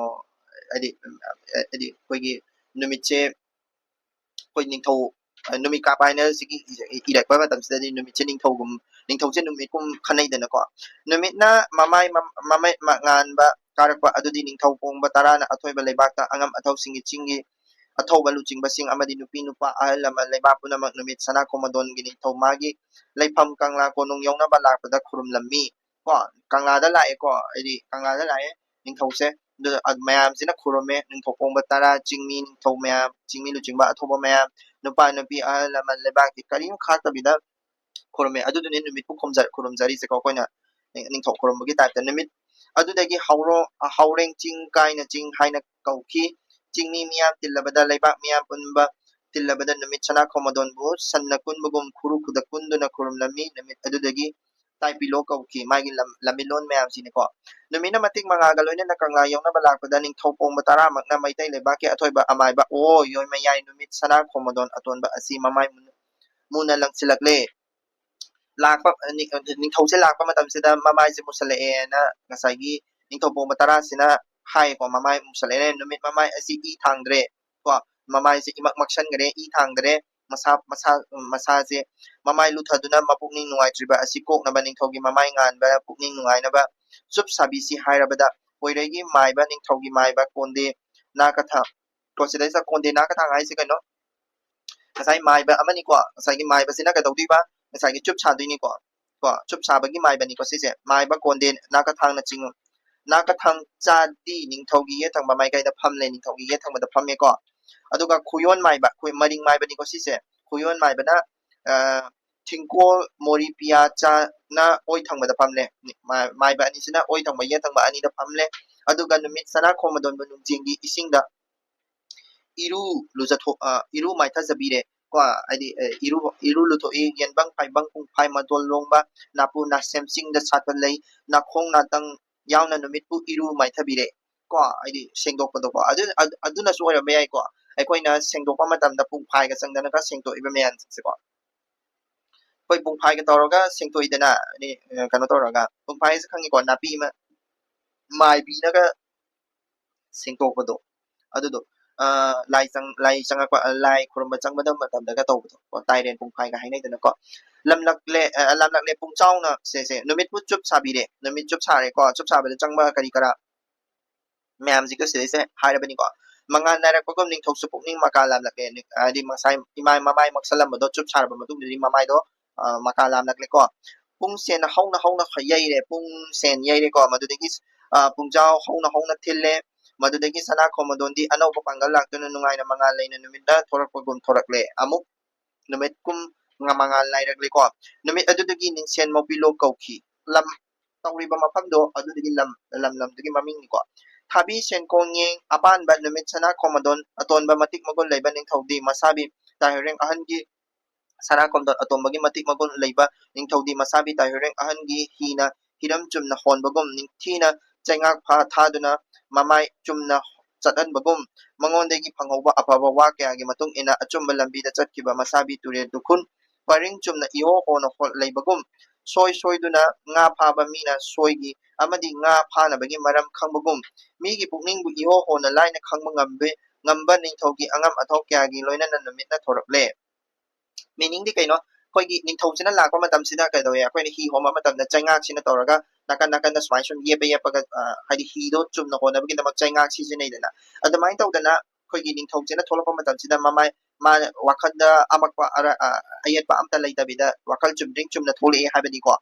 ꯍꯥꯏꯗꯤ, ꯍꯥꯏꯗꯤ ꯑꯩꯈꯣꯏꯒꯤ ꯅꯨꯃꯤꯠꯁꯦ ꯑꯩꯈꯣꯏ ꯅꯤꯡꯊꯧ, ꯑ, ꯅꯨꯃꯤꯠ ꯀꯥꯞꯄ ꯍꯥꯏꯅ ꯁꯤꯒꯤ ꯏꯔꯛꯄ ꯃꯇꯝꯁꯤꯗꯗꯤ ꯅꯨꯃꯤꯠꯁꯦ ꯅꯤꯡꯊꯧꯒꯨꯝ, ꯅꯤꯡꯊꯧꯁꯦ ꯅꯨꯃꯤꯠꯀꯨꯝ ꯈꯟꯅꯩꯗꯅꯀꯣ꯫ ꯅꯨꯃꯤꯠꯅ ꯃꯃꯥꯏ ꯃꯝ-, ꯃꯃꯩ ꯃ-, ꯉꯥꯟꯕ ꯀꯥꯔꯛꯄ ꯑꯗꯨꯗꯤ ꯅꯤꯡꯊꯧ ꯄꯣꯡꯕ ꯇꯔꯥꯅ ꯑꯊꯣꯏꯕ ꯂꯩꯕꯥꯛꯇ ꯑꯉꯝ ꯑꯊꯧꯁꯤꯡꯒꯤ ꯆꯤꯡꯒꯤ ꯑꯊꯧꯕ ꯂꯨꯆꯤꯡꯕꯁꯤꯡ ꯑꯃꯗꯤ ꯅꯨꯄꯤ ꯅꯨꯄꯥ ꯑꯍꯜ ꯂꯃꯟ ꯂꯩꯕꯥꯛ ꯄꯨꯝꯅꯃꯛ ꯅꯨꯃꯤꯠ ꯁꯅꯥ ꯈꯣꯡꯃꯗꯣꯟꯒꯤ ꯅꯤꯡꯊꯧ ꯃꯥꯒꯤ ꯂꯩꯐꯝ ꯀꯪꯂꯥ ꯀꯣꯅꯨꯡ ꯌꯧꯅꯕ ꯂꯥꯛꯄꯗ ꯈꯨꯔꯨꯝꯂꯝꯃꯤ꯫ ꯀꯣ, ꯀꯪꯂꯥꯗ ꯂꯥꯛꯑꯦꯀꯣ, ꯍꯥꯏꯗꯤ ꯀꯪꯂꯥꯗ ꯂꯥꯛꯑꯦ ꯅꯤꯡꯊꯧꯁꯦ꯫ ꯑꯗꯨ, ꯑ, ꯃꯌꯥꯝꯁꯤꯅ ꯈꯨꯔꯨꯝꯃꯦ, ꯅꯤꯡꯊꯧ ꯄꯣꯡꯕ ꯇꯔꯥ, ꯆꯤꯡꯃꯤ, ꯅꯤꯡꯊꯧ ꯃꯌꯥꯝ, ꯆꯤꯡꯃꯤ ꯂꯨꯆꯤꯡꯕ ꯑꯊꯧꯕ ꯃꯌꯥꯝ, ꯅꯨꯄꯥ ꯅꯨꯄꯤ ꯑꯍꯜ ꯂꯃꯟ ꯂꯩꯕꯥꯛꯀꯤ ꯀꯔꯤꯝ ꯈꯥꯛꯇꯕꯤꯗ ꯈꯨꯔꯨꯝꯃꯦ꯫ ꯑꯗꯨꯗꯨꯅꯦ ꯅꯨꯃꯤꯠꯄꯨ ꯈꯨꯝꯖ-, ꯈꯨꯔꯨꯝꯖꯔꯤꯁꯦꯀꯣ ꯑꯩꯈꯣꯏꯅ ꯅꯤꯡ-, ꯅꯤꯡꯊꯧ ꯈꯨꯔꯨꯝꯕꯒꯤ ꯇꯥꯏꯞꯇ꯫ ꯅꯨꯃꯤꯠ ꯑꯗꯨꯗꯒꯤ ꯍꯧꯔꯣ-, ꯍꯥꯎꯔꯦꯡ ꯆꯤꯡ ꯀꯥꯏꯅ ꯆꯤꯡ ꯍꯥꯏꯅ ꯀꯧꯈꯤ꯫ ꯆꯤꯡꯃꯤ ꯃꯤꯌꯥꯝ ꯇꯤꯜꯂꯕꯗ ꯂꯩꯕꯥꯛ ꯃꯤꯌꯥꯝ ꯄꯨꯟꯕ ꯇꯤꯜꯂꯕꯗ ꯅꯨꯃꯤꯠ ꯁꯅꯥ ꯈꯣꯃꯗꯣꯟꯕꯨ ꯁꯟꯅ ꯀꯨꯟꯕꯒꯨꯝ ꯈꯨꯔꯨ ꯈꯨꯗ ꯀꯨꯟꯗꯨꯅ ꯈꯨꯔꯨꯝꯂꯝꯃꯤ꯫ ꯅꯨꯃꯤꯠ ꯑꯗꯨꯗꯒꯤ ꯇꯥꯏꯄꯤꯂꯣ ꯀꯧꯈꯤ꯫ ꯃꯥꯒꯤ ꯂꯝ, ꯂꯝꯃꯤꯂꯣꯟ ꯃꯌꯥꯝꯁꯤꯅꯤꯀꯣ꯫ ꯅꯨꯃꯤꯠꯅ ꯃꯇꯤꯛ ꯃꯉꯥꯜꯒ ꯂꯣꯏꯅꯅ ꯀꯪꯂꯥ ꯌꯧꯅꯕ ꯂꯥꯛꯄꯗ ꯅꯤꯡꯊꯧ ꯄꯣꯡꯕ ꯇꯔꯥꯃꯛꯅ ꯃꯩꯇꯩ ꯂꯩꯕꯥꯛꯀꯤ ꯑꯊꯣꯏꯕ ꯑꯃꯥꯏꯕ ꯑꯣ ꯌꯣꯏ ꯃꯌꯥꯏ ꯅꯨꯃꯤꯠ ꯁꯅꯥ ꯈꯣꯃꯗꯣꯟ ꯑꯇꯣꯟꯕ ꯑꯁꯤ ꯃꯃꯥꯏ ꯃꯨꯟ-, ꯃꯨꯟꯅ ꯂꯪꯁꯤꯜꯂꯛꯂꯦ꯫ ꯂꯥꯛꯄ, ꯅꯤ-, ꯅꯤꯡꯊꯧꯁꯦ ꯂꯥꯛꯄ ꯃꯇꯝꯁꯤꯗ ꯃꯃꯥꯏꯁꯦ ꯃꯨꯁꯜꯂꯛꯑꯦꯅ ꯉꯁꯥꯏꯒꯤ ꯅꯤꯡꯊꯧ ꯄꯣꯡꯕ ꯇꯔꯥꯁꯤꯅ ꯍꯥꯏꯌꯦꯀꯣ, ꯃꯃꯥꯏ ꯃꯨꯁꯜꯂꯛꯑꯦ, ꯅꯨꯃꯤꯠ ꯃꯃꯥꯏ ꯑꯁꯤ ꯏ ꯊꯥꯡꯗ꯭ꯔꯦ ꯀꯣ, ꯃꯃꯥꯏꯁꯦ ꯏꯃꯛ ꯃꯛꯁꯟꯈ꯭ꯔꯦ, ꯏ ꯊꯥꯡꯗ꯭ꯔꯦ, ꯃꯁꯥ, ꯃꯁꯥ, ꯃꯁꯥꯁꯦ ꯃꯃꯥꯏ ꯂꯨꯊꯗꯨꯅ ꯃꯄꯨꯛꯅꯤꯡ ꯅꯨꯡꯉꯥꯏꯇ꯭ꯔꯤꯕ ꯑꯁꯤ ꯀꯣꯛꯅꯕ ꯅꯤꯡꯊꯧꯒꯤ ꯃꯃꯥꯏ ꯉꯥꯟꯕ ꯄꯨꯛꯅꯤꯡ ꯅꯨꯡꯉꯥꯏꯅꯕ ꯆꯨꯞ ꯁꯥꯕꯤꯁꯤ ꯍꯥꯏꯔꯕꯗ ꯄꯣꯏꯔꯩꯒꯤ ꯃꯥꯏꯕ, ꯅꯤꯡꯊꯧꯒꯤ ꯃꯥꯏꯕ ꯀꯣꯟꯗꯦ ꯅꯥꯀꯊꯥꯡ ꯀꯣ, ꯁꯤꯗꯩꯁꯤꯗ ꯀꯣꯟꯗꯦ ꯅꯥꯀꯊꯥꯡ ꯍꯥꯏꯁꯦ ꯀꯩꯅꯣ? ꯉꯁꯥꯏ ꯃꯥꯏꯕ ꯑꯃꯅꯤꯀꯣ, ꯉꯁꯥꯏꯒꯤ ꯃꯥꯏꯕꯁꯤꯅ ꯀꯩꯗꯧꯗꯣꯏꯕ? ꯉꯁꯥꯏꯒꯤ ꯆꯨꯞ ꯁꯥꯗꯣꯏꯅꯤꯀꯣ꯫ ꯀꯣ, ꯆꯨꯞ ꯁꯥꯕꯒꯤ ꯃꯥꯏꯕꯅꯤꯀꯣ ꯁꯤꯁꯦ꯫ ꯃꯥꯏꯕ ꯀꯣꯟꯗꯦ ꯅꯥꯀꯊꯥꯡꯅ ꯆꯤꯡꯉꯨ꯫ ꯅꯥꯀꯊꯥꯡ ꯆꯥꯗꯤ ꯅꯤꯡꯊꯧꯒꯤ ꯌꯦꯠ ꯊꯪꯕ ꯃꯥꯏꯀꯩꯗ ꯐꯝꯂꯦ, ꯅꯤꯡꯊꯧꯒꯤ ꯌꯦꯠ ꯊꯪꯕꯗ ꯐꯝꯃꯦꯀꯣ꯫ ꯑꯗꯨꯒ ꯈꯨꯌꯣꯟ ꯃꯥꯏꯕ, ꯑꯩꯈꯣꯏ ꯃꯔꯤꯡ ꯃꯥꯏꯕꯅꯤꯀꯣ ꯁꯤꯁꯦ꯫ ꯈꯨꯌꯣꯟ ꯃꯥꯏꯕꯅ, ꯑ, ꯊꯤꯡꯀꯣꯜ ꯃꯣꯔꯤ ꯄꯤꯌꯥꯆꯥꯅ ꯑꯣꯏ ꯊꯪꯕꯗ ꯐꯝꯂꯦ꯫ ꯃꯥ-, ꯃꯥꯏꯕ ꯑꯅꯤꯁꯤꯅ ꯑꯣꯏ ꯊꯪꯕ, ꯌꯦꯠ ꯊꯪꯕ ꯑꯅꯤꯗ ꯐꯝꯂꯦ꯫ ꯑꯗꯨꯒ ꯅꯨꯃꯤꯠ ꯁꯅꯥ ꯈꯣꯃꯗꯣꯟꯕ ꯅꯨꯡꯖꯤꯡꯒꯤ ꯏꯁꯤꯡꯗ ꯏꯔꯨ ꯂꯨꯖꯊꯣꯛ-, ꯑ, ꯏꯔꯨ ꯃꯥꯏꯊꯖꯕꯤꯔꯦ꯫ ꯀꯣ, ꯍꯥꯏꯗꯤ, ꯑ, ꯏꯔꯨ, ꯏꯔꯨ ꯂꯨꯊꯣꯛꯏ, ꯌꯦꯟꯕꯪ, ꯐꯥꯏꯕꯪ, ꯄꯨꯡꯐꯥꯏ, ꯃꯇꯣꯜ ꯂꯣꯡꯕ, ꯅꯥꯄꯨ ꯅꯥꯁꯦꯝ ꯆꯤꯡꯗ ꯁꯥꯠꯄ ꯂꯩ, ꯅꯥꯈꯣꯡ ꯅꯥꯇꯪ ꯌꯥꯎꯅ ꯅꯨꯃꯤꯠꯄꯨ ꯏꯔꯨ ꯃꯥꯏꯊꯕꯤꯔꯦ꯫ ꯀꯣ, ꯍꯥꯏꯗꯤ ꯁꯦꯡꯗꯣꯛꯄꯗꯣꯀꯣ꯫ ꯑꯗꯨ, ꯑꯗꯨ, ꯑꯗꯨꯅꯁꯨ ꯑꯣꯏꯔꯝꯕ ꯌꯥꯏꯀꯣ꯫ ꯑꯩꯈꯣꯏꯅ ꯁꯦꯡꯗꯣꯛꯄ ꯃꯇꯝꯗ ꯄꯨꯡꯐꯥꯏꯒ ꯆꯪꯗꯅꯒ ꯁꯦꯡꯗꯣꯛꯏꯕ ꯃꯌꯥꯝꯁꯤꯡꯁꯦꯀꯣ꯫ ꯑꯩꯈꯣꯏ ꯄꯨꯡꯐꯥꯏꯒ ꯇꯧꯔꯒ ꯁꯦꯡꯗꯣꯛꯏꯗꯅ, ꯑ, ꯀꯩꯅꯣ ꯇꯧꯔꯒ꯫ ꯄꯨꯡꯐꯥꯏꯁꯦ ꯈꯪꯉꯤꯀꯣ, ꯅꯥꯄꯤ ꯑꯃ ꯃꯥꯏꯕꯤꯅꯒ ꯁꯦꯡꯗꯣꯛꯄꯗꯣ꯫ ꯑꯗꯨꯗꯣ, ꯑ, ꯂꯥꯏ ꯆꯪ-, ꯂꯥꯏ ꯆꯪꯉꯛꯄ, ꯑ, ꯂꯥꯏ ꯈꯨꯔꯨꯝꯕ ꯆꯪꯕꯗ ꯃꯇꯝꯗꯒ ꯇꯧꯕꯗꯣ꯫ ꯀꯣ, ꯇꯥꯏꯔꯦꯟ ꯄꯨꯡꯐꯥꯏꯒ ꯍꯥꯏꯅꯩꯗꯅꯀꯣ꯫ ꯂꯝꯂꯛꯂꯦ, ꯑ, ꯂꯝꯂꯛꯂꯦ ꯄꯨꯡꯆꯥꯎꯅ, ꯁꯦ, ꯁꯦ, ꯅꯨꯃꯤꯠꯄꯨ ꯆꯨꯞ ꯁꯥꯕꯤꯔꯦ꯫ ꯅꯨꯃꯤꯠ ꯆꯨꯞ ꯁꯥꯔꯦꯀꯣ꯫ ꯆꯨꯞ ꯁꯥꯕꯗ ꯆꯪꯕ ꯀꯔꯤ ꯀꯔꯥ ꯃꯌꯥꯝꯁꯤꯒ ꯁꯤꯗꯩꯁꯦ ꯍꯥꯏꯔꯕꯅꯤꯀꯣ꯫ ꯃꯉꯥꯜ ꯅꯥꯏꯔꯛꯄꯒꯨꯝ ꯅꯤꯡꯊꯧꯁꯨ ꯄꯨꯛꯅꯤꯡ ꯃꯀꯥ ꯂꯥꯝꯂꯛꯂꯦ꯫ ꯅꯤ-, ꯍꯥꯏꯗꯤ ꯉꯁꯥꯏ ꯏꯃꯥꯏ ꯃꯃꯥꯏ ꯃꯛꯁꯜꯂꯝꯕꯗꯣ ꯆꯨꯞ ꯁꯥꯔꯕ ꯃꯇꯨꯡꯗꯗꯤ ꯃꯃꯥꯏꯗꯣ, ꯑ, ꯃꯀꯥ ꯂꯥꯝꯂꯛꯂꯦꯀꯣ꯫ ꯄꯨꯡ ꯁꯦꯟ ꯍꯧꯅ ꯍꯧꯅ ꯌꯩꯔꯦ, ꯄꯨꯡ ꯁꯦꯟ ꯌꯩꯔꯦꯀꯣ꯫ ꯃꯗꯨꯗꯒꯤ, ꯑ, ꯄꯨꯡꯖꯥꯎ ꯍꯧꯅ ꯍꯧꯅ ꯊꯤꯜꯂꯦ꯫ ꯃꯗꯨꯗꯒꯤ ꯁꯅꯥ ꯈꯣꯃꯗꯣꯟꯗꯤ ꯑꯅꯧꯕ ꯄꯥꯡꯒꯜ ꯂꯥꯛꯇꯨꯅ ꯅꯨꯡꯉꯥꯏꯅ ꯃꯉꯥꯜ ꯂꯩꯅ ꯅꯨꯃꯤꯠꯅ ꯊꯣꯔꯛꯄꯒꯨꯝ ꯊꯣꯔꯛꯂꯦ꯫ ꯑꯃꯨꯛ ꯅꯨꯃꯤꯠ ꯀꯨꯝ ꯉ-, ꯃꯉꯥꯜ ꯅꯥꯏꯔꯛꯂꯦꯀꯣ꯫ ꯅꯨꯃꯤꯠ ꯑꯗꯨꯗꯒꯤ ꯅꯤꯡꯁꯦꯟ ꯃꯧꯄꯤꯂꯣꯛ ꯀꯧꯈꯤ꯫ ꯂꯝ ꯇꯧꯔꯤꯕ ꯃꯐꯝꯗꯣ ꯑꯗꯨꯗꯒꯤ ꯂꯝ, ꯂꯝ ꯂꯝꯗꯨꯒꯤ ꯃꯃꯤꯡꯅꯤꯀꯣ꯫ ꯊꯥꯕꯤ ꯁꯦꯟꯀꯣꯡ ꯌꯦꯡ ꯑꯄꯥꯟꯕ ꯅꯨꯃꯤꯠ ꯁꯅꯥ ꯈꯣꯃꯗꯣꯟ ꯑꯇꯣꯟꯕ ꯃꯇꯤꯛ ꯃꯒꯨꯟ ꯂꯩꯕ ꯅꯤꯡꯊꯧꯗꯤ ꯃꯁꯥꯕꯤ ꯇꯥꯏꯍꯣꯏꯔꯦꯡ ꯑꯍꯟꯒꯤ ꯁꯅꯥ ꯈꯣꯃꯗꯣꯟ ꯑꯇꯣꯟꯕꯒꯤ ꯃꯇꯤꯛ ꯃꯒꯨꯟ ꯂꯩꯕ ꯅꯤꯡꯊꯧꯗꯤ ꯃꯁꯥꯕꯤ ꯇꯥꯏꯍꯣꯏꯔꯦꯡ ꯑꯍꯟꯒꯤ ꯍꯤꯅ ꯍꯤꯔꯝ ꯆꯨꯝꯅ ꯍꯣꯟꯕꯒꯨꯝ ꯅꯤꯡꯊꯤꯅ ꯆꯩꯉꯥꯛ ꯐꯥ ꯊꯥꯗꯨꯅ ꯃꯃꯥꯏ ꯆꯨꯝꯅ ꯆꯠꯍꯟꯕꯒꯨꯝ ꯃꯉꯣꯟꯗꯒꯤ ꯐꯪꯍꯧꯕ ꯑꯐꯕ ꯋꯥ ꯀꯌꯥꯒꯤ ꯃꯇꯨꯡ ꯏꯟꯅ ꯑꯆꯨꯝꯕ ꯂꯝꯕꯤꯗ ꯆꯠꯈꯤꯕ ꯃꯁꯥꯕꯤ ꯇꯨꯔꯦꯜ ꯇꯨꯈꯨꯜ ꯄꯔꯤꯡ ꯆꯨꯝꯅ ꯏꯍꯣ ꯍꯣꯅ ꯍꯣꯠ ꯂꯩꯕꯒꯨꯝ ꯁꯣꯏ ꯁꯣꯏꯗꯨꯅ ꯉꯥ ꯐꯥꯕ ꯃꯤꯅ ꯁꯣꯏꯒꯤ ꯑꯃꯗꯤ ꯉꯥ ꯐꯥꯅꯕꯒꯤ ꯃꯔꯝ ꯈꯪꯕꯒꯨꯝ ꯃꯤꯒꯤ ꯄꯨꯛꯅꯤꯡꯕꯨ ꯏꯍꯣ ꯍꯣꯅ ꯂꯥꯏꯅ ꯈꯪꯕ ꯉꯝꯕ ꯉꯝꯕ ꯅꯤꯡꯊꯧꯒꯤ ꯑꯉꯝ ꯑꯊꯧ ꯀꯌꯥꯒꯤ ꯂꯣꯏꯅꯅ ꯅꯨꯃꯤꯠꯅ ꯊꯣꯔꯛꯂꯦ꯫ ꯃꯤꯅꯤꯡꯗꯤ ꯀꯩꯅꯣ? ꯑꯩꯈꯣꯏꯒꯤ ꯅꯤꯡꯊꯧꯁꯤꯅ ꯂꯥꯛꯄ ꯃꯇꯝꯁꯤꯗ ꯀꯩꯗꯧꯋꯦ? ꯑꯩꯈꯣꯏꯅ ꯍꯤ ꯍꯣꯟꯕ ꯃꯇꯝꯗ ꯆꯩꯉꯥꯛꯁꯤꯅ ꯇꯧꯔꯒ ꯅꯥꯀꯟ ꯅꯥꯀꯟꯗ ꯁꯨꯃꯥꯏꯅ ꯁꯨꯝ ꯌꯦꯞꯄ ꯌꯦꯞꯄꯒ, ꯑ, ꯍꯥꯏꯗꯤ ꯍꯤꯗꯣ ꯆꯨꯝꯅ ꯍꯣꯟꯅꯕꯒꯤꯗꯃꯛ ꯆꯩꯉꯥꯛ ꯁꯤꯖꯤꯟꯅꯩꯗꯅ꯫ ꯑꯗꯨꯃꯥꯏꯅ ꯇꯧꯗꯅ ꯑꯩꯈꯣꯏꯒꯤ ꯅꯤꯡꯊꯧꯁꯤꯅ ꯊꯣꯛꯂꯛꯄ ꯃꯇꯝꯁꯤꯗ ꯃꯃꯥꯏ, ꯃꯥ ꯋꯥꯈꯜꯗ ꯑꯃꯛꯄ ꯑꯔ-, ꯑ, ꯑꯌꯦꯠꯄ ꯑꯝꯇ ꯂꯩꯇꯕꯤꯗ ꯋꯥꯈꯜ ꯆꯨꯝꯗ꯭ꯔꯤꯡ ꯆꯨꯝꯅ ꯊꯣꯛꯂꯛꯑꯦ ꯍꯥꯏꯕꯅꯤꯀꯣ꯫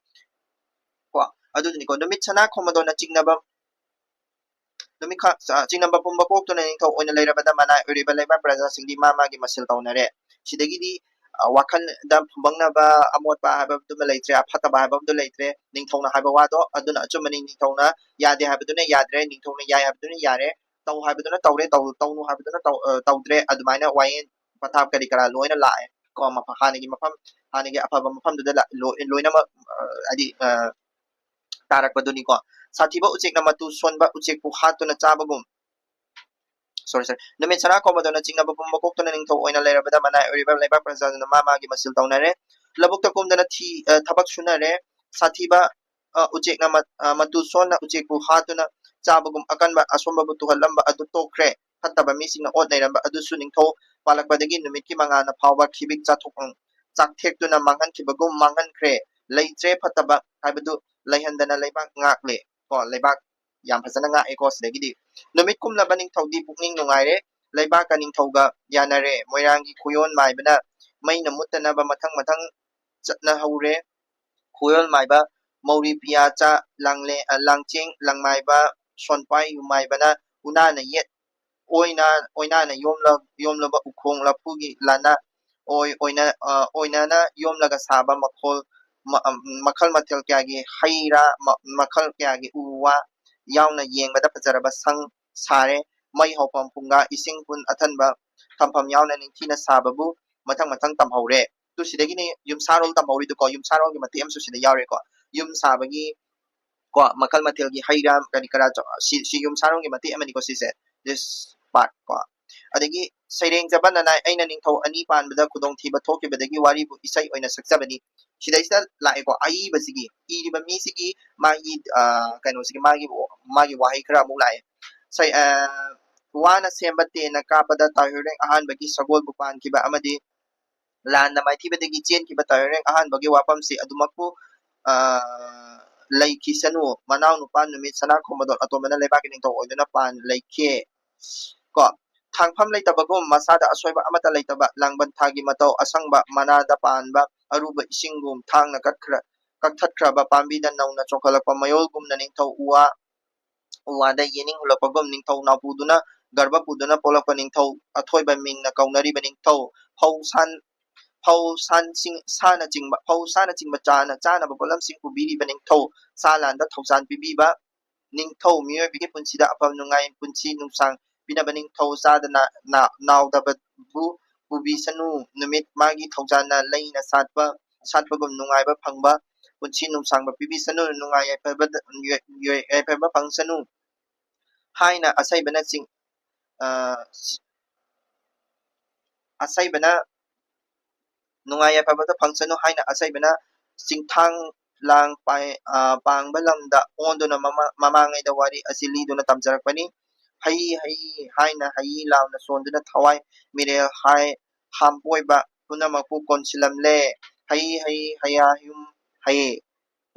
ꯀꯣ, ꯑꯗꯨꯗꯨꯅꯤꯀꯣ꯫ ꯅꯨꯃꯤꯠ ꯁꯅꯥ ꯈꯣꯝꯕꯗꯧꯅ ꯆꯤꯡꯅꯕ ꯅꯨꯃꯤꯠꯈꯛ, ꯑ, ꯆꯤꯡꯅꯕ ꯄꯨꯝꯕ ꯀꯣꯛꯇꯨꯅ ꯅꯤꯡꯊꯧ ꯑꯣꯏꯅ ꯂꯩꯔꯕꯗ ꯃꯅꯥꯏ ꯑꯣꯏꯔꯤꯕ ꯂꯩꯕꯥꯛ ꯄ꯭ꯔꯖꯥꯁꯤꯡꯗꯤ ꯃꯥ ꯃꯥꯒꯤ ꯃꯁꯦꯜ ꯇꯧꯅꯔꯦ꯫ ꯁꯤꯗꯒꯤꯗꯤ, ꯑ, ꯋꯥꯈꯜꯗ ꯐꯨꯝꯕꯪꯅꯕ, ꯑꯃꯣꯠꯄ ꯍꯥꯏꯕꯗꯨꯃ ꯂꯩꯇ꯭ꯔꯦ, ꯑꯐꯠꯇꯕ ꯍꯥꯏꯕ ꯑꯃꯗꯣ ꯂꯩꯇ꯭ꯔꯦ꯫ ꯅꯤꯡꯊꯧꯅ ꯍꯥꯏꯕ ꯋꯥꯗꯣ ꯑꯗꯨꯅ ꯑꯆꯨꯝꯕꯅꯤ, ꯅꯤꯡꯊꯧꯅ ꯌꯥꯗꯦ ꯍꯥꯏꯕꯗꯨꯅ ꯌꯥꯗ꯭ꯔꯦ, ꯅꯤꯡꯊꯧꯅ ꯌꯥꯏ ꯍꯥꯏꯕꯗꯨꯅ ꯌꯥꯔꯦ, ꯇꯧ ꯍꯥꯏꯕꯗꯨꯅ ꯇꯧꯔꯦ, ꯇꯧ-, ꯇꯧꯅꯨ ꯍꯥꯏꯕꯗꯨꯅ ꯇꯧ-, ꯑ, ꯇꯧꯗ꯭ꯔꯦ꯫ ꯑꯗꯨꯃꯥꯏꯅ ꯋꯥꯌꯦꯟ ꯄꯊꯥꯞ ꯀꯔꯤ ꯀꯔꯥ ꯂꯣꯏꯅ ꯂꯥꯛꯑꯦ ꯀꯣ꯫ ꯃꯐ-, ꯍꯥꯟꯅꯒꯤ ꯃꯐꯝ, ꯍꯥꯟꯅꯒꯤ ꯑꯐꯕ ꯃꯐꯝꯗꯨꯗ ꯂ-, ꯂꯣꯏ-, ꯂꯣꯏꯅꯃꯛ, ꯑ, ꯍꯥꯏꯗꯤ, ꯑ, ꯇꯥꯔꯛꯄꯗꯨꯅꯤꯀꯣ꯫ ꯁꯥꯊꯤꯕ ꯎꯆꯦꯛꯅ ꯃꯇꯨ ꯁꯣꯟꯕ ꯎꯆꯦꯛꯄꯨ ꯍꯥꯠꯇꯨꯅ ꯆꯥꯕꯒꯨꯝ, sorry, sorry, ꯅꯨꯃꯤꯠ ꯁꯅꯥ ꯈꯣꯝꯕꯗꯧꯅ ꯆꯤꯡꯅꯕ ꯄꯨꯝꯕ ꯀꯣꯛꯇꯨꯅ ꯅꯤꯡꯊꯧ ꯑꯣꯏꯅ ꯂꯩꯔꯕꯗ ꯃꯅꯥꯏ ꯑꯣꯏꯔꯤꯕ ꯂꯩꯕꯥꯛ ꯄ꯭ꯔꯖꯥꯗꯨꯅ ꯃꯥ ꯃꯥꯒꯤ ꯃꯁꯤꯜ ꯇꯧꯅꯔꯦ꯫ ꯂꯧꯕꯨꯛꯇ ꯀꯨꯝꯗꯅ ꯊꯤ, ꯑ, ꯊꯕꯛ ꯁꯨꯅꯔꯦ꯫ ꯁꯥꯊꯤꯕ, ꯑ, ꯎꯆꯦꯛꯅ ꯃ-, ꯑ, ꯃꯇꯨ ꯁꯣꯟꯅ ꯎꯆꯦꯛꯄꯨ ꯍꯥꯠꯇꯨꯅ ꯆꯥꯕꯒꯨꯝ ꯑꯀꯟꯕ ꯑꯁꯣꯝꯕꯕꯨ ꯇꯨꯍꯜꯂꯝꯕ ꯑꯗꯨ ꯇꯣꯛꯈ꯭ꯔꯦ꯫ ꯐꯠꯇꯕ ꯃꯤꯁꯤꯡꯅ ꯑꯣꯠ ꯅꯩꯔꯝꯕ ꯑꯗꯨꯁꯨ ꯅꯤꯡꯊꯧ ꯄꯥꯜꯂꯛꯄꯗꯒꯤ ꯅꯨꯃꯤꯠꯀꯤ ꯃꯉꯥꯜꯅ ꯐꯥꯎꯕ ꯈꯤꯕꯤꯛ ꯆꯥꯊꯣꯛ-, ꯆꯥꯛꯊꯦꯛꯇꯨꯅ ꯃꯥꯡꯍꯟꯈꯤꯕꯒꯨꯝ ꯃꯥꯡꯍꯟꯈ꯭ꯔꯦ꯫ ꯂꯩꯇ꯭ꯔꯦ ꯐꯠꯇꯕ ꯍꯥꯏꯕꯗꯨ ꯂꯩꯍꯟꯗꯅ ꯂꯩꯕꯥꯛ ꯉꯥꯛꯂꯦ꯫ ꯀꯣ, ꯂꯩꯕꯥꯛ ꯌꯥꯝ ꯐꯖꯅ ꯉꯥꯛꯑꯦꯀꯣ ꯁꯤꯗꯒꯤꯗꯤ꯫ ꯅꯨꯃꯤꯠ ꯀꯨꯝꯂꯕ ꯅꯤꯡꯊꯧꯗꯤ ꯄꯨꯛꯅꯤꯡ ꯅꯨꯡꯉꯥꯏꯔꯦ꯫ ꯂꯩꯕꯥꯛꯀ ꯅꯤꯡꯊꯧꯒ ꯌꯥꯅꯔꯦ꯫ ꯃꯣꯏꯔꯥꯡꯒꯤ ꯈꯨꯌꯣꯟ ꯃꯥꯏꯕꯅ ꯃꯩꯅ ꯃꯨꯠꯇꯅꯕ ꯃꯊꯪ ꯃꯊꯪ ꯆꯠꯅꯍꯧꯔꯦ꯫ ꯈꯨꯌꯣꯜ ꯃꯥꯏꯕ ꯃꯧꯔꯤ ꯄꯤꯌꯥꯆꯥ ꯂꯥꯡꯂꯦ-, ꯑ, ꯂꯥꯡꯆꯦꯡ ꯂꯥꯡꯃꯥꯏꯕ ꯁꯣꯟꯄꯥꯏ ꯌꯨꯝꯃꯥꯏꯕꯅ ꯎꯅꯥꯅ ꯌꯦꯠ ꯑꯣꯏꯅ, ꯑꯣꯏꯅꯥꯅ ꯌꯣꯝꯂ-, ꯌꯣꯝꯂꯕ ꯎꯈꯣꯡ ꯂꯐꯨꯒꯤ ꯂꯥꯅ ꯑꯣꯏ-, ꯑꯣꯏꯅ-, ꯑ, ꯑꯣꯏꯅꯅ ꯌꯣꯝꯂꯒ ꯁꯥꯕ ꯃꯈꯣꯜ, ꯃ-, ꯑ, ꯃꯈꯜ ꯃꯊꯦꯜ ꯀꯌꯥꯒꯤ ꯍꯩ ꯔꯥ, ꯃ-, ꯃꯈꯜ ꯀꯌꯥꯒꯤ ꯎ ꯋꯥ, ꯌꯥꯎꯅ ꯌꯦꯡꯕꯗ ꯐꯖꯔꯕ ꯁꯪ ꯁꯥꯔꯦ꯫ ꯃꯩ ꯍꯧꯐꯝ, ꯐꯨꯡꯒꯥ, ꯏꯁꯤꯡ ꯄꯨꯟ ꯑꯊꯟꯕ ꯊꯝꯐꯝ ꯌꯥꯎꯅ ꯅꯤꯡꯊꯤꯅ ꯁꯥꯕꯕꯨ ꯃꯊꯪ ꯃꯊꯪ ꯇꯝꯍꯧꯔꯦ꯫ ꯇꯨ ꯁꯤꯗꯒꯤꯅꯤ ꯌꯨꯝꯁꯥꯔꯣꯜ ꯇꯝꯍꯧꯔꯤꯗꯨꯀꯣ꯫ ꯌꯨꯝꯁꯥꯔꯣꯜꯒꯤ ꯃꯇꯦꯛ ꯑꯃꯁꯨ ꯁꯤꯗ ꯌꯥꯎꯔꯦꯀꯣ꯫ ꯌꯨꯝ ꯁꯥꯕꯒꯤ ꯀꯣ, ꯃꯈꯜ ꯃꯊꯦꯜꯒꯤ ꯍꯩ ꯔꯥ ꯀꯔꯤ ꯀꯔꯥ ꯆ-, ꯁꯤ, ꯁꯤ ꯌꯨꯝꯁꯥꯔꯣꯜꯒꯤ ꯃꯇꯦꯛ ꯑꯃꯅꯤꯀꯣ ꯁꯤꯁꯦ, this part ꯀꯣ꯫ ꯑꯗꯒꯤ ꯁꯩꯔꯦꯡ ꯆꯕꯟꯅꯅ ꯑꯩꯅ ꯅꯤꯡꯊꯧ ꯑꯅꯤ ꯄꯥꯟꯕꯗ ꯈꯨꯗꯣꯡꯊꯤꯕ ꯊꯣꯛꯈꯤꯕꯗꯒꯤ ꯋꯥꯔꯤꯕꯨ ꯏꯁꯩ ꯑꯣꯏꯅ ꯁꯛꯆꯕꯅꯤ꯫ ꯁꯤꯗꯩꯁꯤꯗ ꯂꯥꯛꯑꯦꯀꯣ, ꯑꯏꯕꯁꯤꯒꯤ, ꯏꯔꯤꯕ ꯃꯤꯁꯤꯒꯤ ꯃꯥꯒꯤ, ꯑ, ꯀꯩꯅꯣꯁꯤꯒꯤ, ꯃꯥꯒꯤ, ꯃꯥꯒꯤ ꯋꯥꯍꯩ ꯈꯔ ꯑꯃꯨꯛ ꯂꯥꯛꯑꯦ꯫ ꯁꯩ-, ꯑ, ꯋꯥꯅ ꯁꯦꯝꯕ ꯇꯦꯟꯅ ꯀꯥꯞꯄꯗ ꯇꯥꯏꯍꯣꯏꯔꯦꯡ ꯑꯍꯥꯟꯕꯒꯤ ꯁꯒꯣꯜꯕꯨ ꯄꯥꯟꯈꯤꯕ ꯑꯃꯗꯤ ꯂꯥꯟꯅ ꯃꯥꯏꯊꯤꯕꯗꯒꯤ ꯆꯦꯟꯈꯤꯕ ꯇꯥꯏꯍꯣꯏꯔꯦꯡ ꯑꯍꯥꯟꯕꯒꯤ ꯋꯥꯐꯝꯁꯤ ꯑꯗꯨꯃꯛꯄꯨ, ꯑ, ꯂꯩꯈꯤꯁꯅꯨ꯫ ꯃꯅꯥꯎ ꯅꯨꯄꯥ ꯅꯨꯃꯤꯠ ꯁꯅꯥ ꯈꯣꯡꯕꯗꯣꯟ ꯑꯇꯣꯝꯕꯅ ꯂꯩꯕꯥꯛꯀꯤ ꯅꯤꯡꯊꯧ ꯑꯣꯏꯗꯨꯅ ꯄꯥꯟ ꯂꯩꯈꯤ꯫ ꯀꯣ, ꯊꯥꯡꯐꯝ ꯂꯩꯇꯕꯒꯨꯝ ꯃꯁꯥꯗ ꯑꯁꯣꯏꯕ ꯑꯃꯠꯇ ꯂꯩꯇꯕ ꯂꯥꯡꯕꯟ ꯊꯥꯒꯤ ꯃꯇꯧ ꯑꯁꯪꯕ ꯃꯅꯥꯗ ꯄꯥꯟꯕ ꯑꯔꯨꯕ ꯏꯁꯤꯡꯒꯨꯝ ꯊꯥꯡꯅ ꯀꯠꯈ꯭ꯔ-, ꯀꯛꯊꯠꯈ꯭ꯔꯕ ꯄꯥꯝꯕꯤꯗ ꯅꯧꯅ ꯆꯣꯡꯈꯠꯂꯛꯄ ꯃꯌꯣꯜꯒꯨꯝꯅ ꯅꯤꯡꯊꯧ ꯎ ꯋꯥ, ꯎ ꯋꯥꯗ ꯌꯦꯅꯤꯡ ꯍꯨꯜꯂꯛꯄꯒꯨꯝ ꯅꯤꯡꯊꯧ ꯅꯥꯎꯄꯨꯗꯨꯅ ꯒꯔꯚ ꯄꯨꯗꯨꯅ ꯄꯣꯛꯂꯛꯄ ꯅꯤꯡꯊꯧ ꯑꯊꯣꯏꯕ ꯃꯤꯡꯅ ꯀꯧꯅꯔꯤꯕ ꯅꯤꯡꯊꯧ ꯐꯧ ꯁꯥꯟ-, ꯐꯧ ꯁꯥꯟꯁꯤꯡ-, ꯁꯥꯅꯆꯤꯡꯕ, ꯐꯧ ꯁꯥꯅꯆꯤꯡꯕ ꯆꯥꯅ-, ꯆꯥꯅꯕ ꯄꯣꯠꯂꯝꯁꯤꯡ ꯄꯨꯕꯤꯔꯤꯕ ꯅꯤꯡꯊꯧ ꯁꯥ ꯂꯥꯟꯗ ꯊꯧꯖꯥꯟ ꯄꯤꯕꯤꯕ ꯅꯤꯡꯊꯧ ꯃꯤꯑꯣꯏꯕꯒꯤ ꯄꯨꯟꯁꯤꯗ ꯑꯐꯕ ꯅꯨꯡꯉꯥꯏ ꯄꯨꯟꯁꯤ ꯅꯨꯡꯁꯥꯡ ꯄꯤꯅꯕ ꯅꯤꯡꯊꯧ ꯆꯥꯗ ꯅꯥ-, ꯅꯥ-, ꯅꯥꯎꯗꯕꯕꯨ ꯄꯨꯕꯤꯁꯅꯨ꯫ ꯅꯨꯃꯤꯠ ꯃꯥꯒꯤ ꯊꯧꯖꯥꯟꯅ ꯂꯩꯅ ꯁꯥꯠꯄ, ꯁꯥꯠꯄꯒꯨꯝ ꯅꯨꯡꯉꯥꯏꯕ ꯐꯪꯕ, ꯄꯨꯟꯁꯤ ꯅꯨꯡꯁꯥꯡꯕ ꯄꯤꯕꯤꯁꯅꯨ꯫ ꯅꯨꯡꯉꯥꯏ ꯌꯥꯏꯐꯕꯗ-, ꯌꯥꯏ-, ꯌꯥꯏꯐꯕ ꯐꯪꯁꯅꯨ ꯍꯥꯏꯅ ꯑꯁꯩꯕꯅ ꯆꯤꯡ-, ꯑ, ꯑꯁꯩꯕꯅ ꯅꯨꯡꯉꯥꯏ ꯌꯥꯏꯐꯕꯗ ꯐꯪꯁꯅꯨ ꯍꯥꯏꯅ ꯑꯁꯩꯕꯅ ꯆꯤꯡꯊꯥꯡ ꯂꯥꯡ ꯄꯥꯏ-, ꯑ, ꯄꯥꯡꯕ ꯂꯝꯗ ꯑꯣꯟꯗꯨꯅ ꯃꯃꯥ-, ꯃꯃꯥꯡꯉꯩꯗ ꯋꯥꯔꯤ ꯑꯁꯤ ꯂꯤꯗꯨꯅ ꯇꯝꯖꯔꯛꯄꯅꯤ꯫ ꯍꯩ ꯍꯩ ꯍꯥꯏꯅ ꯍꯩ ꯂꯥꯎꯅ ꯁꯣꯟꯗꯨꯅ ꯊꯋꯥꯏ ꯃꯤꯔꯦꯜ ꯍꯥꯏ ꯍꯥꯝꯄꯣꯏꯕ ꯄꯨꯝꯅꯃꯛꯄꯨ ꯀꯣꯟꯁꯤꯜꯂꯝꯂꯦ꯫ ꯍꯩ ꯍꯩ ꯍꯌꯥ ꯍꯌꯨꯝ ꯍꯩ꯫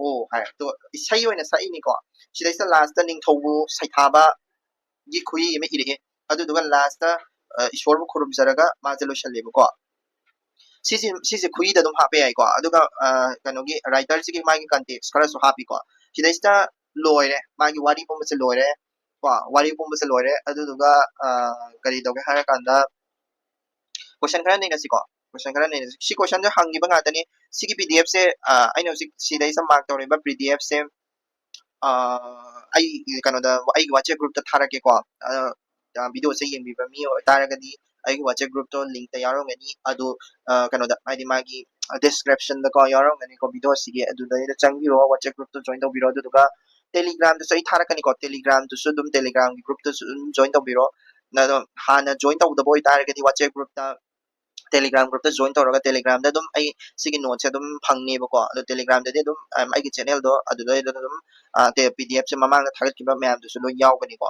ꯑꯣ ꯍꯥꯏ꯫ ꯑꯗꯣ ꯏꯁꯩ ꯑꯣꯏꯅ ꯁꯛꯏꯅꯤꯀꯣ꯫ ꯁꯤꯗꯩꯁꯤꯗ ꯂꯥꯁꯇ ꯅꯤꯡꯊꯧꯕꯨ ꯁꯩꯊꯥꯕꯒꯤ ꯈꯨꯍꯤ ꯑꯃ ꯏꯔꯛꯑꯦ꯫ ꯑꯗꯨꯗꯨꯒ ꯂꯥꯁꯇ, ꯑ, ꯏꯁꯣꯔꯕꯨ ꯈꯨꯔꯨꯝꯖꯔꯒ ꯃꯥꯁꯦ ꯂꯣꯏꯁꯜꯂꯦꯕꯀꯣ꯫ ꯁꯤꯁꯦ, ꯁꯤꯁꯦ ꯈꯨꯍꯤꯗ ꯑꯗꯨꯝ ꯍꯥꯞꯄ ꯌꯥꯏꯀꯣ꯫ ꯑꯗꯨꯒ, ꯑ, ꯀꯩꯅꯣꯒꯤ writerꯁꯤꯒꯤ ꯃꯥꯒꯤ context ꯈꯔꯁꯨ ꯍꯥꯞꯄꯤꯀꯣ꯫ ꯁꯤꯗꯩꯁꯤꯗ ꯂꯣꯏꯔꯦ, ꯃꯥꯒꯤ ꯋꯥꯔꯤ ꯄꯨꯝꯕꯁꯦ ꯂꯣꯏꯔꯦ ꯀꯣ꯫ ꯋꯥꯔꯤ ꯄꯨꯝꯕꯁꯦ ꯂꯣꯏꯔꯦ꯫ ꯑꯗꯨꯗꯨꯒ, ꯑ, ꯀꯔꯤ ꯇꯧꯒꯦ ꯍꯥꯏꯔꯀꯥꯟꯗ, question ꯈꯔ ꯅꯩꯅꯁꯤꯀꯣ꯫ Question ꯈꯔ ꯅꯩꯅꯁꯤ꯫ ꯁꯤ questionꯁꯦ ꯍꯪꯈꯤꯕ ꯉꯥꯛꯇꯅꯤ꯫ ꯁꯤꯒꯤ PDFꯁꯦ, ꯑ, ꯑꯩꯅ ꯍꯧꯖꯤꯛ ꯁꯤꯗꯩꯁꯤꯗ mark ꯇꯧꯔꯤꯕ PDFꯁꯦ, ꯑ, ꯑꯩ ꯀꯩꯅꯣꯗ, ꯑꯩꯒꯤ WhatsApp groupꯇ ꯊꯥꯔꯛꯀꯦꯀꯣ꯫ ꯑ, ꯑ, videoꯁꯦ ꯌꯦꯡꯕꯤꯕ ꯃꯤ ꯑꯣꯏꯇꯥꯔꯒꯗꯤ ꯑꯩꯒꯤ WhatsApp groupꯇꯣ linkꯇ ꯌꯥꯎꯔꯝꯒꯅꯤ꯫ ꯑꯗꯨ, ꯑ, ꯀꯩꯅꯣꯗ, ꯍꯥꯏꯗꯤ ꯃꯥꯒꯤ descriptionꯗꯀꯣ ꯌꯥꯎꯔꯝꯒꯅꯤꯀꯣ videoꯁꯤꯒꯤ, ꯑꯗꯨꯗꯩꯗ ꯆꯪꯕꯤꯔꯣ, WhatsApp groupꯇꯣ join ꯇꯧꯕꯤꯔꯣ꯫ ꯑꯗꯨꯗꯨꯒ Telegramꯗꯁꯨ ꯑꯩ ꯊꯥꯔꯛꯀꯅꯤꯀꯣ, Telegramꯗꯨꯁꯨ ꯑꯗꯨꯝ Telegramꯒꯤ groupꯇꯁꯨ ꯑꯗꯨꯝ join ꯇꯧꯕꯤꯔꯣ꯫ ꯑꯗꯣ ꯍꯥꯟꯅ join ꯇꯧꯗꯕ ꯑꯣꯏꯇꯥꯔꯒꯗꯤ WhatsApp groupꯇ, Telegram groupꯇ join ꯇꯧꯔꯒ Telegramꯗ ꯑꯗꯨꯝ ꯑꯩ ꯁꯤꯒꯤ noteꯁꯦ ꯑꯗꯨꯝ ꯐꯪꯅꯦꯕꯀꯣ꯫ ꯑꯗꯣ Telegramꯗꯗꯤ ꯑꯗꯨꯝ, ꯑꯝ, ꯑꯩꯒꯤ channelꯗꯣ ꯑꯗꯨꯗꯩꯗ ꯑꯗꯨꯝ, ꯑ, ꯇꯦ-, PDFꯁꯦ ꯃꯃꯥꯡꯗ ꯊꯥꯒꯠꯈꯤꯕ ꯃꯌꯥꯝꯗꯨꯁꯨ ꯂꯣꯏ ꯌꯥꯎꯒꯅꯤꯀꯣ꯫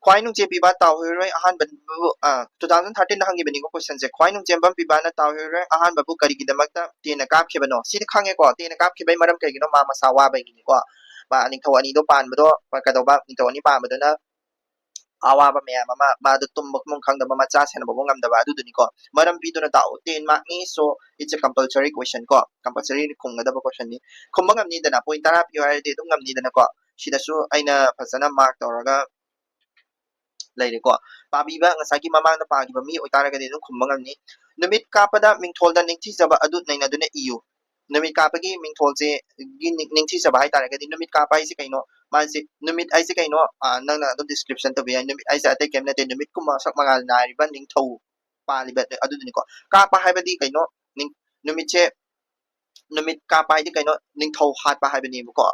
ꯈ꯭ꯋꯥꯏ ꯅꯨꯡꯆꯦ ꯄꯤꯕ ꯇꯥꯎ ꯍꯣꯏꯔꯣꯏ ꯑꯍꯥꯟꯕꯕꯨ, ꯑ, two thousand thirteenꯗ ꯍꯪꯈꯤꯕꯅꯤꯀꯣ questionꯁꯦ꯫ ꯈ꯭ꯋꯥꯏ ꯅꯨꯡꯆꯦꯝꯕꯝ ꯄꯤꯕꯅ ꯇꯥꯎ ꯍꯣꯏꯔꯣꯏ ꯑꯍꯥꯟꯕꯕꯨ ꯀꯔꯤꯒꯤꯗꯃꯛꯇ ꯇꯦꯟꯅ ꯀꯥꯞꯈꯤꯕꯅꯣ? ꯁꯤꯗꯤ ꯈꯪꯉꯦꯀꯣ, ꯇꯦꯟꯅ ꯀꯥꯞꯈꯤꯕꯩ ꯃꯔꯝ ꯀꯩꯒꯤꯅꯣ? ꯃꯥ ꯃꯁꯥ ꯋꯥꯕꯒꯤꯅꯤꯀꯣ꯫ ꯃꯥ ꯅꯤꯡꯊꯧ ꯑꯅꯤꯗꯣ ꯄꯥꯟꯕꯗꯣ, ꯀꯩꯗꯧꯕ, ꯅꯤꯡꯊꯧ ꯑꯅꯤ ꯄꯥꯟꯕꯗꯨꯅ ꯑꯋꯥꯕ ꯃꯌꯥꯝ ꯑꯃ, ꯃꯥꯗꯣ ꯇꯨꯝꯕ ꯈꯨꯝꯕ ꯈꯪꯗꯕ, ꯃꯆꯥ ꯁꯦꯟꯅꯕꯕꯨ ꯉꯝꯗꯕ, ꯑꯗꯨꯗꯨꯅꯤꯀꯣ꯫ ꯃꯔꯝ ꯄꯤꯗꯨꯅ ꯇꯥꯛꯎ, ten markꯅꯤ, so it's a compulsory question ꯀꯣ, compulsory ꯈꯨꯝꯒꯗꯕ questionꯅꯤ꯫ ꯈꯨꯝꯕ ꯉꯝꯅꯤꯗꯅ, point ꯇꯔꯥ ꯄꯤꯌꯨ ꯍꯥꯏꯔꯗꯤ ꯑꯗꯨꯝ ꯉꯝꯅꯤꯗꯅꯀꯣ꯫ ꯁꯤꯗꯁꯨ ꯑꯩꯅ ꯐꯖꯅ mark ꯇꯧꯔꯒ ꯂꯩꯔꯦꯀꯣ꯫ ꯄꯥꯕꯤꯕ ꯉꯁꯥꯏꯒꯤ ꯃꯃꯥꯡꯗ ꯄꯥꯈꯤꯕ ꯃꯤ ꯑꯣꯏꯇꯥꯔꯒꯗꯤ ꯑꯗꯨꯝ ꯈꯨꯝꯕ ꯉꯝꯅꯤ꯫ ꯅꯨꯃꯤꯠ ꯀꯥꯞꯄꯗ ꯃꯤꯡꯊꯣꯜꯗ ꯅꯤꯡꯊꯤꯖꯕ ꯑꯗꯨ ꯅꯩꯅꯗꯨꯅ ꯏꯌꯨ꯫ ꯅꯨꯃꯤꯠ ꯀꯥꯞꯄꯒꯤ ꯃꯤꯡꯊꯣꯜꯁꯦ, ꯒꯤ ꯅꯤꯡ-, ꯅꯤꯡꯊꯤꯖꯕ ꯍꯥꯏꯇꯥꯔꯒꯗꯤ, ꯅꯨꯃꯤꯠ ꯀꯥꯞꯄ ꯍꯥꯏꯁꯦ ꯀꯩꯅꯣ? ꯃꯥꯁꯦ, ꯅꯨꯃꯤꯠ ꯍꯥꯏꯁꯦ ꯀꯩꯅꯣ? ꯑ, ꯅꯪꯅ ꯑꯗꯨꯝ description ꯇꯧꯕ ꯌꯥꯏ꯫ ꯅꯨꯃꯤꯠ ꯍꯥꯏꯁꯦ ꯑꯇꯩ ꯀꯩꯝ ꯅꯠꯇꯦ, ꯅꯨꯃꯤꯠꯀꯨꯝꯕ ꯃꯁꯛ ꯃꯉꯥꯜ ꯅꯥꯏꯔꯤꯕ ꯅꯤꯡꯊꯧ ꯄꯥꯜꯂꯤꯕ ꯑꯗꯨꯗꯨꯅꯤꯀꯣ꯫ ꯀꯥꯞꯄ ꯍꯥꯏꯕꯗꯤ ꯀꯩꯅꯣ? ꯅꯤꯡ-, ꯅꯨꯃꯤꯠꯁꯦ, ꯅꯨꯃꯤꯠ ꯀꯥꯞꯄ ꯍꯥꯏꯗꯤ ꯀꯩꯅꯣ? ꯅꯤꯡꯊꯧ ꯍꯥꯠꯄ ꯍꯥꯏꯕꯅꯦꯕꯀꯣ,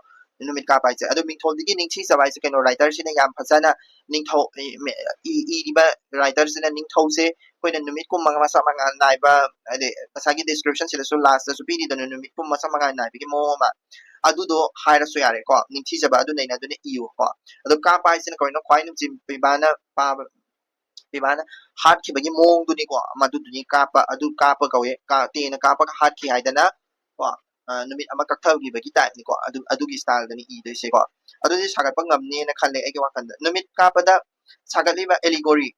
ꯅꯨꯃꯤꯠ ꯀꯥꯞꯄ ꯍꯥꯏꯁꯦ꯫ ꯑꯗꯨ ꯃꯤꯡꯊꯣꯜꯗꯒꯤ ꯅꯤꯡꯊꯤꯖꯕ ꯍꯥꯏꯁꯦ ꯀꯩꯅꯣ? Writerꯁꯤꯅ ꯌꯥꯝ ꯐꯖꯅ ꯅꯤꯡꯊꯧ, ꯏ-, ꯃꯦ-, ꯏ-, ꯏꯔꯤꯕ writerꯁꯤꯅ ꯅꯤꯡꯊꯧꯁꯦ ꯑꯩꯈꯣꯏꯅ ꯅꯨꯃꯤꯠꯀꯨꯝꯕ ꯃꯁꯛ ꯃꯉꯥꯜ ꯅꯥꯏꯕ, ꯍꯥꯏꯗꯤ ꯉꯁꯥꯏꯒꯤ descriptionꯁꯤꯗꯁꯨ lastꯇꯁꯨ ꯄꯤꯔꯤꯗꯅ, ꯅꯨꯃꯤꯠꯀꯨꯝꯕ ꯃꯁꯛ ꯃꯉꯥꯜ ꯅꯥꯏꯕꯒꯤ ꯃꯑꯣꯡ ꯑꯃ, ꯑꯗꯨꯗꯣ ꯍꯥꯏꯔꯁꯨ ꯌꯥꯔꯦꯀꯣ, ꯅꯤꯡꯊꯤꯖꯕ ꯑꯗꯨ ꯅꯩꯅꯗꯨꯅ ꯏꯌꯨꯀꯣ꯫ ꯑꯗꯣ ꯀꯥꯞꯄ ꯍꯥꯏꯁꯤꯅ ꯀꯩꯅꯣ? ꯈ꯭ꯋꯥꯏ ꯅꯨꯡꯆꯤꯟ ꯄꯤꯕꯥꯅ ꯄꯥꯕ, ꯄꯤꯕꯥꯅ ꯍꯥꯠꯈꯤꯕꯒꯤ ꯃꯑꯣꯡꯗꯨꯅꯤꯀꯣ, ꯃꯗꯨꯗꯨꯅꯤ ꯀꯥꯞꯄ, ꯑꯗꯨ ꯀꯥꯞꯄ ꯀꯧꯋꯦ, ꯀꯥ-, ꯇꯦꯟꯅ ꯀꯥꯞꯄꯒ ꯍꯥꯠꯈꯤ ꯍꯥꯏꯗꯅ ꯀꯣ, ꯑ, ꯅꯨꯃꯤꯠ ꯑꯃ ꯀꯛꯊꯈꯤꯕꯒꯤ typeꯅꯤꯀꯣ, ꯑꯗꯨ, ꯑꯗꯨꯒꯤ styleꯗꯅꯤ ꯏꯗꯣꯏꯁꯦꯀꯣ꯫ ꯑꯗꯨꯗꯤ ꯁꯥꯒꯠꯄ ꯉꯝꯅꯦꯅ ꯈꯜꯂꯦ ꯑꯩꯒꯤ ꯋꯥꯈꯜꯗ꯫ ꯅꯨꯃꯤꯠ ꯀꯥꯞꯄꯗ ꯁꯥꯒꯠꯂꯤꯕ allegory,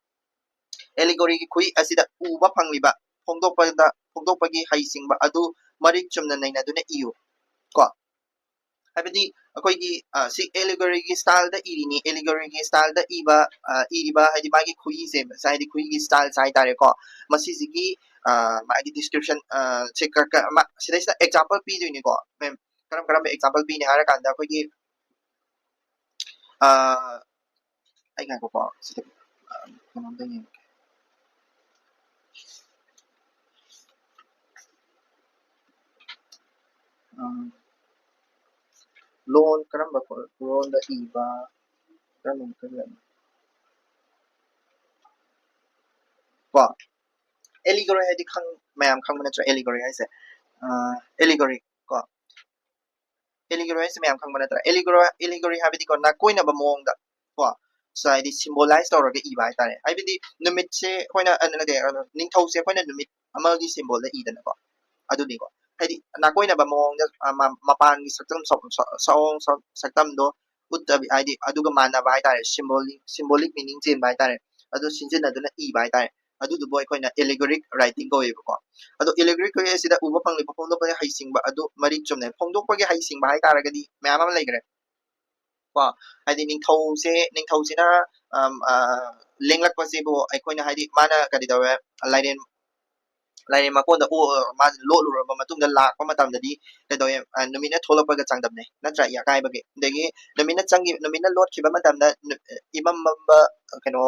allegoryꯒꯤ ꯈꯨꯏ ꯑꯁꯤꯗ ꯎꯕ ꯐꯪꯂꯤꯕ ꯐꯣꯡꯗꯣꯛꯄꯗ, ꯐꯣꯡꯗꯣꯛꯄꯒꯤ ꯍꯩꯁꯤꯡꯕ ꯑꯗꯨ ꯃꯔꯤꯛ ꯆꯨꯝꯅ ꯅꯩꯅꯗꯨꯅ ꯏꯌꯨ ꯀꯣ꯫ ꯍꯥꯏꯕꯗꯤ ꯑꯩꯈꯣꯏꯒꯤ, ꯑ, ꯁꯤ allegoryꯒꯤ styleꯗ ꯏꯔꯤꯅꯤ, allegoryꯒꯤ styleꯗ ꯏꯕ, ꯑ, ꯏꯔꯤꯕ ꯍꯥꯏꯗꯤ ꯃꯥꯒꯤ ꯈꯨꯏꯁꯦ, ꯍꯥꯏꯗꯤ ꯈꯨꯏꯒꯤ styleꯁꯦ ꯍꯥꯏꯇꯥꯔꯦꯀꯣ꯫ ꯃꯁꯤꯁꯤꯒꯤ, ꯑ, ꯃꯥꯒꯤ description, ꯑ, ꯁꯦ ꯀ-, ꯀ-, ꯃ-, ꯁꯤꯗꯩꯁꯤꯗ example ꯄꯤꯗꯣꯏꯅꯤꯀꯣ꯫ ꯃꯦꯝ, ꯀꯔꯝ ꯀꯔꯝꯕ example ꯄꯤꯅꯤ ꯍꯥꯏꯔꯀꯥꯟꯗ ꯑꯩꯈꯣꯏꯒꯤ ꯑꯥ, ꯑꯩ ꯉꯥꯏꯈꯣꯀꯣ, ꯁꯤꯗ, ꯑꯥ, ꯀꯩꯅꯣꯝꯇ ꯌꯦꯡꯒꯦ꯫ ꯑꯥ, ꯂꯣꯟ ꯀꯔꯝꯕ ꯂꯣꯟꯗ ꯏꯕ, ꯀꯔꯝꯕ ꯃꯈꯜꯒꯤ? ꯀꯣ, allegory ꯍꯥꯏꯗꯤ ꯈꯪ-, ꯃꯌꯥꯝ ꯈꯪꯕ ꯅꯠꯇ꯭ꯔꯣ? Allegory ꯍꯥꯏꯁꯦ, ꯑꯥ, allegory ꯀꯣ, allegory ꯍꯥꯏꯁꯦ ꯃꯌꯥꯝ ꯈꯪꯕ ꯅꯠꯇ꯭ꯔꯥ? Allegory, allegory ꯍꯥꯏꯕꯗꯤꯀꯣ, ꯅꯥꯀꯣꯏꯅꯕ ꯃꯑꯣꯡꯗ ꯀꯣ, so ꯍꯥꯏꯗꯤ symbolize ꯇꯧꯔꯒ ꯏꯕ ꯍꯥꯏꯇꯥꯔꯦ꯫ ꯍꯥꯏꯕꯗꯤ ꯅꯨꯃꯤꯠꯁꯦ ꯑꯩꯈꯣꯏꯅ, ꯑ, ꯅꯠꯇꯦ, ꯑ, ꯅꯤꯡꯊꯧꯁꯦ ꯑꯩꯈꯣꯏꯅ ꯅꯨꯃꯤꯠ ꯑꯃꯒꯤ symbol ꯗ ꯏꯗꯅꯀꯣ, ꯑꯗꯨꯅꯤꯀꯣ꯫ ꯍꯥꯏꯗꯤ ꯅꯥꯀꯣꯏꯅꯕ ꯃꯑꯣꯡꯗ, ꯑ, ꯃ-, ꯃꯄꯥꯟꯒꯤ ꯁꯛꯇꯝ, ꯁ-, ꯁ-, ꯁꯑꯣꯡ ꯁ-, ꯁꯛꯇꯝꯗꯣ ꯎꯠꯇꯕꯤ, ꯍꯥꯏꯗꯤ ꯑꯗꯨꯒ ꯃꯥꯟꯅꯕ ꯍꯥꯏꯇꯥꯔꯦ, symbolic, symbolic meaning ꯆꯦꯟꯕ ꯍꯥꯏꯇꯥꯔꯦ, ꯑꯗꯨ ꯁꯤꯖꯤꯟꯅꯗꯨꯅ ꯏꯕ ꯍꯥꯏꯇꯥꯔꯦ꯫ ꯑꯗꯨꯗꯨꯕꯨ ꯑꯩꯈꯣꯏꯅ allegoric writing ꯀꯧꯋꯦꯕꯀꯣ꯫ ꯑꯗꯣ allegoric ꯀꯧꯋꯦ ꯑꯁꯤꯗ ꯎꯕ ꯐꯪꯂꯤꯕ ꯐꯣꯡꯗꯣꯛꯄꯒꯤ ꯍꯩꯁꯤꯡꯕ ꯑꯗꯨ ꯃꯔꯤꯛ ꯆꯨꯝꯅ ꯐꯣꯡꯗꯣꯛꯄꯒꯤ ꯍꯩꯁꯤꯡꯕ ꯍꯥꯏꯇꯥꯔꯒꯗꯤ ꯃꯌꯥꯝ ꯑꯃ ꯂꯩꯈ꯭ꯔꯦ꯫ ꯀꯣ, ꯍꯥꯏꯗꯤ ꯅꯤꯡꯊꯧꯁꯦ, ꯅꯤꯡꯊꯧꯁꯤꯅ, ꯑꯝ, ꯑ, ꯂꯦꯡꯂꯛꯄꯁꯤꯕꯨ ꯑꯩꯈꯣꯏꯅ, ꯍꯥꯏꯗꯤ ꯃꯥꯅ ꯀꯔꯤ ꯇꯧꯋꯦ, ꯂꯥꯏꯔꯦꯟ, ꯂꯥꯏꯔꯦꯟ ꯃꯀꯣꯟꯗ ꯑꯣ-, ꯃꯥ ꯂꯣꯠꯂꯨꯔꯕ ꯃꯇꯨꯡꯗ ꯂꯥꯛꯄ ꯃꯇꯝꯗꯗꯤ ꯀꯩꯗꯧꯋꯦ, ꯑ, ꯅꯨꯃꯤꯠꯅ ꯊꯣꯛꯂꯛꯄꯒ ꯆꯥꯡꯗꯝꯅꯩ, ꯅꯠꯇ꯭ꯔꯥ? ꯏ ꯑꯀꯥꯏꯕꯒꯤ꯫ ꯑꯗꯒꯤ ꯅꯨꯃꯤꯠꯅ ꯆꯪꯈꯤ-, ꯅꯨꯃꯤꯠꯅ ꯂꯣꯠꯈꯤꯕ ꯃꯇꯝꯗ ꯅꯨ-, ꯏꯃꯝ ꯃꯝꯕ, ꯀꯩꯅꯣ,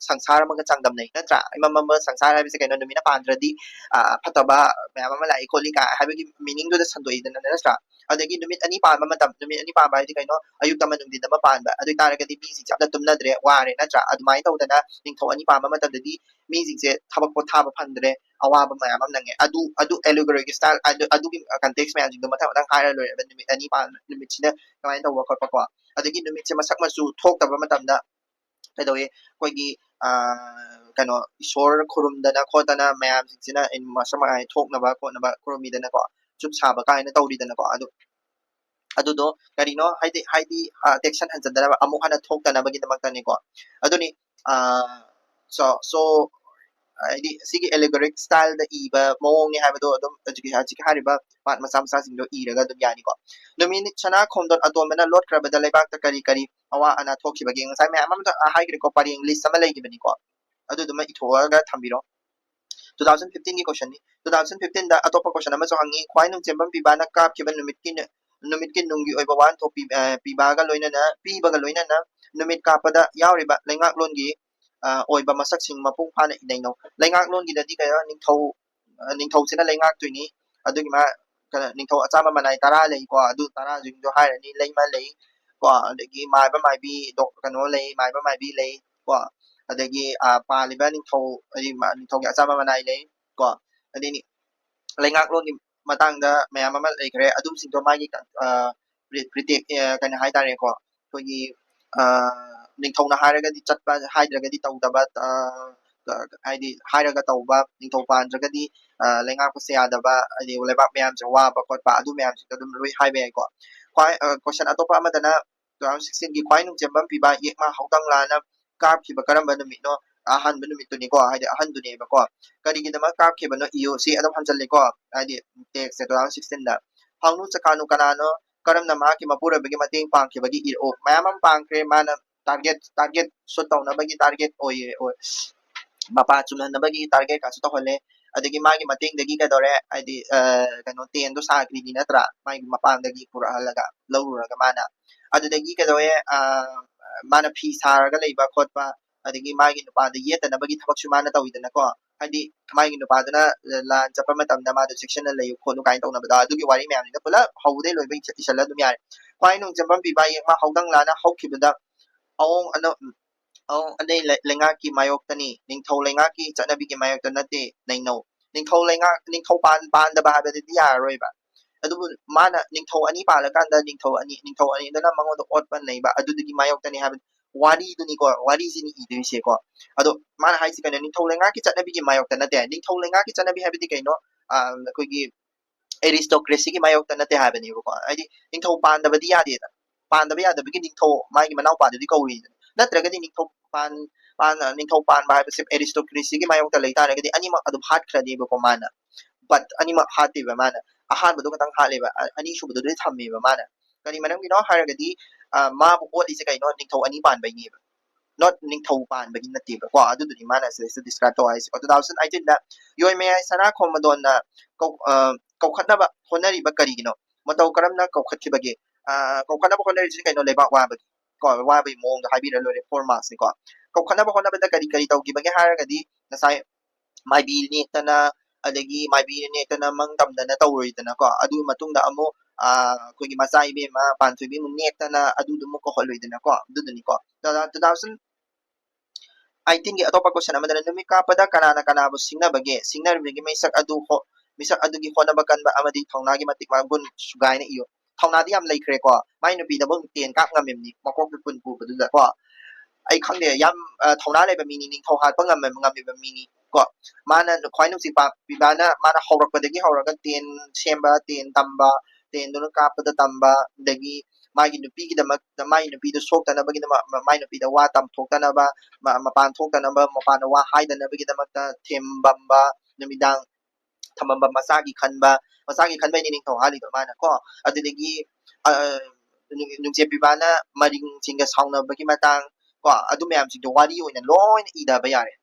ꯁꯪꯁꯥꯔ ꯑꯃꯒ ꯆꯥꯡꯗꯝꯅꯩ, ꯅꯠꯇ꯭ꯔꯥ? ꯏꯃꯝ ꯃꯝꯕ ꯁꯪꯁꯥꯔ ꯍꯥꯏꯕꯁꯦ ꯀꯩꯅꯣ? ꯅꯨꯃꯤꯠꯅ ꯄꯥꯟꯗ꯭ꯔꯗꯤ, ꯑ, ꯐꯠꯇꯕ ꯃꯌꯥꯝ ꯑꯃ ꯂꯥꯛꯏ ꯈꯣꯠꯂꯤ ꯀꯥꯏ ꯍꯥꯏꯕꯒꯤ meaning ꯗꯨꯗ ꯁꯟꯗꯣꯛꯏꯗꯅ, ꯅꯠꯇ꯭ꯔꯥ? ꯑꯗꯒꯤ ꯅꯨꯃꯤꯠ ꯑꯅꯤ ꯄꯥꯟꯕ ꯃꯇꯝ, ꯅꯨꯃꯤꯠ ꯑꯅꯤ ꯄꯥꯟꯕ ꯍꯥꯏꯗꯤ ꯀꯩꯅꯣ? ꯑꯌꯨꯛꯇ ꯑꯃ, ꯅꯨꯡꯊꯤꯟꯗ ꯑꯃ ꯄꯥꯟꯕ꯫ ꯑꯗꯨ ꯑꯣꯏ ꯇꯥꯔꯒꯗꯤ ꯃꯤꯁꯤꯡꯁꯦ ꯌꯥꯝꯅ ꯇꯨꯝꯅꯗ꯭ꯔꯦ, ꯋꯥꯔꯦ, ꯅꯠꯇ꯭ꯔꯥ? ꯑꯗꯨꯃꯥꯏꯅ ꯇꯧꯗꯅ ꯅꯤꯡꯊꯧ ꯑꯅꯤ ꯄꯥꯟꯕ ꯃꯇꯝꯗꯗꯤ ꯃꯤꯁꯤꯡꯁꯦ ꯊꯕꯛ ꯄꯣꯊꯥꯕ ꯐꯪꯗ꯭ꯔꯦ, ꯑꯋꯥꯕ ꯃꯌꯥꯝ ꯑꯃ ꯅꯪꯉꯦ꯫ ꯑꯗꯨ, ꯑꯗꯨ allegoric style, ꯑꯗꯨ, ꯑꯗꯨꯒꯤ context ꯃꯌꯥꯝꯁꯤꯡꯗꯣ ꯃꯊꯪ ꯃꯊꯪ ꯍꯥꯏꯔ ꯂꯣꯏꯔꯦꯕ꯫ ꯅꯨꯃꯤꯠ ꯑꯅꯤ ꯄꯥꯟ-, ꯅꯨꯃꯤꯠꯁꯤꯅ ꯀꯃꯥꯏꯅ ꯇꯧꯕ ꯈꯣꯠꯄ ꯀꯣ꯫ ꯑꯗꯒꯤ ꯅꯨꯃꯤꯠꯁꯦ ꯃꯁꯛ ꯃꯆꯨ ꯊꯣꯛꯇꯕ ꯃꯇꯝꯗ ꯀꯩꯗꯧꯋꯤ? ꯑꯩꯈꯣꯏꯒꯤ, ꯑ, ꯀꯩꯅꯣ, ꯏꯁꯣꯔ ꯈꯨꯔꯨꯝꯗꯅ ꯈꯣꯠꯇꯅ ꯃꯌꯥꯝꯁꯤꯡꯁꯤꯅ ꯃꯁꯛ ꯃꯉꯥꯜ ꯊꯣꯛꯅꯕ ꯈꯣꯠꯅꯕ ꯈꯨꯔꯨꯝꯃꯤꯗꯅꯀꯣ, ꯆꯨꯞ ꯁꯥꯕ ꯀꯥꯏꯅ ꯇꯧꯔꯤꯗꯅꯀꯣ꯫ ꯑꯗꯨ, ꯑꯗꯨꯗꯣ ꯀꯔꯤꯅꯣ? ꯍꯥꯏꯗꯤ, ꯍꯥꯏꯗꯤ, ꯑ, tension ꯍꯟꯖꯤꯟꯗꯅꯕ, ꯑꯃꯨꯛ ꯍꯟꯅ ꯊꯣꯛꯇꯅꯕꯒꯤꯗꯃꯛꯇꯅꯤꯀꯣ꯫ ꯑꯗꯨꯅꯤ, ꯑ, so, so, ꯍꯥꯏꯗꯤ ꯁꯤꯒꯤ allegoric style ꯗ ꯏꯕ ꯃꯑꯣꯡꯅꯤ ꯍꯥꯏꯕꯗꯣ ꯑꯗꯨꯝ ꯍꯧꯖꯤꯛꯀꯤ, ꯍꯧꯖꯤꯛꯀꯤ ꯍꯥꯏꯔꯤꯕ part ꯃꯆꯥ ꯃꯆꯥꯁꯤꯡꯗꯣ ꯏꯔꯒ ꯑꯗꯨꯝ ꯌꯥꯅꯤꯀꯣ꯫ ꯅꯨꯃꯤꯠ ꯁꯅꯥ ꯈꯣꯡꯗꯣꯟ ꯑꯇꯣꯝꯕꯅ ꯂꯣꯠꯈ꯭ꯔꯕꯗ ꯂꯩꯕꯥꯛꯇ ꯀꯔꯤ ꯀꯔꯤ ꯑꯋꯥ ꯑꯅꯥ ꯊꯣꯛꯈꯤꯕꯒꯦ? ꯉꯁꯥꯏ ꯃꯌꯥꯝ ꯑꯃ ꯍꯥꯏꯈ꯭ꯔꯦꯀꯣ, ꯄꯔꯦꯡ list ꯑꯃ ꯂꯩꯈꯤꯕꯅꯤꯀꯣ, ꯑꯗꯨꯗꯨꯃ ꯏꯊꯣꯛꯑꯒ ꯊꯝꯕꯤꯔꯣ꯫ Two thousand fifteen ꯒꯤ question ꯅꯤ꯫ Two thousand fifteen ꯗ ꯑꯇꯣꯞꯄ question ꯑꯃꯁꯨ ꯍꯪꯉꯤ, ꯈ꯭ꯋꯥꯏꯅꯨꯡ ꯆꯦꯝꯕꯝ ꯄꯤꯕꯥꯅ ꯀꯥꯞꯈꯤꯕ ꯅꯨꯃꯤꯠꯀꯤ ꯅꯨ-, ꯅꯨꯃꯤꯠꯀꯤ ꯅꯨꯡꯒꯤ ꯑꯣꯏꯕ ꯋꯥꯍꯟꯊꯣꯛ ꯄꯤ-, ꯑ, ꯄꯤꯕꯒ ꯂꯣꯏꯅꯅ, ꯄꯤꯕꯒ ꯂꯣꯏꯅꯅ ꯅꯨꯃꯤꯠ ꯀꯥꯞꯄꯗ ꯌꯥꯎꯔꯤꯕ ꯂꯩꯉꯥꯛꯂꯣꯟꯒꯤ, ꯑ, ꯑꯣꯏꯕ ꯃꯁꯛꯁꯤꯡ ꯃꯄꯨꯡ ꯐꯥꯅ ꯏꯅꯩꯅꯧ꯫ ꯂꯩꯉꯥꯛꯂꯣꯟꯒꯤꯗꯗꯤ ꯀꯩꯅꯣ, ꯅꯤꯡꯊꯧ, ꯑ, ꯅꯤꯡꯊꯧꯁꯤꯅ ꯂꯩꯉꯥꯛꯇꯣꯏꯅꯤ꯫ ꯑꯗꯨꯒꯤ ꯃꯥ-, ꯀꯩꯅꯣ, ꯅꯤꯡꯊꯧ ꯑꯆꯥꯝꯕ ꯃꯅꯥꯏ ꯇꯔꯥ ꯂꯩꯀꯣ, ꯑꯗꯨ ꯇꯔꯥꯁꯤꯡꯗꯣ ꯍꯥꯏꯔꯅꯤ, ꯂꯩꯃ ꯂꯩ ꯀꯣ, ꯑꯗꯒꯤ ꯃꯥꯏꯕ ꯃꯥꯏꯕꯤ, ꯗꯣꯛ-, ꯀꯩꯅꯣ ꯂꯩ, ꯃꯥꯏꯕ ꯃꯥꯏꯕꯤ ꯂꯩ ꯀꯣ, ꯑꯗꯒꯤ, ꯑ, ꯄꯥꯜꯂꯤꯕ ꯅꯤꯡꯊꯧ, ꯍꯥꯏꯗꯤ ꯃꯥ-, ꯅꯤꯡꯊꯧꯒꯤ ꯑꯆꯥꯝꯕ ꯃꯅꯥꯏ ꯂꯩ ꯀꯣ, ꯑꯗꯩ ꯅꯤ-, ꯂꯩꯉꯥꯛꯂꯣꯟꯒꯤ ꯃꯇꯥꯡꯗ ꯃꯌꯥꯝ ꯑꯃ ꯂꯩꯈ꯭ꯔꯦ꯫ ꯑꯗꯨꯝꯁꯤꯡꯗꯣ ꯃꯥꯒꯤ ꯀ-, ꯑ, ꯄ꯭ꯔꯤ-, ꯄ꯭ꯔꯤꯇꯦꯛ-, ꯑ, ꯀꯩꯅꯣ ꯍꯥꯏꯇꯥꯔꯦꯀꯣ, ꯑꯩꯈꯣꯏꯒꯤ, ꯑ, ꯅꯤꯡꯊꯧꯅ ꯍꯥꯏꯔꯒꯗꯤ ꯆꯠꯄ, ꯍꯥꯏꯗ꯭ꯔꯒꯗꯤ ꯇꯧꯗꯕ, ꯑ, ꯀ-, ꯍꯥꯏꯗꯤ ꯍꯥꯏꯔꯒ ꯇꯧꯕ, ꯅꯤꯡꯊꯧ ꯄꯥꯟꯗ꯭ꯔꯒꯗꯤ, ꯑ, ꯂꯩꯉꯥꯛꯄꯁꯦ ꯌꯥꯗꯕ, ꯍꯥꯏꯗꯤ ꯂꯩꯕꯥꯛ ꯃꯌꯥꯝꯁꯦ ꯋꯥꯕ ꯈꯣꯠꯄ, ꯑꯗꯨ ꯃꯌꯥꯝꯁꯤꯡꯗꯣ ꯑꯗꯨꯝ ꯂꯣꯏ ꯍꯥꯏꯕ ꯌꯥꯏꯀꯣ꯫ ꯈ꯭ꯋꯥꯏ, ꯑ, question ꯑꯇꯣꯞꯄ ꯑꯃꯗꯅ two thousand sixteen ꯒꯤ ꯈ꯭ꯋꯥꯏ ꯅꯨꯡꯆꯦꯝꯕꯝ ꯄꯤꯕ ꯌꯦꯛꯃ ꯍꯧꯗꯪꯂꯥꯅ ꯀꯥꯞꯈꯤꯕ ꯀꯔꯝꯕ ꯅꯨꯃꯤꯠꯅꯣ? ꯑꯍꯥꯟꯕ ꯅꯨꯃꯤꯠꯇꯨꯅꯤꯀꯣ, ꯍꯥꯏꯗꯤ ꯑꯍꯟꯗꯨꯅꯦꯕꯀꯣ꯫ ꯀꯔꯤꯒꯤꯗꯃꯛ ꯀꯥꯞꯈꯤꯕꯅꯣ ꯏꯌꯨ, ꯁꯤ ꯑꯗꯨꯝ ꯍꯟꯖꯜꯂꯤꯀꯣ, ꯍꯥꯏꯗꯤ text ꯁꯦ two thousand sixteen ꯗ꯫ ꯍꯥꯎꯅꯨ ꯆꯀꯥꯅꯨ ꯀꯅꯥꯅꯣ? ꯀꯔꯝꯅ ꯃꯍꯥꯛꯀꯤ ꯃꯄꯨꯔꯣꯏꯕꯒꯤ ꯃꯇꯦꯡ ꯄꯥꯡꯈꯤꯕꯒꯤ ꯏꯔꯛꯑꯣ꯫ ꯃꯌꯥꯝ ꯑꯃ ꯄꯥꯡꯈ꯭ꯔꯦ, ꯃꯥꯅ target, target shoot ꯇꯧꯅꯕꯒꯤ target ꯑꯣꯏꯌꯦ, ꯑꯣꯏ-, ꯃꯄꯥ ꯆꯨꯝꯍꯟꯅꯕꯒꯤ target ꯀꯥꯁꯨ ꯇꯧꯍꯜꯂꯦ꯫ ꯑꯗꯒꯤ ꯃꯥꯒꯤ ꯃꯇꯦꯡꯗꯒꯤ ꯀꯩꯗꯧꯔꯦ, ꯍꯥꯏꯗꯤ, ꯑ, ꯀꯩꯅꯣ, tent ꯗꯣ ꯁꯥꯈ꯭ꯔꯤꯅꯤ ꯅꯠꯇ꯭ꯔꯥ? ꯃꯥꯒꯤ ꯃꯄꯥꯝꯗꯒꯤ ꯄꯨꯔꯛꯍꯜꯂꯒ, ꯂꯧꯔꯨꯔꯒ ꯃꯥꯅ꯫ ꯑꯗꯨꯗꯒꯤ ꯀꯩꯗꯧꯋꯦ, ꯑ, ꯃꯥꯅ ꯐꯤ ꯁꯥꯔꯒ ꯂꯩꯕ ꯈꯣꯠꯄ, ꯑꯗꯒꯤ ꯃꯥꯒꯤ ꯅꯨꯄꯥꯗ ꯌꯦꯠꯇꯅꯕꯒꯤ ꯊꯕꯛꯁꯨ ꯃꯥꯅ ꯇꯧꯋꯤꯗꯅꯀꯣ꯫ ꯍꯥꯏꯗꯤ ꯃꯥꯒꯤ ꯅꯨꯄꯥꯗꯨꯅ ꯂꯥꯟ ꯆꯠꯄ ꯃꯇꯝꯗ ꯃꯥꯗꯣ ꯆꯦꯛꯁꯤꯟꯅ ꯂꯩꯌꯨ ꯈꯣꯠꯂꯨ ꯀꯥꯏꯅ ꯇꯧꯅꯕꯗꯣ, ꯑꯗꯨꯒꯤ ꯋꯥꯔꯤ ꯃꯌꯥꯝꯁꯤꯅ ꯄꯨꯂꯞ ꯍꯧꯕꯗꯩ ꯂꯣꯏꯕ ꯏꯁ-, ꯏꯁꯜꯂ ꯑꯗꯨꯝ ꯌꯥꯔꯦ꯫ ꯈ꯭ꯋꯥꯏ ꯅꯨꯡꯆꯦꯝꯕꯝ ꯄꯤꯕ ꯌꯦꯛꯃ ꯍꯧꯗꯪꯂꯥꯅ ꯍꯧꯈꯤꯕꯗ ꯑꯋꯣꯡ ꯑꯅꯧ-, ꯑꯋꯣꯡ ꯑꯅꯩ ꯂꯩ-, ꯂꯩꯉꯥꯛꯀꯤ ꯃꯥꯌꯣꯛꯇꯅꯤ, ꯅꯤꯡꯊꯧ ꯂꯩꯉꯥꯛꯀꯤ ꯆꯠꯅꯕꯤꯒꯤ ꯃꯥꯌꯣꯛꯇ ꯅꯠꯇꯦ, ꯅꯩꯅꯧ꯫ ꯅꯤꯡꯊꯧ ꯂꯩꯉꯥꯛ, ꯅꯤꯡꯊꯧ ꯄꯥꯟ-, ꯄꯥꯟꯗꯕ ꯍꯥꯏꯕꯗꯨꯗꯤ ꯌꯥꯔꯔꯣꯏꯕ꯫ ꯑꯗꯨꯕꯨ ꯃꯥꯅ ꯅꯤꯡꯊꯧ ꯑꯅꯤ ꯄꯥꯜꯂꯀꯥꯟꯗ ꯅꯤꯡꯊꯧ ꯑꯅꯤ, ꯅꯤꯡꯊꯧ ꯑꯅꯤꯗꯨꯅ ꯃꯉꯣꯟꯗ ꯑꯣꯠꯄ ꯅꯩꯕ, ꯑꯗꯨꯗꯨꯒꯤ ꯃꯥꯌꯣꯛꯇꯅꯤ ꯍꯥꯏꯕ ꯋꯥꯔꯤꯗꯨꯅꯤꯀꯣ, ꯋꯥꯔꯤꯁꯤꯅꯤ ꯏꯗꯣꯏꯁꯦꯀꯣ꯫ ꯑꯗꯣ ꯃꯥꯅ ꯍꯥꯏꯁꯤ ꯀꯩꯅꯣ? ꯅꯤꯡꯊꯧ ꯂꯩꯉꯥꯛꯀꯤ ꯆꯠꯅꯕꯤꯒꯤ ꯃꯥꯌꯣꯛꯇ ꯅꯠꯇꯦ꯫ ꯅꯤꯡꯊꯧ ꯂꯩꯉꯥꯛꯀꯤ ꯆꯠꯅꯕꯤ ꯍꯥꯏꯕꯗꯤ ꯀꯩꯅꯣ? ꯑ, ꯑꯩꯈꯣꯏꯒꯤ aristocracy ꯒꯤ ꯃꯥꯌꯣꯛꯇ ꯅꯠꯇꯦ ꯍꯥꯏꯕꯅꯦꯕꯀꯣ꯫ ꯍꯥꯏꯗꯤ ꯅꯤꯡꯊꯧ ꯄꯥꯟꯗꯕꯗꯤ ꯌꯥꯗꯦꯗꯅ꯫ ꯄꯥꯟꯗꯕ ꯌꯥꯗꯕꯒꯤ ꯅꯤꯡꯊꯧ, ꯃꯥꯒꯤ ꯃꯅꯥꯎꯄꯥꯗꯨꯗꯤ ꯀꯧꯔꯤꯗꯅ꯫ ꯅꯠꯇ꯭ꯔꯒꯗꯤ ꯅꯤꯡꯊꯧ ꯄꯥꯟ-, ꯄꯥꯟ-, ꯅꯤꯡꯊꯧ ꯄꯥꯟꯕ ꯍꯥꯏꯕꯁꯦ aristocracy ꯒꯤ ꯃꯥꯌꯣꯛꯇ ꯂꯩ ꯇꯥꯔꯒꯗꯤ ꯑꯅꯤꯃꯛ ꯑꯗꯨꯝ ꯍꯥꯠꯈ꯭ꯔꯅꯦꯕꯀꯣ ꯃꯥꯅ꯫ But ꯑꯅꯤꯃꯛ ꯍꯥꯠꯇꯦꯕ ꯃꯥꯅ꯫ ꯑꯍꯥꯟꯕꯗꯣ ꯈꯛꯇꯪ ꯍꯥꯠꯂꯦꯕ, ꯑ-, ꯑꯅꯤꯁꯨꯕꯗꯨꯗꯤ ꯊꯝꯃꯦꯕ ꯃꯥꯅ꯫ ꯀꯔꯤ ꯃꯔꯝꯒꯤꯅꯣ ꯍꯥꯏꯔꯒꯗꯤ, ꯑ, ꯃꯥꯕꯨ ꯑꯣꯠꯂꯤꯁꯦ ꯀꯩꯅꯣ? ꯅꯤꯡꯊꯧ ꯑꯅꯤ ꯄꯥꯟꯕꯩꯅꯦꯕ, not ꯅꯤꯡꯊꯧ ꯄꯥꯟꯕꯒꯤ ꯅꯠꯇꯦꯕꯀꯣ꯫ ꯑꯗꯨꯗꯨꯅꯤ ꯃꯥꯅ ꯁꯤꯗꯩꯁꯤꯗ describe ꯇꯧ ꯍꯥꯏꯁꯦꯀꯣ꯫ Two thousand eighteen ꯗ ꯌꯣꯏꯃꯌꯥꯏ ꯁꯅꯥ ꯈꯣꯝꯕꯗꯣꯟꯅ ꯀꯧ-, ꯑ, ꯀꯧꯈꯠꯅꯕ ꯍꯣꯠꯅꯔꯤꯕ ꯀꯔꯤꯒꯤꯅꯣ? ꯃꯇꯧ ꯀꯔꯝꯅ ꯀꯧꯈꯠꯈꯤꯕꯒꯦ? ꯑ, ꯀꯧꯈꯠꯅꯕ ꯍꯣꯠꯅꯔꯤꯁꯤ ꯀꯩꯅꯣ? ꯂꯩꯕꯥꯛ ꯋꯥꯕꯒꯤ ꯀꯣ, ꯋꯥꯕꯒꯤ ꯃꯑꯣꯡꯗꯣ ꯍꯥꯏꯕꯤꯔ ꯂꯣꯏꯔꯦ, ꯐꯣꯔ ꯃꯥꯔꯛꯁꯅꯤꯀꯣ꯫ ꯀꯧꯈꯠꯅꯕ ꯍꯣꯠꯅꯕꯗ ꯀꯔꯤ ꯀꯔꯤ ꯇꯧꯈꯤꯕꯒꯦ ꯍꯥꯏꯔꯒꯗꯤ, ꯉꯁꯥꯏ ꯃꯥꯏꯕꯤ ꯅꯦꯛꯇꯅ, ꯑꯗꯒꯤ ꯃꯥꯏꯕꯤ ꯅꯦꯛꯇꯅ ꯃꯪ ꯇꯝꯗꯅ ꯇꯧꯔꯣꯏꯗꯅꯀꯣ꯫ ꯑꯗꯨꯒꯤ ꯃꯇꯨꯡꯗ ꯑꯃꯨꯛ, ꯑ, ꯑꯩꯈꯣꯏꯒꯤ ꯃꯆꯥ ꯏꯕꯦꯝꯃ ꯄꯥꯟꯊꯣꯏꯕꯤ ꯑꯃꯨꯛ ꯅꯦꯛꯇꯅ ꯑꯗꯨꯗꯨ ꯑꯃꯨꯛ ꯀꯧꯍꯜꯂꯣꯏꯗꯅꯀꯣ꯫ ꯑꯗꯨꯗꯨꯅꯤꯀꯣ꯫ ꯇꯨ ꯊꯥꯎꯖꯟ ꯑꯩꯠꯇꯤꯟꯒꯤ ꯑꯇꯣꯞꯄ ꯀꯣꯏꯁꯟ ꯑꯃꯗꯅ, ꯅꯨꯃꯤꯠ ꯀꯥꯞꯄꯗ ꯀꯅꯥꯅ ꯀꯅꯥꯕꯨ ꯁꯤꯡꯅꯕꯒꯦ? ꯁꯤꯡꯅꯔꯤꯕꯒꯤ ꯃꯤꯁꯛ ꯑꯗꯨ ꯍꯣ-, ꯃꯤꯁꯛ ꯑꯗꯨꯒꯤ ꯍꯣꯠꯅꯕ ꯀꯟꯕ ꯑꯃꯗꯤ ꯊꯧꯅꯥꯒꯤ ꯃꯇꯤꯛ ꯃꯒꯨꯟ ꯁꯨꯒꯥꯏꯅ ꯏꯌꯨ꯫ ꯊꯧꯅꯥꯗꯤ ꯌꯥꯝ ꯂꯩꯈ꯭ꯔꯦꯀꯣ꯫ ꯃꯥꯏ ꯅꯨꯄꯤꯗꯕꯨ ꯇꯦꯟ ꯀꯥꯞ ꯉꯝꯃꯤꯕꯅꯤ, ꯃꯀꯣꯛꯇ ꯄꯨꯟ ꯄꯨꯕꯗꯨꯗꯀꯣ꯫ ꯑꯩ ꯈꯪꯗꯦ, ꯌꯥꯝ, ꯑ, ꯊꯧꯅꯥ ꯂꯩꯕ ꯃꯤꯅꯤ, ꯅꯤꯡꯊꯧ ꯍꯥꯠꯄ ꯉꯝꯕ, ꯉꯝꯃꯤꯕ ꯃꯤꯅꯤ ꯀꯣ꯫ ꯃꯥꯅ ꯈ꯭ꯋꯥꯏ ꯅꯨꯡꯁꯤ ꯄꯥꯝ-, ꯄꯤꯕꯥꯅ ꯃꯥꯅ ꯍꯧꯔꯛꯄꯗꯒꯤ ꯍꯧꯔꯒ ꯇꯦꯟ ꯁꯦꯝꯕ, ꯇꯦꯟ ꯇꯝꯕ, ꯇꯦꯟꯗꯨꯅ ꯀꯥꯞꯄꯗ ꯇꯝꯕ, ꯑꯗꯒꯤ ꯃꯥꯒꯤ ꯅꯨꯄꯤꯒꯤꯗꯃꯛꯇ, ꯃꯥꯒꯤ ꯅꯨꯄꯤꯗꯨ ꯁꯣꯛꯇꯅꯕꯒꯤꯗꯃꯛ, ꯃ-, ꯃꯥꯏ ꯅꯨꯄꯤꯗ ꯋꯥ ꯇꯝꯊꯣꯛꯇꯅꯕ, ꯃ-, ꯃꯄꯥꯟ ꯊꯣꯛꯇꯅꯕ, ꯃꯄꯥꯟꯗ ꯋꯥ ꯍꯥꯏꯗꯅꯕꯒꯤꯗꯃꯛꯇ ꯊꯦꯝꯕꯝꯕ, ꯅꯨꯃꯤꯗꯥꯡ ꯊꯝꯕꯝꯕ, ꯃꯆꯥꯒꯤ ꯈꯟꯕ, ꯃꯆꯥꯒꯤ ꯈꯟꯕꯩꯅꯤ ꯅꯤꯡꯊꯧ ꯍꯥꯠꯂꯤꯗꯣ ꯃꯥꯅ ꯀꯣ꯫ ꯑꯗꯨꯗꯒꯤ, ꯑ, ꯅꯨꯡ-, ꯅꯨꯡꯖꯦꯝ ꯄꯤꯕꯥꯅ ꯃꯔꯤꯡꯁꯤꯡꯒ ꯁꯥꯎꯅꯕꯒꯤ ꯃꯇꯥꯡ ꯀꯣ, ꯑꯗꯨ ꯃꯌꯥꯝꯁꯤꯡꯗꯣ ꯋꯥꯔꯤ ꯑꯣꯏꯅ ꯂꯣꯏꯅ ꯏꯗꯕ ꯌꯥꯔꯦ꯫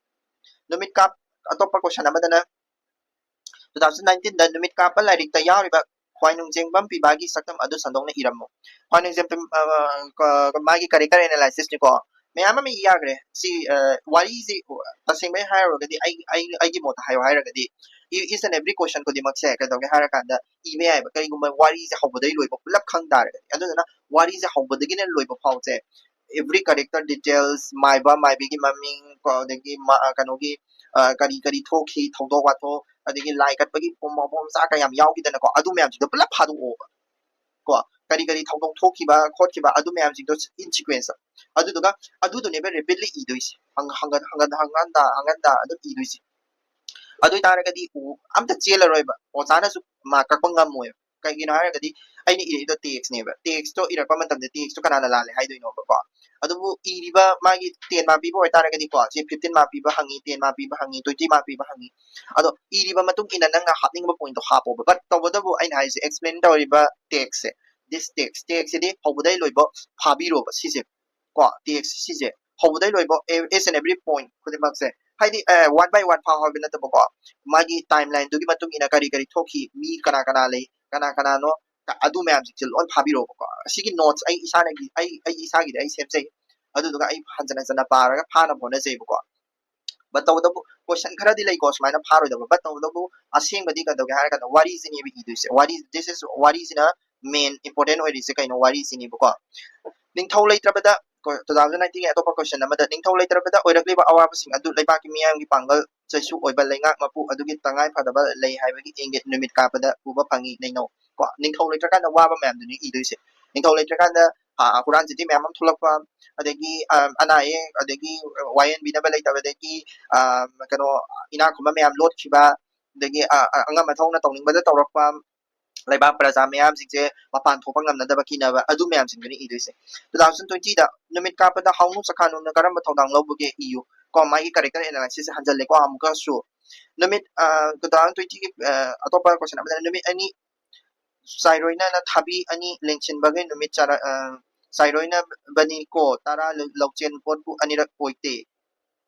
ꯅꯨꯃꯤꯠ ꯀꯥꯞ-, ꯑꯇꯣꯞꯄ ꯀꯣꯏꯁꯟ ꯑꯃꯗꯅ, ꯇꯨ ꯊꯥꯎꯖꯟ ꯅꯥꯏꯟꯇꯤꯟꯗ ꯅꯨꯃꯤꯠ ꯀꯥꯞꯄ ꯂꯥꯏꯔꯤꯛꯇ ꯌꯥꯎꯔꯤꯕ ꯈ꯭ꯋꯥꯏꯅꯨꯡꯖꯦꯡꯕꯝ ꯄꯤꯕꯥꯒꯤ ꯁꯛꯇꯝ ꯑꯗꯨ ꯁꯟꯗꯣꯛꯅ ꯏꯔꯝꯃꯨ꯫ ꯈ꯭ꯋꯥꯏꯅꯨꯡꯖꯦꯡꯕꯝ, ꯑ, ꯀ-, ꯃꯥꯒꯤ character analysisꯅꯤꯀꯣ꯫ ꯃꯌꯥꯝ ꯑꯃ ꯏ ꯌꯥꯈ꯭ꯔꯦ꯫ ꯁꯤ, ꯑ, ꯋꯥꯔꯤꯁꯤ ꯇꯁꯦꯡꯕꯩ ꯍꯥꯏꯔꯨꯔꯒꯗꯤ, ꯑꯩ, ꯑꯩ, ꯑꯩꯒꯤ ꯃꯣꯠꯇ ꯍꯥꯏꯌꯣ ꯍꯥꯏꯔꯒꯗꯤ, each and every question ꯈꯨꯗꯤꯡꯃꯛꯁꯦ ꯀꯩꯗꯧꯒꯦ ꯍꯥꯏꯔꯀꯥꯟꯗ ꯏꯕ ꯌꯥꯏꯑꯕ꯫ ꯀꯩꯒꯨꯝꯕ ꯋꯥꯔꯤꯁꯦ ꯍꯧꯕꯗꯒꯤ ꯂꯣꯏꯕ ꯄꯨꯂꯞ ꯈꯪ ꯇꯥꯔꯒꯗꯤ꯫ ꯑꯗꯨꯗꯨꯅ ꯋꯥꯔꯤꯁꯦ ꯍꯧꯕꯗꯒꯤꯅ ꯂꯣꯏꯕ ꯐꯥꯎꯁꯦ, every character details, ꯃꯥꯏꯕ ꯃꯥꯏꯕꯤꯒꯤ ꯃꯃꯤꯡ ꯀꯣ, ꯑꯗꯒꯤ ꯃ-, ꯑ, ꯀꯩꯅꯣꯒꯤ, ꯑ, ꯀꯔꯤ ꯀꯔꯤ ꯊꯣꯛꯈꯤ, ꯊꯧꯗꯣꯛ ꯋꯥꯊꯣꯛ, ꯑꯗꯒꯤ ꯂꯥꯏ ꯀꯠꯄꯒꯤ ꯄꯣꯝ-, ꯃꯄꯣꯝ ꯃꯆꯥ ꯀꯌꯥꯝ ꯌꯥꯎꯈꯤꯗꯅꯀꯣ, ꯑꯗꯨ ꯃꯌꯥꯝꯁꯤꯡꯗꯣ ꯄꯨꯂꯞ ꯐꯥꯗꯣꯛꯑꯣꯕ ꯀꯣ꯫ ꯀꯔꯤ ꯀꯔꯤ ꯊꯧꯗꯣꯛ ꯊꯣꯛꯈꯤꯕ ꯈꯣꯠꯈꯤꯕ ꯑꯗꯨ ꯃꯌꯥꯝꯁꯤꯡꯗꯣ in sequence꯫ ꯑꯗꯨꯗꯨꯒ ꯑꯗꯨꯗꯨꯅꯦꯕ repeatly ꯏꯗꯣꯏꯁꯦ꯫ ꯍꯪ-, ꯍꯪꯒꯟ-, ꯍꯪꯒꯟ-, ꯍꯪꯒꯟꯗ, ꯍꯪꯒꯟꯗ ꯑꯗꯨꯝ ꯏꯗꯣꯏꯁꯦ꯫ ꯑꯗꯨ ꯑꯣꯏ ꯇꯥꯔꯒꯗꯤ ꯎ-, ꯑꯝꯇ ꯆꯦꯜꯂꯔꯣꯏꯕ꯫ ꯑꯣꯖꯥꯅꯁꯨ mark ꯀꯛꯄ ꯉꯝꯃꯣꯏꯕ꯫ ꯀꯩꯒꯤꯅꯣ ꯍꯥꯏꯔꯒꯗꯤ ꯑꯩꯅ ꯏꯔꯛꯏꯗꯣ textꯅꯦꯕ꯫ Textꯇꯣ ꯏꯔꯛꯄ ꯃꯇꯝꯗ textꯇꯣ ꯀꯅꯥꯅ ꯂꯥꯜꯂꯦ ꯍꯥꯏꯗꯣꯏꯅꯣꯕꯀꯣ? ꯑꯗꯨꯕꯨ ꯏꯔꯤꯕ ꯃꯥꯒꯤ ten mark ꯄꯤꯕ ꯑꯣꯏꯇꯥꯔꯒꯗꯤꯀꯣ, ꯁꯤ fifteen mark ꯄꯤꯕ ꯍꯪꯉꯤ, ten mark ꯄꯤꯕ ꯍꯪꯉꯤ, twenty mark ꯄꯤꯕ ꯍꯪꯉꯤ꯫ ꯑꯗꯣ ꯏꯔꯤꯕ ꯃꯇꯨꯡ ꯏꯟꯅ ꯅꯪꯅ ꯍꯥꯞꯅꯤꯡꯕ pointꯇꯣ ꯍꯥꯞꯄꯣꯕ꯫ But ꯇꯧꯕꯇꯕꯨ ꯑꯩꯅ ꯍꯥꯏꯁꯦ explain ꯇꯧꯔꯤꯕ textꯁꯦ, this text, textꯁꯤꯗꯤ ꯍꯧꯕꯗꯩ ꯂꯣꯏꯕ ꯐꯥꯕꯤꯔꯣꯕ ꯁꯤꯁꯦ꯫ ꯀꯣ, text ꯁꯤꯁꯦ ꯍꯧꯕꯗꯩ ꯂꯣꯏꯕ, each and every point ꯈꯨꯗꯤꯡꯃꯛꯁꯦ, ꯍꯥꯏꯗꯤ, ꯑ, one by one ꯐꯥꯎ ꯍꯥꯏꯕ ꯅꯠꯇꯕꯀꯣ, ꯃꯥꯒꯤ timelineꯗꯨꯒꯤ ꯃꯇꯨꯡ ꯏꯟꯅ ꯀꯔꯤ ꯀꯔꯤ ꯊꯣꯛꯈꯤ, ꯃꯤ ꯀꯅꯥ ꯀꯅꯥ ꯂꯩ, ꯀꯅꯥ ꯀꯅꯥꯅꯣ, ꯑꯗꯨ ꯃꯌꯥꯝꯁꯤꯡꯁꯦ ꯂꯣꯏ ꯐꯥꯕꯤꯔꯣꯕꯀꯣ꯫ ꯑꯁꯤꯒꯤ notes ꯑꯩ ꯏꯁꯥꯅꯒꯤ ꯑꯩ ꯑꯩ ꯏꯁꯥꯒꯤꯗꯤ ꯑꯩ ꯁꯦꯝꯖꯩ꯫ ꯑꯗꯨꯗꯨꯒ ꯑꯩ ꯍꯟꯖꯟ ꯍꯟꯖꯟꯅ ꯄꯥꯔꯒ ꯐꯥꯅꯕ ꯍꯣꯠꯅꯖꯩꯕꯀꯣ꯫ But ꯇꯧꯕꯇꯕꯨ question ꯈꯔꯗꯤ ꯂꯩꯀꯣ ꯁꯨꯃꯥꯏꯅ ꯐꯥꯔꯣꯏꯗꯕ꯫ But ꯇꯧꯕꯇꯕꯨ ꯑꯁꯦꯡꯕꯗꯤ ꯀꯩꯗꯧꯒꯦ ꯍꯥꯏꯔ ꯀꯥꯟꯗ ꯋꯥꯔꯤꯁꯤꯅꯦꯕ ꯏꯗꯣꯏꯁꯦ꯫ ꯋꯥꯔꯤ, this is, ꯋꯥꯔꯤꯁꯤꯅ main important ꯑꯣꯏꯔꯤꯁꯦ ꯀꯩꯅꯣ? ꯋꯥꯔꯤꯁꯤꯅꯦꯕꯀꯣ꯫ ꯅꯤꯡꯊꯧ ꯂꯩꯇ꯭ꯔꯕꯗ, two thousand nineteen ꯑꯇꯣꯞꯄ question ꯑꯃꯗ, ꯅꯤꯡꯊꯧ ꯂꯩꯇ꯭ꯔꯕꯗ ꯑꯣꯏꯔꯛꯂꯤꯕ ꯑꯋꯥꯕꯁꯤꯡ ꯑꯗꯨ ꯂꯩꯕꯥꯛꯀꯤ ꯃꯤꯌꯥꯝꯒꯤ ꯄꯥꯡꯒꯜ ꯆꯩꯁꯨ ꯑꯣꯏꯕ ꯂꯩꯉꯥꯛ ꯃꯄꯨ ꯑꯗꯨꯒꯤ ꯇꯉꯥꯏ ꯐꯗꯕ ꯂꯩ ꯍꯥꯏꯕꯒꯤ ꯏꯪꯒꯤꯠ ꯅꯨꯃꯤꯠ ꯀꯥꯞꯄꯗ ꯎꯕ ꯐꯪꯉꯤ꯫ ꯅꯩꯅꯧ꯫ ꯀꯣ, ꯅꯤꯡꯊꯧ ꯂꯩꯇ꯭ꯔꯀꯥꯟꯗ ꯋꯥꯕ ꯃꯌꯥꯝꯗꯨꯅꯤ ꯏꯗꯣꯏꯁꯦ꯫ ꯅꯤꯡꯊꯧ ꯂꯩꯇ꯭ꯔꯀꯥꯟꯗ, ꯑ, ꯍꯨꯔꯥꯟ ꯆꯤꯟꯊꯤ ꯃꯌꯥꯝ ꯑꯃ ꯊꯣꯛꯂꯛꯄ, ꯑꯗꯒꯤ, ꯑ, ꯑꯅꯥ ꯑꯌꯦꯛ, ꯑꯗꯒꯤ ꯋꯥꯌꯦꯟꯕꯤꯅꯕ ꯂꯩꯇꯕꯗꯒꯤ, ꯑ, ꯀꯩꯅꯣ, ꯏꯅꯥꯛ ꯈꯨꯟꯕ ꯃꯌꯥꯝ ꯂꯣꯠꯈꯤꯕ, ꯑꯗꯒꯤ, ꯑ, ꯑ, ꯑꯉꯝ ꯑꯊꯧꯅ ꯇꯧꯅꯤꯡꯕꯗ ꯇꯧꯔꯛꯄ, ꯂꯩꯕꯥꯛ ꯄ꯭ꯔꯖꯥ ꯃꯌꯥꯝꯁꯤꯡꯁꯦ ꯃꯄꯥꯟ ꯊꯣꯛꯄ ꯉꯝꯅꯗꯕ ꯀꯤꯅꯕ, ꯑꯗꯨ ꯃꯌꯥꯝꯁꯤꯡꯗꯨꯅꯤ ꯏꯗꯣꯏꯁꯦ꯫ Two thousand twenty ꯗ ꯅꯨꯃꯤꯠ ꯀꯥꯞꯄꯗ ꯍꯥꯎꯅꯨ ꯆꯈꯥꯅꯨꯅ ꯀꯔꯝꯕ ꯊꯧꯗꯥꯡ ꯂꯧꯕꯒꯦ ꯏꯌꯨ꯫ ꯀꯣ, ꯃꯥꯒꯤ character analysis ꯍꯟꯖꯜꯂꯦꯀꯣ ꯑꯃꯨꯛꯀꯁꯨ꯫ ꯅꯨꯃꯤꯠ, ꯑ, two thousand twenty ꯒꯤ, ꯑ, ꯑꯇꯣꯞꯄ question ꯑꯃꯗꯅ ꯅꯨꯃꯤꯠ ꯑꯅꯤ ꯆꯥꯏꯔꯣꯏꯅꯅ ꯊꯥꯕꯤ ꯑꯅꯤ ꯂꯦꯡꯁꯤꯟꯕꯒꯤ ꯅꯨꯃꯤꯠ ꯆꯥꯔ-, ꯑ, ꯆꯥꯏꯔꯣꯏꯅꯕꯅꯤꯀꯣ, ꯇꯔꯥ ꯂꯧ-, ꯂꯧꯆꯦꯟ ꯄꯣꯠꯄꯨ ꯑꯅꯤꯔꯛ ꯑꯣꯏꯇꯦ꯫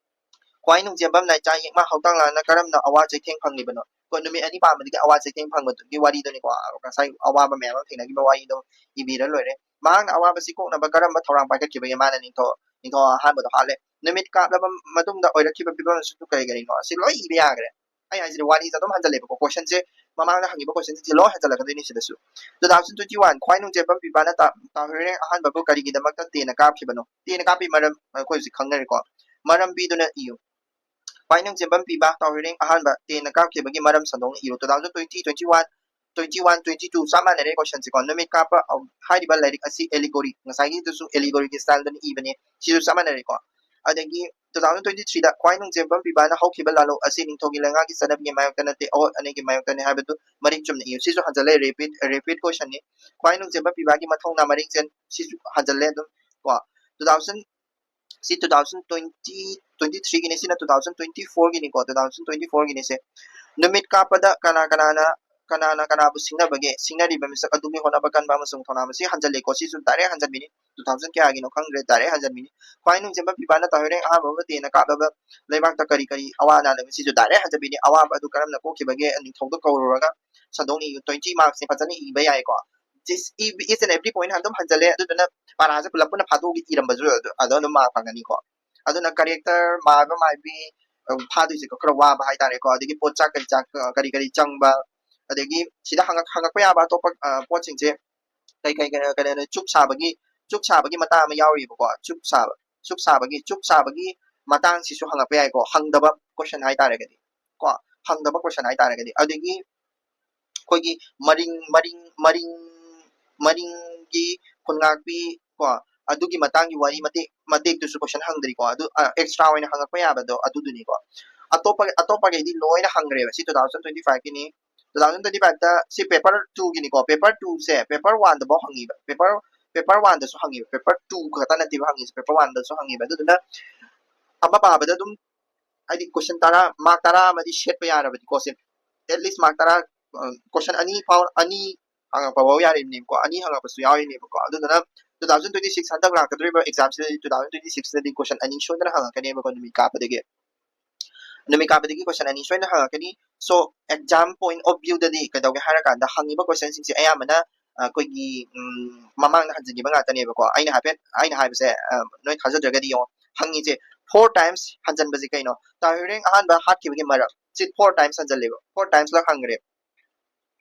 ꯈ꯭ꯋꯥꯏ ꯅꯨꯡꯖꯦꯝꯕꯝ ꯅꯥꯏꯆꯥ ꯌꯦꯛꯃ ꯍꯧꯇꯥꯡ ꯂꯥꯡꯅ ꯀꯔꯝꯅ ꯑꯋꯥ ꯆꯩꯊꯦꯡ ꯐꯪꯂꯤꯕꯅꯣ? ꯀꯣ, ꯅꯨꯃꯤꯠ ꯑꯅꯤ ꯄꯥꯟꯕꯗꯒꯤ ꯑꯋꯥ ꯆꯩꯊꯦꯡ ꯐꯪꯕꯗꯨꯒꯤ ꯋꯥꯔꯤꯗꯨꯅꯤꯀꯣ, ꯉꯁꯥꯏ ꯑꯋꯥꯕ ꯃꯌꯥꯝ ꯑꯃ ꯊꯦꯡꯅꯈꯤꯕ ꯋꯥꯔꯤꯗꯣ ꯏꯕꯤꯔ ꯂꯣꯏꯔꯦ꯫ ꯃꯍꯥꯛꯅ ꯑꯋꯥꯕꯁꯤ ꯀꯣꯛꯅꯕ ꯀꯔꯝꯕ ꯊꯧꯔꯥꯡ ꯄꯥꯏꯈꯠꯈꯤꯕꯒꯦ? ꯃꯥꯅ ꯅꯤꯡꯊꯧ, ꯅꯤꯡꯊꯧ ꯑꯍꯥꯟꯕꯗꯣ ꯍꯥꯠꯂꯦ꯫ ꯅꯨꯃꯤꯠ ꯀꯥꯞꯂꯕ ꯃꯇꯨꯡꯗ ꯑꯣꯏꯔꯛꯈꯤꯕ ꯐꯤꯕꯝ ꯑꯁꯤꯕꯨ ꯀꯔꯤ ꯀꯔꯤꯅꯣ? ꯑꯁꯤ ꯂꯣꯏ ꯏꯕ ꯌꯥꯈ꯭ꯔꯦ꯫ ꯑꯩ ꯍꯥꯏꯁꯤꯗꯤ ꯋꯥꯔꯤꯁꯦ ꯑꯗꯨꯝ ꯍꯟꯖꯜꯂꯦꯕꯀꯣ, question ꯁꯦ ꯃꯃꯥꯡꯗ ꯍꯪꯈꯤꯕ question ꯁꯤꯡꯁꯦ ꯂꯣꯏ ꯍꯟꯖꯜꯂꯛꯀꯗꯣꯏꯅꯤ ꯁꯤꯗꯁꯨ꯫ Two thousand twenty one, ꯈ꯭ꯋꯥꯏ ꯅꯨꯡꯖꯦꯝꯕꯝ ꯄꯤꯕꯥꯅ ꯇꯥ-, ꯇꯥꯍꯨꯏꯔꯦꯡ ꯑꯍꯥꯟꯕꯕꯨ ꯀꯔꯤꯒꯤꯗꯃꯛꯇ ꯇꯦꯟꯅ ꯀꯥꯞꯈꯤꯕꯅꯣ? ꯇꯦꯟꯅ ꯀꯥꯞꯄꯤ ꯃꯔꯝ ꯑꯩꯈꯣꯏ ꯍꯧꯖꯤꯛ ꯈꯪꯅꯔꯦꯀꯣ꯫ ꯃꯔꯝ ꯄꯤꯗꯨꯅ ꯏꯌꯨ꯫ ꯈ꯭ꯋꯥꯏ ꯅꯨꯡꯖꯦꯝꯕꯝ ꯄꯤꯕ ꯇꯥꯍꯨꯏꯔꯦꯡ ꯑꯍꯥꯟꯕ ꯇꯦꯟꯅ ꯀꯥꯞꯈꯤꯕꯒꯤ ꯃꯔꯝ ꯁꯟꯗꯣꯛꯅ ꯏꯌꯨ꯫ Two thousand twenty, twenty one, twenty one, twenty two ꯆꯞ ꯃꯥꯟꯅꯔꯦ question ꯁꯦꯀꯣ꯫ ꯅꯨꯃꯤꯠ ꯀꯥꯞꯄ, ꯑ, ꯍꯥꯏꯔꯤꯕ ꯂꯥꯏꯔꯤꯛ ꯑꯁꯤ allegory, ꯉꯁꯥꯏꯒꯤꯗꯨꯁꯨ allegory ꯒꯤ style ꯗꯅ ꯏꯕꯅꯦ, ꯁꯤꯁꯨ ꯆꯞ ꯃꯥꯟꯅꯔꯦꯀꯣ꯫ ꯑꯗꯒꯤ two thousand twenty three ꯗ ꯈ꯭ꯋꯥꯏ ꯅꯨꯡꯖꯦꯝꯕꯝ ꯄꯤꯕꯥꯅ ꯍꯧꯈꯤꯕ ꯂꯥꯜꯂꯧ ꯑꯁꯤ ꯅꯤꯡꯊꯧꯒꯤ ꯂꯩꯉꯥꯛꯀꯤ ꯆꯠꯅꯕꯤꯒꯤ ꯃꯥꯌꯣꯛꯇ ꯅꯠꯇꯦ, ꯑꯑꯣꯠ ꯑꯅꯩꯒꯤ ꯃꯥꯌꯣꯛꯇꯅꯤ ꯍꯥꯏꯕꯗꯨ ꯃꯔꯤꯛ ꯆꯨꯝꯅ ꯏꯌꯨ꯫ ꯁꯤꯁꯨ ꯍꯟꯖꯜꯂꯦ, repeat, repeat question ꯅꯤ꯫ ꯈ꯭ꯋꯥꯏ ꯅꯨꯡꯖꯦꯝꯕꯝ ꯄꯤꯕꯥꯒꯤ ꯃꯊꯧꯅꯥ ꯃꯔꯤꯛ ꯆꯦꯟ, ꯁꯤꯁꯨ ꯍꯟꯖꯜꯂꯦ ꯑꯗꯨꯝ ꯀꯣ꯫ Two thousand, ꯁꯤ two thousand twenty, twenty three Guinea, ꯁꯤꯅ two thousand twenty four ꯒꯤꯅꯤꯀꯣ, two thousand twenty four ꯒꯤꯅꯤꯁꯦ꯫ ꯅꯨꯃꯤꯠ ꯀꯥꯞꯄꯗ ꯀꯅꯥ ꯀꯅꯥꯅ ꯀꯅꯥꯅ ꯀꯅꯥꯕꯨ ꯁꯤꯡꯅꯕꯒꯦ? ꯁꯤꯡꯅꯔꯤꯕ ꯃꯤꯁꯛ ꯑꯗꯨꯒꯤ ꯍꯣꯠꯅꯕ ꯀꯟꯕ ꯑꯃꯁꯨꯡ ꯊꯧꯅꯥ ꯃꯁꯤ ꯍꯟꯖꯜꯂꯦꯀꯣ꯫ ꯁꯤꯁꯨ ꯗꯥꯏꯔꯦꯛ ꯍꯟꯖꯟꯕꯤꯅꯤ꯫ ꯇꯨ ꯊꯥꯎꯖꯟ ꯀꯌꯥꯒꯤꯅꯣ ꯈꯪꯗ꯭ꯔꯦ, ꯗꯥꯏꯔꯦꯛ ꯍꯟꯖꯟꯕꯤꯅꯤ꯫ ꯈ꯭ꯋꯥꯏ ꯅꯨꯡꯖꯦꯝꯕ ꯐꯤꯐꯥꯅ ꯇꯥꯍꯣꯏꯔꯦꯡ ꯑꯍꯥꯟꯕ ꯑꯃ ꯇꯦꯟꯅ ꯀꯥꯞꯂꯕ ꯂꯩꯕꯥꯛꯇ ꯀꯔꯤ ꯀꯔꯤ ꯑꯋꯥ ꯑꯅꯥ ꯂꯩꯕ? ꯁꯤꯁꯨ ꯗꯥꯏꯔꯦꯛ ꯍꯟꯖꯟꯕꯤꯅꯤ꯫ ꯑꯋꯥꯕ ꯑꯗꯨ ꯀꯔꯝꯅ ꯀꯣꯛꯈꯤꯕꯒꯦ? ꯅꯤꯡꯊꯧꯗ ꯀꯧꯔꯨꯔꯒ ꯁꯟꯗꯣꯛꯅꯤ꯫ ꯇ꯭ꯋꯦꯟꯇꯤ ꯃꯥꯔꯛꯁꯅꯤ, ꯐꯖꯅ ꯏꯕ ꯌꯥꯏꯀꯣ꯫ This each and every point ꯑꯗꯨꯝ ꯍꯟꯖꯜꯂꯦ꯫ ꯑꯗꯨꯗꯨꯅ ꯄꯥꯔꯥꯁꯦ ꯄꯨꯂꯞ ꯄꯨꯟꯅ ꯐꯥꯗꯣꯛꯑꯒ ꯏꯔꯝꯕꯁꯨ ꯑꯗꯨ ꯑꯗꯨꯝ ꯃꯥꯔꯛ ꯐꯪꯒꯅꯤꯀꯣ꯫ ꯑꯗꯨꯅ ꯀꯦꯔꯦꯛꯇꯔ ꯃꯥꯏꯕ ꯃꯥꯏꯕꯤ, ꯑ, ꯐꯥꯗꯣꯏꯁꯦ ꯈꯔ ꯋꯥꯕ ꯍꯥꯏꯇꯥꯔꯦꯀꯣ꯫ ꯑꯗꯒꯤ ꯄꯣꯠꯆꯥꯛ ꯀꯔꯤ ꯆꯥꯛ, ꯑ, ꯀꯔꯤ ꯀꯔꯤ ꯆꯪꯕ, ꯑꯗꯒꯤ ꯁꯤꯗ ꯍꯪꯉꯛ-, ꯍꯪꯉꯛꯄ ꯌꯥꯕ ꯑꯇꯣꯞꯄ, ꯑ, ꯄꯣꯠꯁꯤꯡꯁꯦ ꯀꯩ ꯀꯩ, ꯀꯩ, ꯀꯩ, ꯆꯨꯞ ꯁꯥꯕꯒꯤ, ꯆꯨꯞ ꯁꯥꯕꯒꯤ ꯃꯇꯥꯡ ꯑꯃ ꯌꯥꯎꯔꯤꯕꯀꯣ꯫ ꯆꯨꯞ ꯁꯥꯕ, ꯆꯨꯞ ꯁꯥꯕꯒꯤ, ꯆꯨꯞ ꯁꯥꯕꯒꯤ ꯃꯇꯥꯡꯁꯤꯁꯨ ꯍꯪꯉꯛꯄ ꯌꯥꯏꯀꯣ, ꯍꯪꯗꯕ ꯀꯣꯏꯁꯟ ꯍꯥꯏꯇꯥꯔꯒꯗꯤ ꯀꯣ, ꯍꯪꯗꯕ ꯀꯣꯏꯁꯟ ꯍꯥꯏꯇꯥꯔꯒꯗꯤ꯫ ꯑꯗꯒꯤ ꯑꯩꯈꯣꯏꯒꯤ ꯃꯔꯤꯡ, ꯃꯔꯤꯡ, ꯃꯔꯤꯡ, ꯃꯔꯤꯡꯒꯤ ꯈꯨꯟꯉꯥꯛꯄꯤ ꯀꯣ, ꯑꯗꯨꯒꯤ ꯃꯇꯥꯡꯒꯤ ꯋꯥꯔꯤ ꯃꯇꯦꯛ, ꯃꯇꯦꯛꯇꯨꯁꯨ ꯀꯣꯏꯁꯟ ꯍꯪꯗ꯭ꯔꯤꯀꯣ꯫ ꯑꯗꯨ, ꯑ, ꯑꯦꯛꯁꯇ꯭ꯔꯥ ꯑꯣꯏꯅ ꯍꯪꯉꯛꯄ ꯌꯥꯕꯗꯣ ꯑꯗꯨꯗꯨꯅꯤꯀꯣ꯫ ꯑꯇꯣꯞꯄ, ꯑꯇꯣꯞꯄꯈꯩꯗꯤ ꯂꯣꯏꯅ ꯍꯪꯈ꯭ꯔꯦꯕ꯫ ꯁꯤ ꯇꯨ ꯊꯥꯎꯖꯟ ꯇ꯭ꯋꯦꯟꯇꯤ ꯐꯥꯏꯚꯀꯤꯅꯤ꯫ ꯇꯨ ꯊꯥꯎꯖꯟ ꯇ꯭ꯋꯦꯟꯇꯤ ꯐꯥꯏꯚꯇ ꯁꯤ ꯄꯦꯄꯔ ꯇꯨꯒꯤꯅꯤꯀꯣ꯫ ꯄꯦꯄꯔ ꯇꯨꯁꯦ ꯄꯦꯄꯔ ꯋꯥꯟꯗꯐꯥꯎ ꯍꯪꯉꯤꯕ꯫ ꯄꯦꯄꯔ, ꯄꯦꯄꯔ ꯋꯥꯟꯗꯁꯨ ꯍꯪꯉꯤꯕ꯫ ꯄꯦꯄꯔ ꯇꯨ ꯈꯛꯇ ꯅꯠꯇꯦꯕ ꯍꯪꯉꯤꯁꯦ, ꯄꯦꯄꯔ ꯋꯥꯟꯗꯁꯨ ꯍꯪꯉꯤꯕ꯫ ꯑꯗꯨꯗꯨꯅ ꯑꯃ ꯄꯥꯕꯗ ꯑꯗꯨꯝ, ꯍꯥꯏꯗꯤ, ꯀꯣꯏꯁꯟ ꯇꯔꯥ, ꯃꯥꯔꯛ ꯇꯔꯥ ꯑꯃꯗꯤ ꯁꯦꯠꯄ ꯌꯥꯔꯕꯅꯤꯀꯣ꯫ ꯁꯦ, at least ꯃꯥꯔꯛ ꯇꯔꯥ, ꯑ, ꯀꯣꯏꯁꯟ ꯑꯅꯤ ꯐꯥꯎ, ꯑꯅꯤ ꯍꯪꯉꯛꯄ ꯐꯥꯎ ꯌꯥꯔꯤꯕꯅꯦꯕꯀꯣ, ꯑꯅꯤ ꯍꯪꯉꯛꯄꯁꯨ ꯌꯥꯎꯔꯤꯅꯦꯕꯀꯣ꯫ ꯑꯗꯨꯗꯨꯅ ꯇꯨ ꯊꯥꯎꯖꯟ ꯇ꯭ꯋꯦꯟꯇꯤ ꯁꯤꯛꯁ ꯍꯟꯗꯛ ꯂꯥꯛꯀꯗꯧꯔꯤꯕ ꯑꯦꯛꯖꯥꯝꯁꯤꯗꯗꯤ, ꯇꯨ ꯊꯥꯎꯖꯟ ꯇ꯭ꯋꯦꯟꯇꯤ ꯁꯤꯛꯁꯇꯗꯤ ꯀꯣꯏꯁꯟ ꯑꯅꯤ ꯁꯣꯏꯗꯅ ꯍꯪꯉꯛꯀꯅꯦꯕꯀꯣ, ꯅꯨꯃꯤꯠ ꯀꯥꯞꯄꯗꯒꯤ꯫ ꯅꯨꯃꯤꯠ ꯀꯥꯞꯄꯗꯒꯤ ꯀꯣꯏꯁꯟ ꯑꯅꯤ ꯁꯣꯏꯗꯅ ꯍꯪꯉꯛꯀꯅꯤ꯫ So, exam point of viewꯗꯗꯤ ꯀꯩꯗꯧꯒꯦ ꯍꯥꯏꯔꯀꯥꯟꯗ, ꯍꯪꯉꯤꯕ ꯀꯣꯏꯁꯟꯁꯤꯡꯁꯦ ꯑꯌꯥꯝꯕꯅ, ꯑ, ꯑꯩꯈꯣꯏꯒꯤ, ꯎꯝ, ꯃꯃꯥꯡꯗ ꯍꯟꯖꯤꯟꯈꯤꯕ ꯉꯥꯛꯇꯅꯦꯕꯀꯣ꯫ ꯑꯩꯅ ꯍꯥꯏꯐꯦꯠ, ꯑꯩꯅ ꯍꯥꯏꯕꯁꯦ, ꯑ, ꯅꯣꯏ ꯊꯥꯖꯗ꯭ꯔꯒꯗꯤ ꯌꯦꯡꯉꯣ꯫ ꯍꯪꯉꯤꯁꯦ four times ꯍꯟꯖꯟꯕꯁꯦ ꯀꯩꯅꯣ? ꯇꯥꯍꯣꯏꯔꯦꯡ ꯑꯍꯥꯟꯕ ꯍꯥꯠꯈꯤꯕꯒꯤ ꯃꯔꯝ꯫ ꯁꯤ four times ꯍꯟꯖꯜꯂꯦꯕ꯫ Four timesꯂꯛ ꯍꯪꯈ꯭ꯔꯦ꯫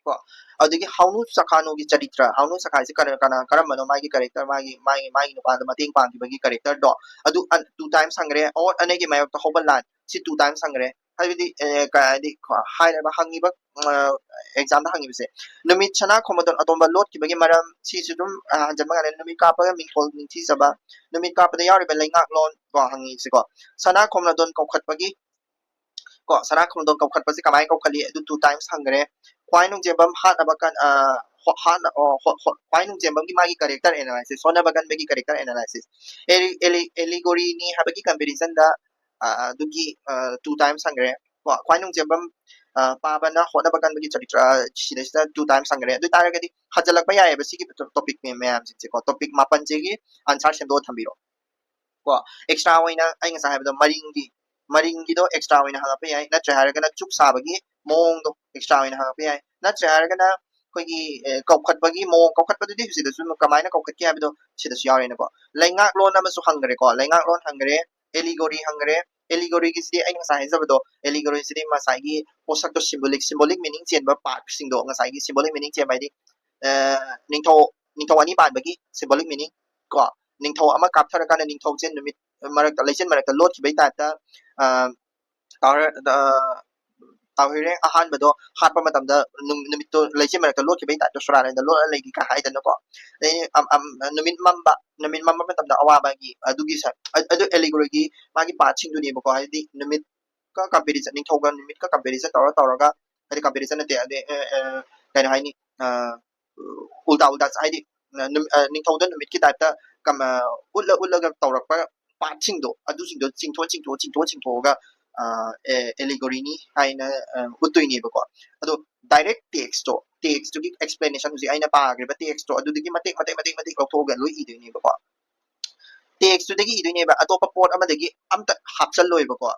ꯀꯣ꯫ ꯑꯗꯒꯤ ꯍꯥꯎꯅꯨ ꯁꯈꯥꯅꯨꯒꯤ ꯆꯔꯤꯇ꯭ꯔ, ꯍꯥꯎꯅꯨ ꯁꯈꯥꯏꯁꯦ ꯀꯔ-, ꯀꯅꯥ, ꯀꯔꯝꯕꯅꯣ? ꯃꯥꯒꯤ ꯀꯦꯔꯦꯛꯇꯔ, ꯃꯥꯒꯤ, ꯃꯥꯒꯤ, ꯃꯥꯒꯤ ꯅꯨꯄꯥꯗ ꯃꯇꯦꯡ ꯄꯥꯡꯈꯤꯕꯒꯤ ꯀꯦꯔꯦꯛꯇꯔꯗꯣ, ꯑꯗꯨ ꯑꯟ-, two times ꯍꯪꯈ꯭ꯔꯦ꯫ ꯑꯣꯔ ꯑꯅꯩꯒꯤ ꯃꯥꯌꯣꯛꯇ ꯍꯧꯕ ꯂꯥꯟ, ꯁꯤ two times ꯍꯪꯈ꯭ꯔꯦ꯫ ꯍꯥꯏꯕꯗꯤ, ꯑꯦ, ꯀ-, ꯍꯥꯏꯗꯤ, ꯈ-, ꯍꯥꯏꯔꯤꯕ ꯍꯪꯉꯤꯕ, ꯑ, ꯑꯦꯛꯖꯥꯝꯗ ꯍꯪꯉꯤꯕꯁꯦ꯫ ꯅꯨꯃꯤꯠ ꯁꯅꯥ ꯈꯣꯝꯕꯗꯣꯟ ꯑꯇꯣꯝꯕ ꯂꯣꯠꯈꯤꯕꯒꯤ ꯃꯔꯝ, ꯁꯤꯁꯨ ꯑꯗꯨꯝ, ꯑ, ꯍꯟꯖꯟꯕ ꯉꯝꯂꯦ꯫ ꯅꯨꯃꯤꯠ ꯀꯥꯞꯄꯒ ꯃꯤꯡꯊꯣꯜ ꯅꯤꯡꯊꯤꯖꯕ, ꯅꯨꯃꯤꯠ ꯀꯥꯞꯄꯗ ꯌꯥꯎꯔꯤꯕ ꯂꯩꯉꯥꯛꯂꯣꯟ ꯀꯣ ꯍꯪꯉꯤꯁꯤꯀꯣ꯫ ꯁꯅꯥ ꯈꯣꯝꯕꯗꯣꯟ ꯀꯧꯈꯠꯄꯒꯤ ꯀꯣ, ꯁꯅꯥ ꯈꯣꯝꯕꯗꯣꯟ ꯀꯧꯈꯠꯄꯁꯦ ꯀꯃꯥꯏꯅ ꯀꯧꯈꯠꯂꯤ? ꯑꯗꯨ two times ꯍꯪꯈ꯭ꯔꯦ꯫ ꯈ꯭ꯋꯥꯏ ꯅꯨꯡꯖꯦꯝꯕꯝ ꯍꯥꯠꯅꯕ ꯀꯟ-, ꯑ, ꯍꯣ-, ꯍꯥꯠꯅ-, ꯑꯣ, ꯍꯣ-, ꯍꯣ-, ꯈ꯭ꯋꯥꯏ ꯅꯨꯡꯖꯦꯝꯕꯝꯒꯤ ꯃꯥꯒꯤ character analysis, ꯍꯣꯠꯅꯕ ꯀꯟꯕꯒꯤ character analysis꯫ ꯑꯦꯂꯤ-, ꯑꯦꯂꯤ-, allegoryꯅꯤ ꯍꯥꯏꯕꯒꯤ comparisonꯗ, ꯑ, ꯑꯗꯨꯒꯤ, ꯑ, two times ꯍꯪꯈ꯭ꯔꯦ꯫ ꯀꯣ, ꯈ꯭ꯋꯥꯏ ꯅꯨꯡꯖꯦꯝꯕꯝ, ꯑ, ꯄꯥꯕꯅ ꯍꯣꯠꯅꯕ ꯀꯟꯕꯒꯤ ꯆꯔꯤꯇ꯭ꯔ ꯁꯤꯗꯩꯁꯤꯗ two times ꯍꯪꯈ꯭ꯔꯦ꯫ ꯑꯗꯨ ꯑꯣꯏꯇꯥꯔꯒꯗꯤ ꯍꯟꯖꯜꯂꯛꯄ ꯌꯥꯏꯑꯕ ꯁꯤꯒꯤ topic ꯃꯌꯥꯝꯁꯤꯡꯁꯦꯀꯣ꯫ Topic ꯃꯥꯄꯟꯁꯤꯒꯤ answer ꯁꯦꯝꯗꯣꯛꯑ ꯊꯝꯕꯤꯔꯣ꯫ ꯀꯣ, extra ꯑꯣꯏꯅ ꯑꯩ ꯉꯁꯥꯏ ꯍꯥꯏꯕꯗꯣ ꯃꯔꯤꯡꯒꯤ, ꯃꯔꯤꯡꯒꯤꯗꯣ extra ꯑꯣꯏꯅ ꯍꯪꯉꯛꯄ ꯌꯥꯏ, ꯅꯠꯇ꯭ꯔꯦ ꯍꯥꯏꯔꯒꯅ ꯆꯨꯛ ꯁꯥꯕꯒꯤ ꯃꯑꯣꯡꯗꯣ extra ꯑꯣꯏꯅ ꯍꯪꯉꯛꯄ ꯌꯥꯏ, ꯅꯠꯇ꯭ꯔꯦ ꯍꯥꯏꯔꯒꯅ ꯑꯩꯈꯣꯏꯒꯤ, ꯑ, ꯀꯧꯈꯠꯄꯒꯤ ꯃꯑꯣꯡ, ꯀꯧꯈꯠꯄꯗꯨꯗꯤ ꯍꯧꯖꯤꯛꯇꯁꯨ ꯀꯃꯥꯏꯅ ꯀꯧꯈꯠꯀꯦ ꯍꯥꯏꯕꯗꯣ ꯁꯤꯗꯁꯨ ꯌꯥꯎꯔꯦꯅꯀꯣ꯫ ꯂꯩꯉꯥꯛꯂꯣꯟ ꯑꯃꯁꯨ ꯍꯪꯈ꯭ꯔꯦꯀꯣ, ꯂꯩꯉꯥꯛꯂꯣꯟ ꯍꯪꯈ꯭ꯔꯦ, allegory ꯍꯪꯈ꯭ꯔꯦ꯫ Allegoryꯒꯤꯁꯤꯗꯤ ꯑꯩꯅ ꯉꯁꯥꯏ ꯍꯥꯏꯖꯕꯗꯣ, allegoryꯁꯤꯗꯤ ꯉꯁꯥꯏꯒꯤ ꯄꯣꯠꯁꯛꯇꯣ symbolic, symbolic meaning ꯆꯦꯟꯕ partꯁꯤꯡꯗꯣ, ꯉꯁꯥꯏꯒꯤ symbolic meaning ꯆꯦꯟꯕ ꯍꯥꯏꯗꯤ, ꯑ, ꯅꯤꯡꯊꯧ, ꯅꯤꯡꯊꯧ ꯑꯅꯤ ꯄꯥꯟꯕꯒꯤ symbolic meaning ꯀꯣ, ꯅꯤꯡꯊꯧ ꯑꯃ ꯀꯥꯞꯊꯔꯀꯥꯟꯗ ꯅꯤꯡꯊꯧꯁꯦ ꯅꯨꯃꯤꯠ ꯃꯔꯛꯇ, ꯂꯩꯆꯤꯟ ꯃꯔꯛꯇ ꯂꯣꯠꯈꯤꯕꯒꯤ typeꯇ, ꯑ, ꯇꯥꯎꯔ-, ꯑ, ꯇꯥꯎꯍꯩꯔꯦꯡ ꯑꯍꯥꯟꯕꯗꯣ ꯍꯥꯠꯄ ꯃꯇꯝꯗ ꯅꯨꯝ-, ꯅꯨꯃꯤꯠꯇꯣ ꯂꯩꯆꯤꯟ ꯃꯔꯛꯇ ꯂꯣꯠꯈꯤꯕꯒꯤ typeꯇ ꯁꯣꯔꯥꯠ ꯂꯥꯏꯔꯦꯝꯗ ꯂꯣꯠꯂ ꯂꯩꯈꯤ ꯀꯥꯏ ꯍꯥꯏꯗꯅꯀꯣ꯫ ꯑꯗꯩ ꯑꯝ-, ꯑꯝ-, ꯅꯨꯃꯤꯠ ꯃꯝꯕ, ꯅꯨꯃꯤꯠ ꯃꯝꯕ ꯃꯇꯝꯗ ꯑꯋꯥꯕꯒꯤ ꯑꯗꯨꯒꯤ ꯁ-, ꯑ-, ꯑꯗꯨ allegoryꯒꯤ ꯃꯥꯒꯤ partꯁꯤꯡꯗꯨꯅꯦꯕꯀꯣ꯫ ꯍꯥꯏꯗꯤ ꯅꯨꯃꯤꯠꯀ comparison, ꯅꯤꯡꯊꯧꯒ ꯅꯨꯃꯤꯠꯀ comparison ꯇꯧꯔ ꯇꯧꯔꯒ, ꯍꯥꯏꯗꯤ comparison ꯅꯠꯇꯦ, ꯑꯗꯩ, ꯑ, ꯑ, ꯀꯩꯅꯣ ꯍꯥꯏꯅꯤ, ꯑ, ꯎꯜꯇꯥ ꯎꯜꯇꯥ, ꯍꯥꯏꯗꯤ, ꯑ, ꯅꯨꯝ-, ꯑ, ꯅꯤꯡꯊꯧꯗ ꯅꯨꯃꯤꯠꯀꯤ typeꯇ ꯀꯝ-, ꯑ, ꯎꯠꯂ ꯎꯠꯂꯒ ꯇꯧꯔꯛꯄ partꯁꯤꯡꯗꯣ, ꯑꯗꯨꯁꯤꯡꯗꯣ ꯆꯤꯡꯊꯣꯛ ꯆꯤꯡꯊꯣꯛ ꯆꯤꯡꯊꯣꯛ ꯆꯤꯡꯊꯣꯛꯑꯒ, ꯑ, ꯑꯦ, allegoryꯅꯤ ꯍꯥꯏꯅ, ꯑ, ꯎꯠꯇꯣꯏꯅꯦꯕꯀꯣ꯫ ꯑꯗꯣ direct textꯇꯣ, textꯇꯨꯒꯤ explanation, ꯍꯧꯖꯤꯛ ꯑꯩꯅ ꯄꯥꯈ꯭ꯔꯤꯕ textꯇꯣ, ꯑꯗꯨꯗꯒꯤ ꯃꯇꯦꯛ ꯃꯇꯦꯛ ꯃꯇꯦꯛ ꯃꯇꯦꯛ ꯂꯧꯊꯣꯛꯑꯒ ꯂꯣꯏ ꯏꯗꯣꯏꯅꯦꯕꯀꯣ꯫ Textꯇꯨꯗꯒꯤ ꯏꯗꯣꯏꯅꯦꯕ, ꯑꯇꯣꯞꯄ ꯄꯣꯠ ꯑꯃꯗꯒꯤ ꯑꯝꯇ ꯍꯥꯞꯆꯜꯂꯣꯏꯕꯀꯣ꯫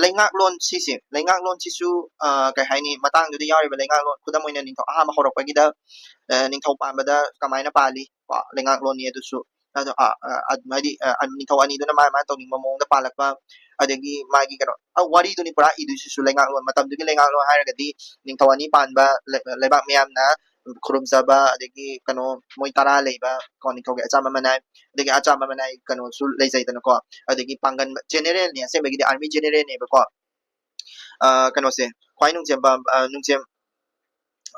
ꯂꯩꯉꯥꯛꯂꯣꯟ ꯁꯤꯁꯦ, ꯂꯩꯉꯥꯛꯂꯣꯟꯁꯤꯁꯨ, ꯑ, ꯀꯩ ꯍꯥꯏꯅꯤ, ꯃꯇꯥꯡꯗꯨꯗ ꯌꯥꯎꯔꯤꯕ ꯂꯩꯉꯥꯛꯂꯣꯟ, ꯈꯨꯗꯝ ꯑꯣꯏꯅ ꯅꯤꯡꯊꯧ ꯑꯍꯥꯟꯕ ꯍꯧꯔꯛꯄꯒꯤꯗ, ꯑ, ꯅꯤꯡꯊꯧ ꯄꯥꯟꯕꯗ ꯀꯃꯥꯏꯅ ꯄꯥꯜꯂꯤ ꯀꯣ, ꯂꯩꯉꯥꯛꯂꯣꯟꯅꯤ ꯑꯗꯨꯁꯨ꯫ ꯑꯗꯣ, ꯑ, ꯑ, ꯑ, ꯍꯥꯏꯗꯤ, ꯑ, ꯑ, ꯅꯤꯡꯊꯧ ꯑꯅꯤꯗꯨꯅ ꯃꯥ ꯃꯥꯅ ꯇꯧꯅꯤꯡꯕ ꯃꯑꯣꯡꯗ ꯄꯥꯜꯂꯛꯄ, ꯑꯗꯒꯤ ꯃꯥꯒꯤ ꯀꯩꯅꯣ, ꯑ, ꯋꯥꯔꯤꯗꯨꯅꯤ ꯄꯨꯔꯥ ꯏꯗꯣꯏꯁꯤꯁꯨ ꯂꯩꯉꯥꯛꯂꯣꯟ, ꯃꯇꯝꯗꯨꯒꯤ ꯂꯩꯉꯥꯛꯂꯣꯟ ꯍꯥꯏꯔꯒꯗꯤ ꯅꯤꯡꯊꯧ ꯑꯅꯤ ꯄꯥꯟꯕ, ꯂꯩ-, ꯂꯩꯕꯥꯛ ꯃꯤꯌꯥꯝꯅ ꯈꯨꯔꯨꯝꯖꯕ, ꯑꯗꯒꯤ ꯀꯩꯅꯣ, ꯃꯣꯏ ꯇꯔꯥ ꯂꯩꯕ ꯀꯣ, ꯅꯤꯡꯊꯧꯒꯤ ꯑꯆꯥꯝꯕ ꯃꯅꯥꯏ, ꯑꯗꯒꯤ ꯑꯆꯥꯝꯕ ꯃꯅꯥꯏ ꯀꯩꯅꯣꯁꯨ ꯂꯩꯖꯩꯗꯅꯀꯣ꯫ ꯑꯗꯒꯤ ꯄꯥꯡꯒꯟ, generalꯅꯤ, ꯑꯁꯦꯡꯕꯒꯤꯗꯤ army generalꯅꯦꯕꯀꯣ꯫ ꯑ, ꯀꯩꯅꯣꯁꯦ, ꯈ꯭ꯋꯥꯏ ꯅꯨꯡꯖꯦꯝꯕꯝ, ꯑ, ꯅꯨꯡꯖꯦꯝ-,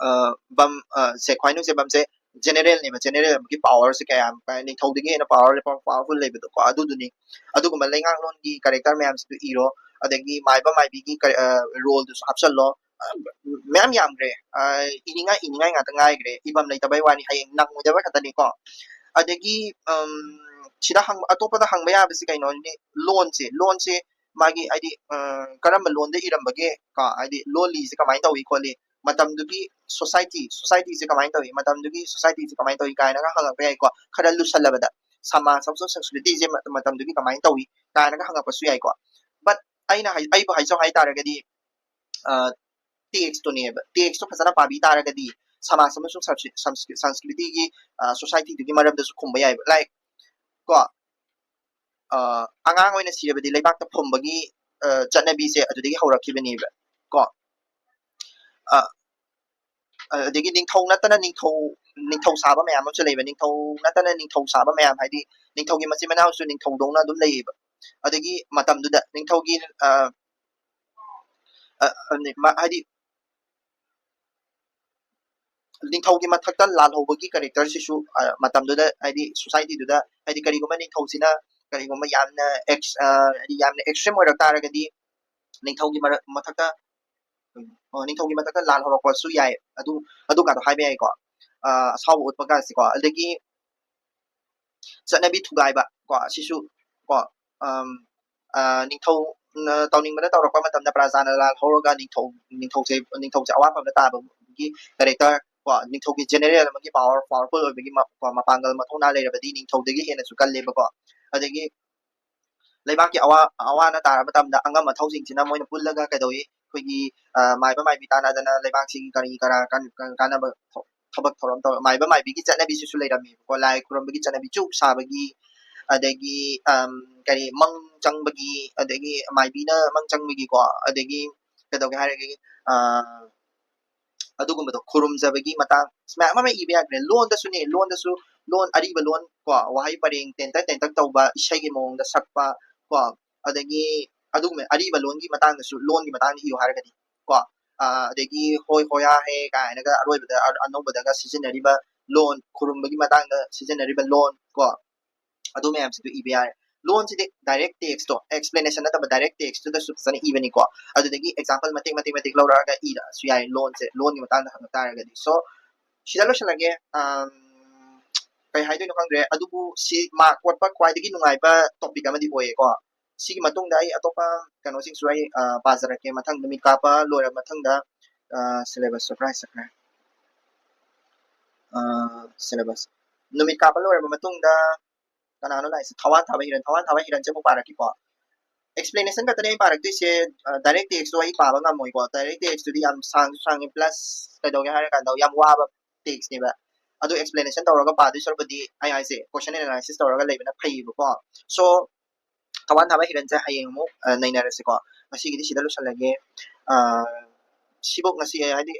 ꯑ, ꯕꯝ, ꯑ, ꯁꯦ, ꯈ꯭ꯋꯥꯏ ꯅꯨꯡꯖꯦꯝꯕꯝꯁꯦ generalꯅꯦꯕ, general ꯑꯃꯒꯤ powerꯁꯦ ꯀꯌꯥꯝ ꯀꯥꯏ-, ꯅꯤꯡꯊꯧꯗꯒꯤ ꯍꯦꯟꯅ power, powerful ꯂꯩꯕꯗꯣꯀꯣ, ꯑꯗꯨꯗꯨꯅꯤ꯫ ꯑꯗꯨꯒꯨꯝꯕ ꯂꯩꯉꯥꯛꯂꯣꯟꯒꯤ character ꯃꯌꯥꯝꯁꯤꯁꯨ ꯏꯔꯣ, ꯑꯗꯒꯤ ꯃꯥꯏꯕ ꯃꯥꯏꯕꯤꯒꯤ ꯀꯔꯦ-, ꯑ, roleꯗꯨꯁꯨ ꯍꯥꯞꯆꯜꯂꯣ꯫ ꯑ, ꯃꯌꯥꯝ ꯌꯥꯝꯈ꯭ꯔꯦ꯫ ꯑ, ꯏꯅꯤꯡꯉꯥꯏ, ꯏꯅꯤꯡꯉꯥꯏ ꯉꯥꯛꯇ ꯉꯥꯏꯈ꯭ꯔꯦ꯫ ꯏꯐꯝ ꯂꯩꯇꯕꯩ ꯋꯥꯅꯤ, ꯍꯌꯦꯡ ꯅꯪꯉꯣꯏꯗꯕ ꯈꯛꯇꯅꯤꯀꯣ꯫ ꯑꯗꯒꯤ, ꯎꯝ, ꯁꯤꯗ ꯍꯪꯕ, ꯑꯇꯣꯞꯄꯗ ꯍꯪꯕ ꯌꯥꯕꯁꯤ ꯀꯩꯅꯣꯅꯤ? ꯂꯣꯟꯁꯦ, ꯂꯣꯟꯁꯦ ꯃꯥꯒꯤ ꯍꯥꯏꯗꯤ ꯀꯔꯝꯕ ꯂꯣꯟꯗ ꯏꯔꯝꯕꯒꯦ ꯀꯣ, ꯍꯥꯏꯗꯤ ꯂꯣꯜꯂꯤꯁꯦ ꯀꯃꯥꯏꯅ ꯇꯧꯏ ꯈꯣꯠꯂꯤ, ꯃꯇꯝꯗꯨꯒꯤ ꯁꯣꯁꯥꯏꯇꯤ ꯁꯣꯁꯥꯏꯇꯤꯁꯦ ꯀꯃꯥꯏꯅ ꯇꯧꯏ, ꯃꯇꯝꯗꯨꯒꯤ ꯁꯣꯁꯥꯏꯇꯤꯁꯦ ꯀꯃꯥꯏꯅ ꯇꯧꯏ ꯀꯥꯏꯅꯒ ꯍꯪꯉꯛꯄ ꯌꯥꯏꯀꯣ꯫ ꯈꯔ ꯂꯨꯁꯜꯂꯕꯗ ꯁꯃꯥꯖ ꯑꯃꯁꯨꯡ ꯁꯪꯁꯀ꯭ꯔꯤꯇꯤꯁꯦ ꯃꯇꯝꯗꯨꯒꯤ ꯀꯃꯥꯏꯅ ꯇꯧꯏ ꯀꯥꯏꯅꯒ ꯍꯪꯉꯛꯄꯁꯨ ꯌꯥꯏꯀꯣ꯫ ꯕꯠ ꯑꯩꯅ ꯑꯩꯕꯨ ꯍꯥꯏꯖꯧ ꯍꯥꯏꯇꯥꯔꯒꯗꯤ, ꯇꯦꯛꯁꯇꯨꯅꯦꯕ꯫ ꯇꯦꯛꯁꯇꯨ ꯐꯖꯅ ꯄꯥꯕꯤ ꯇꯥꯔꯒꯗꯤ ꯁꯃꯥꯖ ꯑꯃꯁꯨꯡ ꯁꯪꯁꯀ꯭ꯔꯤꯇꯤꯒꯤ, ꯁꯣꯁꯥꯏꯇꯤꯗꯨꯒꯤ ꯃꯔꯝꯗꯁꯨ ꯈꯨꯝꯕ ꯌꯥꯏꯕ꯫ ꯂꯥꯏꯛ ꯀꯣ, ꯑꯉꯥꯡ ꯑꯣꯏꯅ ꯁꯤꯔꯕꯗꯤ ꯂꯩꯕꯥꯛꯇ ꯐꯨꯝꯕꯒꯤ ꯆꯠꯅꯕꯤꯁꯦ ꯑꯗꯨꯗꯒꯤ ꯍꯧꯔꯛꯈꯤꯕꯅꯦꯕ ꯀꯣ꯫ ꯑꯗꯒꯤ ꯅꯤꯡꯊꯧ ꯅꯠꯇꯅ ꯅꯤꯡꯊꯧ, ꯅꯤꯡꯊꯧ ꯁꯥꯕ ꯃꯌꯥꯝ ꯑꯃꯁꯨ ꯂꯩꯕ, ꯅꯤꯡꯊꯧ ꯅꯠꯇꯅ ꯅꯤꯡꯊꯧ ꯁꯥꯕ ꯃꯌꯥꯝ, ꯍꯥꯏꯗꯤ ꯅꯤꯡꯊꯧꯒꯤ ꯃꯆꯤꯟ ꯃꯅꯥꯎꯁꯨ ꯅꯤꯡꯊꯧꯗꯧꯅ ꯑꯗꯨꯝ ꯂꯩꯌꯦꯕ꯫ ꯑꯗꯒꯤ ꯃꯇꯝꯗꯨꯗ ꯅꯤꯡꯊꯧꯒꯤ ꯍꯥꯏꯗꯤ ꯅꯤꯡꯊꯧꯒꯤ ꯃꯊꯛꯇ ꯂꯥꯜꯍꯧꯕꯒꯤ ꯀꯦꯔꯦꯛꯇꯔꯁꯤꯁꯨ ꯃꯇꯝꯗꯨꯗ ꯍꯥꯏꯗꯤ ꯁꯣꯁꯥꯏꯇꯤꯗꯨꯗ ꯍꯥꯏꯗꯤ ꯀꯔꯤꯒꯨꯝꯕ ꯅꯤꯡꯊꯧꯁꯤꯅ ꯀꯔꯤꯒꯨꯝꯕ ꯌꯥꯝꯅ ꯍꯥꯏꯗꯤ ꯌꯥꯝꯅ ꯑꯦꯛꯁꯇ꯭ꯔꯤꯝ ꯑꯣꯏꯔꯛ ꯇꯥꯔꯒꯗꯤ ꯅꯤꯡꯊꯧꯒꯤ ꯃꯔꯛ ꯃꯊꯛꯇ ꯅꯤꯡꯊꯧꯒꯤ ꯃꯊꯛꯇ ꯂꯥꯜ ꯍꯧꯔꯛꯄꯁꯨ ꯌꯥꯏ꯫ ꯑꯗꯨ ꯑꯗꯨꯒꯗꯣ ꯍꯥꯏꯕ ꯌꯥꯏꯀꯣ꯫ ꯑꯁꯥꯎꯕ ꯎꯠꯄ ꯀꯥꯟꯁꯤꯀꯣ꯫ ꯑꯗꯒꯤ ꯆꯠꯅꯕꯤ ꯊꯨꯒꯥꯏꯕ ꯀꯣ, ꯑꯁꯤꯁꯨ ꯀꯣ, ꯅꯤꯡꯊꯧ ꯇꯧꯅꯤꯡꯕꯅ ꯇꯧꯔꯛꯄ ꯃꯇꯝꯗ ꯄ꯭ꯔꯖꯥꯅ ꯂꯥꯜ ꯍꯧꯔꯒ ꯅꯤꯡꯊꯧ ꯅꯤꯡꯊꯧꯁꯦ ꯅꯤꯡꯊꯧꯁꯦ ꯑꯋꯥ ꯐꯝꯗ ꯇꯥꯕꯒꯤ ꯀꯦꯔꯦꯛꯇꯔ ꯀꯣ, ꯅꯤꯡꯊꯧꯒꯤ ꯖꯦꯅꯦꯔꯦꯜ ꯑꯃꯒꯤ ꯄꯥꯋꯔ ꯄꯥꯋꯔꯐꯨꯜ ꯑꯣꯏꯕꯒꯤ ꯃꯄꯥꯡꯒꯜ ꯃꯊꯧꯅꯥ ꯂꯩꯔꯕꯗꯤ ꯅꯤꯡꯊꯧꯗꯒꯤ ꯍꯦꯟꯅꯁꯨ ꯀꯜꯂꯦꯕꯀꯣ꯫ ꯑꯗꯒꯤ ꯂꯩꯕꯥꯛꯀꯤ ꯑꯋꯥ ꯑꯋꯥ ꯑꯅꯥ ꯇꯥꯔꯕ ꯃꯇꯝꯗ ꯑꯉꯝ ꯑꯊꯧꯁꯤꯡꯁꯤꯅ ꯃꯣꯏꯅ ꯄꯨꯜꯂꯒ ꯀꯩꯗꯧꯏ, ꯑꯩꯈꯣꯏꯒꯤ ꯃꯥꯏꯕ ꯃꯥꯏꯕꯤ ꯇꯥꯟꯅꯗꯅ ꯂꯩꯕꯥꯛꯁꯤꯒꯤ ꯀꯔꯤ ꯀꯔꯥ ꯀꯥꯟꯅꯕ ꯊꯕꯛ ꯊꯧꯔꯝ ꯇꯧꯔ ꯃꯥꯏꯕ ꯃꯥꯏꯕꯤꯒꯤ ꯆꯠꯅꯕꯤꯁꯤꯁꯨ ꯂꯩꯔꯝꯃꯦꯕꯀꯣ꯫ ꯂꯥꯏ ꯈꯨꯔꯨꯝꯕꯒꯤ ꯆꯠꯅꯕꯤ, ꯆꯨꯛ ꯁꯥꯕꯒꯤ, ꯑꯗꯒꯤ ꯀꯔꯤ ꯃꯪ ꯆꯪꯕꯒꯤ, ꯑꯗꯒꯤ ꯃꯥꯏꯕꯤꯅ ꯃꯪ ꯆꯪꯕꯒꯤꯀꯣ, ꯑꯗꯒꯤ ꯀꯩꯗꯧꯒꯦ ꯍꯥꯏꯔꯒꯦ, ꯑꯗꯨꯒꯨꯝꯕꯗꯣ ꯈꯨꯔꯨꯝꯖꯕꯒꯤ ꯃꯇꯥꯡ ꯃꯌꯥꯝ ꯑꯃ ꯏꯕ ꯌꯥꯈ꯭ꯔꯦ꯫ ꯂꯣꯟꯗꯁꯨꯅꯦ, ꯂꯣꯟꯗꯁꯨ ꯂꯣꯟ ꯑꯔꯤꯕ ꯂꯣꯟ ꯀꯣ, ꯋꯥꯍꯩ ꯄꯔꯦꯡ ꯇꯦꯟꯇꯛ ꯇꯦꯟꯇꯛ ꯇꯧꯕ, ꯏꯁꯩꯒꯤ ꯃꯑꯣꯡꯗ ꯁꯛꯄ ꯀꯣ, ꯑꯗꯒꯤ ꯑꯗꯨꯒꯨꯝꯕ ꯑꯔꯤꯕ ꯂꯣꯟꯒꯤ ꯃꯇꯥꯡꯗꯁꯨ, ꯂꯣꯟꯒꯤ ꯃꯇꯥꯡꯗ ꯏꯌꯨ ꯍꯥꯏꯔꯒꯗꯤ ꯀꯣ, ꯑꯗꯒꯤ ꯍꯣꯏ ꯍꯣꯌꯥ ꯍꯦ ꯀꯥꯏꯅꯒ ꯑꯔꯣꯏꯕꯗ ꯑꯅꯧꯕꯗꯒ ꯁꯤꯖꯤꯟꯅꯔꯤꯕ ꯂꯣꯟ, ꯈꯨꯔꯨꯝꯕꯒꯤ ꯃꯇꯥꯡꯗ ꯁꯤꯖꯤꯟꯅꯔꯤꯕ ꯂꯣꯟ ꯀꯣ, ꯑꯗꯨ ꯃꯌꯥꯝꯁꯤꯗ ꯏꯕ ꯌꯥꯔꯦ꯫ ꯂꯣꯟꯁꯤꯗꯤ ꯗꯥꯏꯔꯦꯛ ꯇꯦꯛꯁꯇꯣ, ꯑꯦꯛꯁꯄ꯭ꯂꯦꯅꯦꯁꯟ ꯅꯠꯇꯕ ꯗꯥꯏꯔꯦꯛ ꯇꯦꯛꯁꯇꯨꯗꯁꯨ ꯐꯖꯅ ꯏꯕꯅꯤꯀꯣ꯫ ꯑꯗꯨꯗꯒꯤ ꯑꯦꯛꯖꯥꯝꯄꯜ ꯃꯇꯦꯛ ꯃꯇꯦꯛ ꯃꯇꯦꯛ ꯂꯧꯔꯛꯑꯒ ꯏꯔꯛꯑꯁꯨ ꯌꯥꯏ ꯂꯣꯟꯁꯦ, ꯂꯣꯟꯒꯤ ꯃꯇꯥꯡꯗ ꯍꯪꯉꯛ ꯇꯥꯔꯒꯗꯤ꯫ ꯁꯣ ꯁꯤꯗ ꯂꯣꯏꯁꯤꯜꯂꯒꯦ꯫ ꯀꯩ ꯍꯥꯏꯗꯣꯏꯅꯣ ꯈꯪꯗ꯭ꯔꯦ, ꯑꯗꯨꯕꯨ ꯁꯤ ꯃꯥꯔꯛ ꯀꯣꯠꯄ ꯈ꯭ꯋꯥꯏꯗꯒꯤ ꯅꯨꯡꯉꯥꯏꯕ ꯇꯣꯄꯤꯛ ꯑꯃꯗꯤ ꯑꯣꯏꯌꯦꯀꯣ꯫ ꯁꯤꯒꯤ ꯃꯇꯨꯡꯗ ꯑꯩ ꯑꯇꯣꯞꯄ ꯀꯩꯅꯣꯁꯤꯡꯁꯨ ꯑꯩ ꯄꯥꯖꯔꯛꯀꯦ꯫ ꯃꯊꯪ ꯅꯨꯃꯤꯠ ꯀꯥꯞꯄ ꯂꯣꯏꯔꯕ ꯃꯊꯪꯗ ꯁꯤꯂꯦꯕꯁ ꯁꯔꯄ꯭ꯔꯥꯏꯁ ꯆꯠꯈ꯭ꯔꯦ꯫ ꯁꯤꯂꯦꯕꯁ ꯅꯨꯃꯤꯠ ꯀꯥꯞꯄ ꯂꯣꯏꯔꯕ ꯃꯇꯨꯡꯗ ꯀꯅꯥꯅꯣ ꯂꯥꯛꯏꯁꯦ? ꯊꯋꯥꯟ ꯊꯥꯕ ꯍꯤꯔꯟ꯫ ꯊꯋꯥꯟ ꯊꯥꯕ ꯍꯤꯔꯟꯁꯦ ꯑꯃꯨꯛ ꯄꯥꯔꯛꯀꯦꯀꯣ꯫ ꯑꯦꯛꯁꯄ꯭ꯂꯦꯅꯦꯁꯟ ꯈꯛꯇꯅꯦ ꯑꯩ ꯄꯥꯔꯛꯇꯣꯏꯁꯦ꯫ ꯗꯥꯏꯔꯦꯛ ꯇꯦꯛꯁꯇꯣ ꯑꯩ ꯄꯥꯕ ꯉꯝꯃꯣꯏꯀꯣ꯫ ꯗꯥꯏꯔꯦꯛ ꯇꯦꯛꯁꯇꯨꯗꯤ ꯌꯥꯝ ꯁꯥꯡꯁꯨ ꯁꯥꯡꯉꯤ, ꯄ꯭ꯂꯁ ꯀꯩꯗꯧꯒꯦ ꯍꯥꯏꯔꯀꯥꯟꯗ ꯌꯥꯝ ꯋꯥꯕ ꯇꯦꯛꯁꯅꯦꯕ꯫ ꯑꯗꯨ ꯑꯦꯛꯁꯄ꯭ꯂꯦꯅꯦꯁꯟ ꯇꯧꯔꯒ ꯄꯥꯗꯣꯏ ꯁꯔꯨꯛꯄꯨꯗꯤ ꯑꯩ ꯍꯥꯏꯁꯦ ꯀꯣꯏꯁꯟ ꯑꯦꯅꯥꯂꯥꯏꯁꯤꯁ ꯇꯧꯔꯒ ꯂꯩꯕꯅ ꯐꯩꯌꯦꯕꯀꯣ꯫ ꯁꯣ ꯊꯋꯥꯟ ꯊꯥꯕ ꯍꯤꯔꯟꯁꯦ ꯍꯌꯦꯡ ꯑꯃꯨꯛ ꯅꯩꯅꯔꯁꯤꯀꯣ꯫ ꯉꯁꯤꯒꯤꯗꯤ ꯁꯤꯗ ꯂꯣꯏꯁꯜꯂꯒꯦ꯫ ꯁꯤꯕꯨ ꯉꯁꯤ ꯍꯥꯏꯗꯤ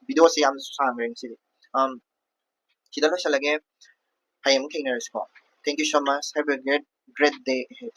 ꯚꯤꯗꯤꯑꯣꯁꯦ ꯌꯥꯝꯅꯁꯨ ꯁꯥꯡꯈ꯭ꯔꯦ ꯉꯁꯤꯗꯤ꯫ ꯁꯤꯗ ꯂꯣꯏꯁꯜꯂꯒꯦ꯫ ꯍꯌꯦꯡ ꯑꯃꯨꯛ ꯊꯦꯡꯅꯔꯁꯤꯀꯣ꯫ Thank you so much. Have a great, great day ahead.